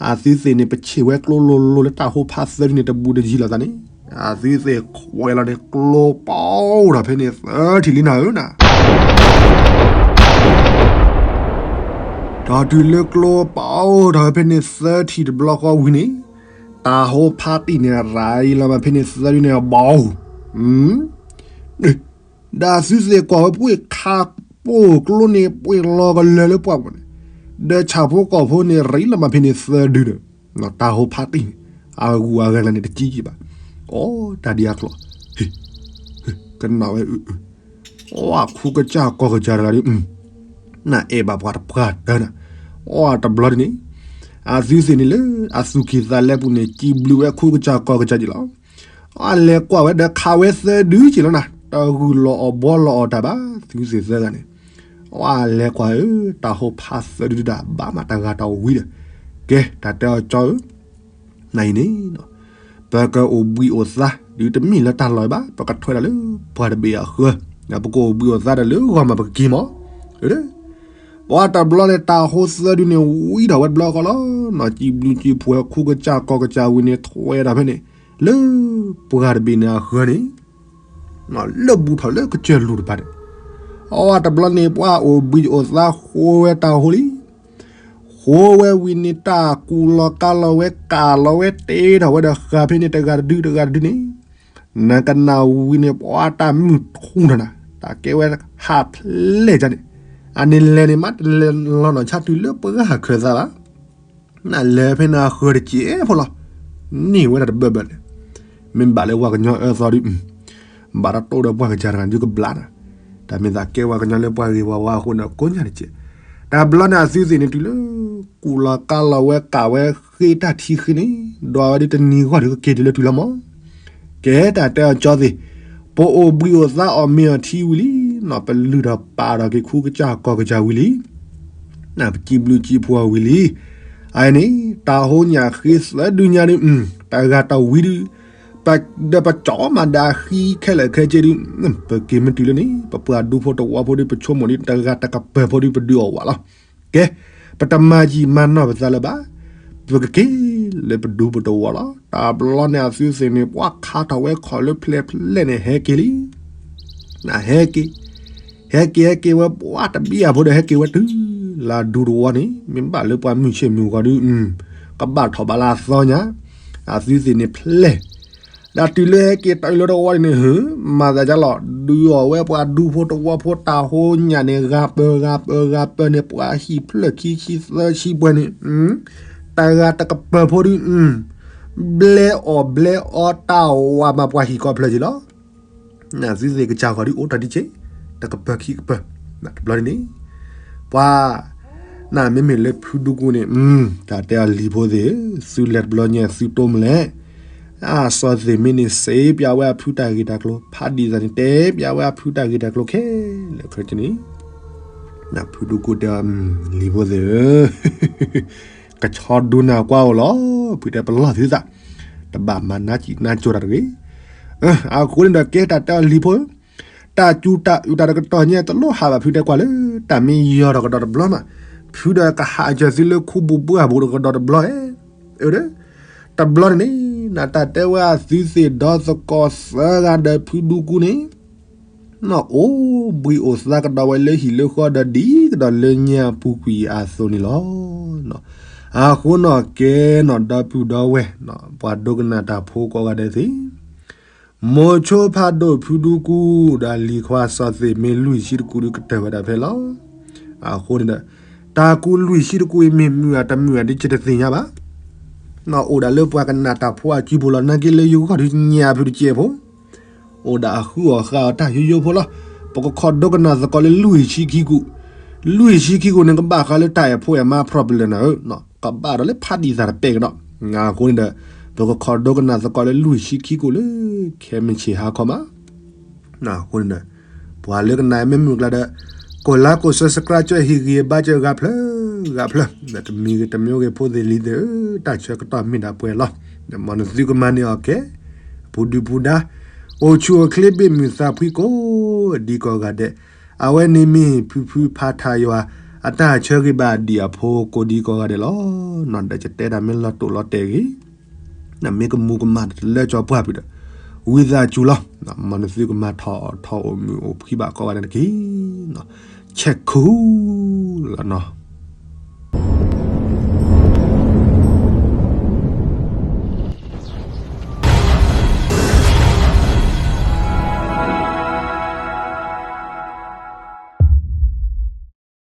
အသုသ့ၣ်န့ၣ် ပဆ့ၣ်ဝဲကျိလိၤလိၤလၢတၢ်ဟိဖးသၢဒုန့ၣ် တဘူးတယံၤလိာ်သးန့ၣ်, အသုသ့ၣ်ခွဲးလီၤန့ၣ် ကျိပအိၣ်ထီၣ်ဖဲန့ၣ်သၢထံၣ်လံနၤဧၢနၤ ဒီးတုၤလၢကျိပအိၣ်ထီၣ်ဖဲန့ၣ်သၢထံၣ်တဘျီဃီဝံၤန့ၣ်, တၢ်ဟိဖးတံၢ်န့ၣ် ရၤအံၤလီၤမးဖဲန့ၣ်သၢဒုန့ၣ်အဘီ, ဒီးသုသ့ၣ်ကွၢ်ဝဲပှ့ၤခးပိၢ်ကျိန့ၣ် ပှ့ၤလီၤကလၢာ်လၢပှၢ်ပူၤန့ၣ်, ဒီးဆၣ်ဖိကီၢ်ဖိန့ၣ် ရၤအံၤလီၤမးဖဲန့ၣ်သၢဒုဒီး, တၢ်ဟိဖးတံၢ်န့ၣ် အဂုၤအဂၤလၢန့ၣ်တကံကံဘၣ်, အိ တၢ်ဒံးအကျိၤ, ကနၣ်ဝဲအု, အိ အခူကစၢ်ကီၢ်ကစၢ်တဂၤဒီး နအဲၣ်ဘၣ်ပှၤတပှၢ်တၢၢ်နၤ, အိ တဘျီဒ်န့ၣ်, အသုသ့ၣ်န့ၣ်လၢအသူၣ်ကံၢ်သးလဲပူၤန့ၣ် စံးဘျုးဝဲခူကစၢ်ကီၢ်ကစၢ်က့ၤလီၤ. အလဲၤကွၢ်ဝဲဒီးခးဝဲသၢဒုက့ၤလီၤနၤ, တဂုာ်လီၤအီၤဘှီလီၤအီၤတၢ်ဘၣ် သုသ့ၣ်သၢဂၤန့ၣ်, အလဲၤကွၢ်ဧၢ, တၢ်ဟိဖးသၢဒုဒၣ် ဘၣ်မးတဂၤတဝံၤဒီး, ကဲ တၢ်တဲအီၤကၠီဧၢ နၤအံၤန့ၣ်, ပကအိၣ်ဘှံးအိၣ်သါ ဒုးတမ့ၢ်လၢတၢ်လီၢ်ဘၣ်, ပကထွဲဒၣ်လၢပှၤတဘ့ၣ်အဃၢၤ, ပကအိၣ်ဘှံးအိၣ်သါဒီးလၢဂီၢ်မးပကက့ၤမး, ပှၤတဘျီန့ၣ် တၢ်ဟိသၢဒုန့ၣ် ဝံထီၣ်ဝဲတဘျီဃီလီၤ, နီၢ်စံးဘျုးစံးဖှိၣ်ဝဲခူကစၢ်ကီၢ်ကစၢ်ဝံၤန့ၣ် ထွဲဒၣ်ဖဲန့ၣ်, လၢပှၤတဘ့ၣ်န့ၣ်အဃၢၤန့ၣ် လၢဘူၣ်ထီၣ်လၢကစၢၢ်လူၢ်တဖၣ်န့ၣ်, အဝဲတဘျီန့ၣ် ပှၤအိၣ်ဘှံးအိၣ်သါဃိဝဲတၢ်ဟိလံ, ဃိဝဲဝံၤန့ၣ် တၢ်ကူၣ်လီၤကါလီၤဝဲ ကးလီၤဝဲတဲထီၣ်ဝဲဒီးဃာ်ဖဲန့ၣ်တဂၤတဒုတဂၤတဒုန့ၣ်, နကနၣ်ဝံၤန့ၣ် ပှၤတၢ်မုၢ်ထူၣ်ထီၣ်နၤ, တၢ်ကဲဝဲဟးဖျဲၣ်ကန့ၣ်, အန့ၣ်လဲၤန့ၣ် မ့တလဲၤလီၤနီၢ်ဆါတုၤလၢပှၤဃၢၤသးဘၣ် နလဲၤဖဲန့ၣ်အဃၢၤတစဲးဖိလီၤ, န့ၢ်ဝဲဒၣ်တဘၢၣ်ဘၢၣ်န့ၣ်, မ့ၢ်ဘၣ်လၢပှၤကညီအၢသီဒု, ဘၣ်တၢ်တိၢ်ဒီးပှၤကစၢ်တဂၤဒုကဘျးနၤ, တၢ်မ့ၢ်သးကဲပှၤကညီလၢပှၤဂ့ၤပှၤဝါအဃိန့ၣ် ကိးညါတစဲး, တဘျီန့ၣ်အသုသ့ၣ်န့ၣ်တုၤလၢ ကူၣ်လီၤကါလီၤဝဲကးဝဲဃ့တၢ်ထံဃ့န့ၣ်, ဒွးဝဲဒုတနံၤဂီၢ်ဒုကက့ၤတုၤလၢတုၤလီၤမး ကဲတၢ်တဲအီၤကၠီသ့ၣ်, ပအိၣ်ဘှံးအိၣ်သါအီၣ်မ့ၤအီထံဝံၤလံ, ပလုၢ်ထီၣ်ပာ်ထီၣ်က့ၤခူကစၢ်ကီၢ်ကစၢ်ဝံၤလံ, ပစံးဘျုးစံးဖှိၣ်ဝံၤလံ, အန့ၣ် တၢ်ဟိညၣ်ဃ့သၢဒုညါဒု, တဂၤတဝံၤဒု, ဒီးပကၠီမးဒၣ်ဃံခဲလၢာ်ခဲဆ့ဒု, ပက့ၤမ့ၢ်တုၤလၢန့ၣ် ပပှၤဒူဖိတဝီဖိဒု ပဆိကမိၣ်ဒု တဂၤတကပၤဖိဒု ပဒုးအီၣ်ဝဲလီၤ. ကဲ, ပတမၤယံာ်မၤနီၢ်ပသးလၢၤဘၣ်, ပကက့ၤလၢပဒူပတဝီလီၤ. တဘျီန့ၣ်အသုသ့ၣ်န့ၣ် ပှၤခးထီၣ်ဝဲခီၣ်လၢဖျဲၣ်ဖျဲၣ်န့ၣ် ဟဲက့ၤလံ. ဟဲက့ၤ, ဟဲက့ၤဟဲက့ၤဝဲ ပှၤတဘ့ၣ်အဖိဒီးဟဲက့ၤဝဲတုၤ လၢဒူတဝီန့ၣ် မ့ၢ်ဘၣ်လၢပှၤမုၢ်ဆ့ၣ်မုၢ်ဂီၤဒု ကဘၣ်ထီၣ်ဘၣ်လၢအသီညါ, အသုသ့ၣ်န့ၣ်ဖျဲၣ်, ဒီးတုၤလၢဟဲက့ၤတၢ်အုးလၢတဝီန့ၣ် မၤသးဒ်လီၤ ဒုးအီၣ်ဝဲပှၤဒူဖိတဝီဖိတၢ်ဟိညၣ်န့ၣ် ဂၤပၢၤဂၤပၢၤဂၤပၢၤန့ၣ် ပှၤဟံၣ်ဖျၢၣ်ခံဆံသၢဆံပှဲၤန့ၣ်, တဂၤတကပၤဖိဒု ဘျဲအီၣ်ဘျဲအီတၢ်ဝးမးပှၤဟံၣ်ကိးဖျၢၣ်က့ၤလီၤ. သုသ့ၣ်ကစၢ်ဂီၤဒုအိၣ်တၢ်ဒ်က့, တကပၤခံကပၤ, တဘျီန့ၣ်န့ၣ်, ပှၤ, နမ့မ့ၢ်လၢဖုဒူကူန့ၣ်, တၢ်တဲအီၤလံၤဖိသ့ၣ်ဧၢ, သုလဲၤတဘျီညါသုတိၢ်မလဲၣ်, အစီၤသ့ၣ်မ့ၢ်န့ၣ် စံးပၠးဝဲအဖုတၢ်ဂ့ၢ်တၢ်ကျိၤ, ဖးဒံၣ်သးန့ၣ် တဲပၠးဝဲအဖုတၢ်ဂ့ၢ်တၢ်ကျိၤခဲလၢာ်ခဲဆ့န့ၣ်, ဖုဒူကူတဲအီၤ, လံၤဖိသ့ၣ်ဧၢ ကဆီဒုနၤကွၢ်အိၣ်လီၤ, ဖုတဲပလီၢ်သုသး, တဘၣ်မၤနါစံးနါစိၤတၢ်တဂ့ၤ. အဃိန့ၣ်ဒီးကဲတၢ်တဲအီၤလံၤဖိဧၢ, တၢ်စူၤတၢ်အုးတၢ်တကတီၢ်ညါတလိၣ်ဟးဘၣ်ဖုတဲကွၢ်လၢ, တၢ်မ့ၢ်ယီၤတကတီၢ်တဘျီမး, ဖုဒီးကဟးစၢၤသုလၢခူပူၤဘှၢ်ပူၤတကတီၢ်တဘျီဧၢ တဘျီန့ၣ်န့ၣ်, နတၢ်တဲဝဲအသုသ့ၣ်ဒီသကိးသၢဂၤဒီးဖုဒူကူန့ၣ် နီၢ်အိၣ်ဘှံးအိၣ်သါကဒီးဝဲလၢဟံၣ်လၢဃီဒီးဒ်ကဒီးလၢညါအပူၤကွံာ်အသိးန့ၣ်လီၤ. အဃိနီၢ်ကဲနီၢ်ဒီပုၢ်ဒီဝဲၢ်, ပှၤဒိကနၣ်တၢ်ဖိကိးဂၤဒဲးသ့ၣ်, မိၤဆိဖးဒိၣ်ဖုဒူကူဒီးလံၤခွါစီၤသ့ၣ်မ့ၢ်လွံၢ်ဆံတကူဒုကတၢၢ်ဝဲဒၣ်ဖဲလီၤ. အဃိန့ၣ်ဒီး, တၢ်ကူလွံၢ်ဆံတကူအံၤမ့ၢ်မုာ်အတမုာ်အဒ်ကတသ့ၣ်ညါဘၣ် နီၢ်အိၣ်ဒၣ်လၢပှၤကနၣ်တၢ်ဖိအစုပူၤလီၤ နာ်က့လၢယဂီၢ်ဒုညါဖုတစဲးဖိ, အိၣ်ဒၣ်အဃုအီၣ်ဃုအီတၢ်ယိယိဖိလီၤ. ပကခီဒိကနၣ်သကိးလၢလွံၢ်ဆံခံကူ, လွံၢ်ဆံခံကူန့ၣ် ကဘၣ်ဃးလၢတၢ်အဲၣ်ဖိအဲၣ်မါ problem နၤဧၢ, ကဘၣ်ဒီးလၢဖးဒံၣ်သးတပဲာ်ကဒီး, အဃိန့ၣ်ဒီး, ပကခီဒိကနၣ်သကိးလၢလွံၢ်ဆံခံကူလၢ ခဲမုၢ်ဆ့ၣ်ဟါခီမး အဃိန့ၣ်ဒီး, ပှၤလၢကနၣ်မ့ၢ်မုာ်ကျါဒီး, ကိးလါကိး subscribe ကၢဟ့ၣ်ဂံၢ်ဘါစၢၤဂၤဖျၢၣ်, ဂၤဖျၢၣ်, တမံၤဂ့ၤတမံၤဂ့ၤဖိသ့ၣ်လံၤသ့ၣ်ဧၢ, တၢ်ဆၢကတီၢ်မ့ၢ်ဒၣ်ပှဲၤလီၤ, မ်နသုကမၤန့ၢ်အီၤကဲ, ပူၤဒုပူၤဒါ, အိၣ်ဆူၣ်အိၣ်ချ့ဘ့ၣ်မုၢ်သးဖှံကိးဒံကိးဂၤဒဲး, အဝဲန့ၣ်မ့ၢ်ဖုဖုဖးထးယွၤ, အတၢ်ဆၢဂ့ၤဘၣ်ဒံးအဖိကိးဒံကိးဂၤဒဲးလီၤ. နီၢ်ဒီးကတဲတၢ်မ့ၢ်လီၤတိာ်လီၤတဲာ်ဂ့ၤ နမ့ၢ်ကမူၤကမၣ်တလၢကၠီပှၢ်ဖုဒီး, ဝံသးစူၤလီၤ, မ်နသုကမၤထီၣ်ထီၣ်အိၣ်မုာ်အိၣ်ဖှံဘၣ်ကိးဂၤဒဲးတက့ၢ်, ဆဲးခူလီၤနီၤ.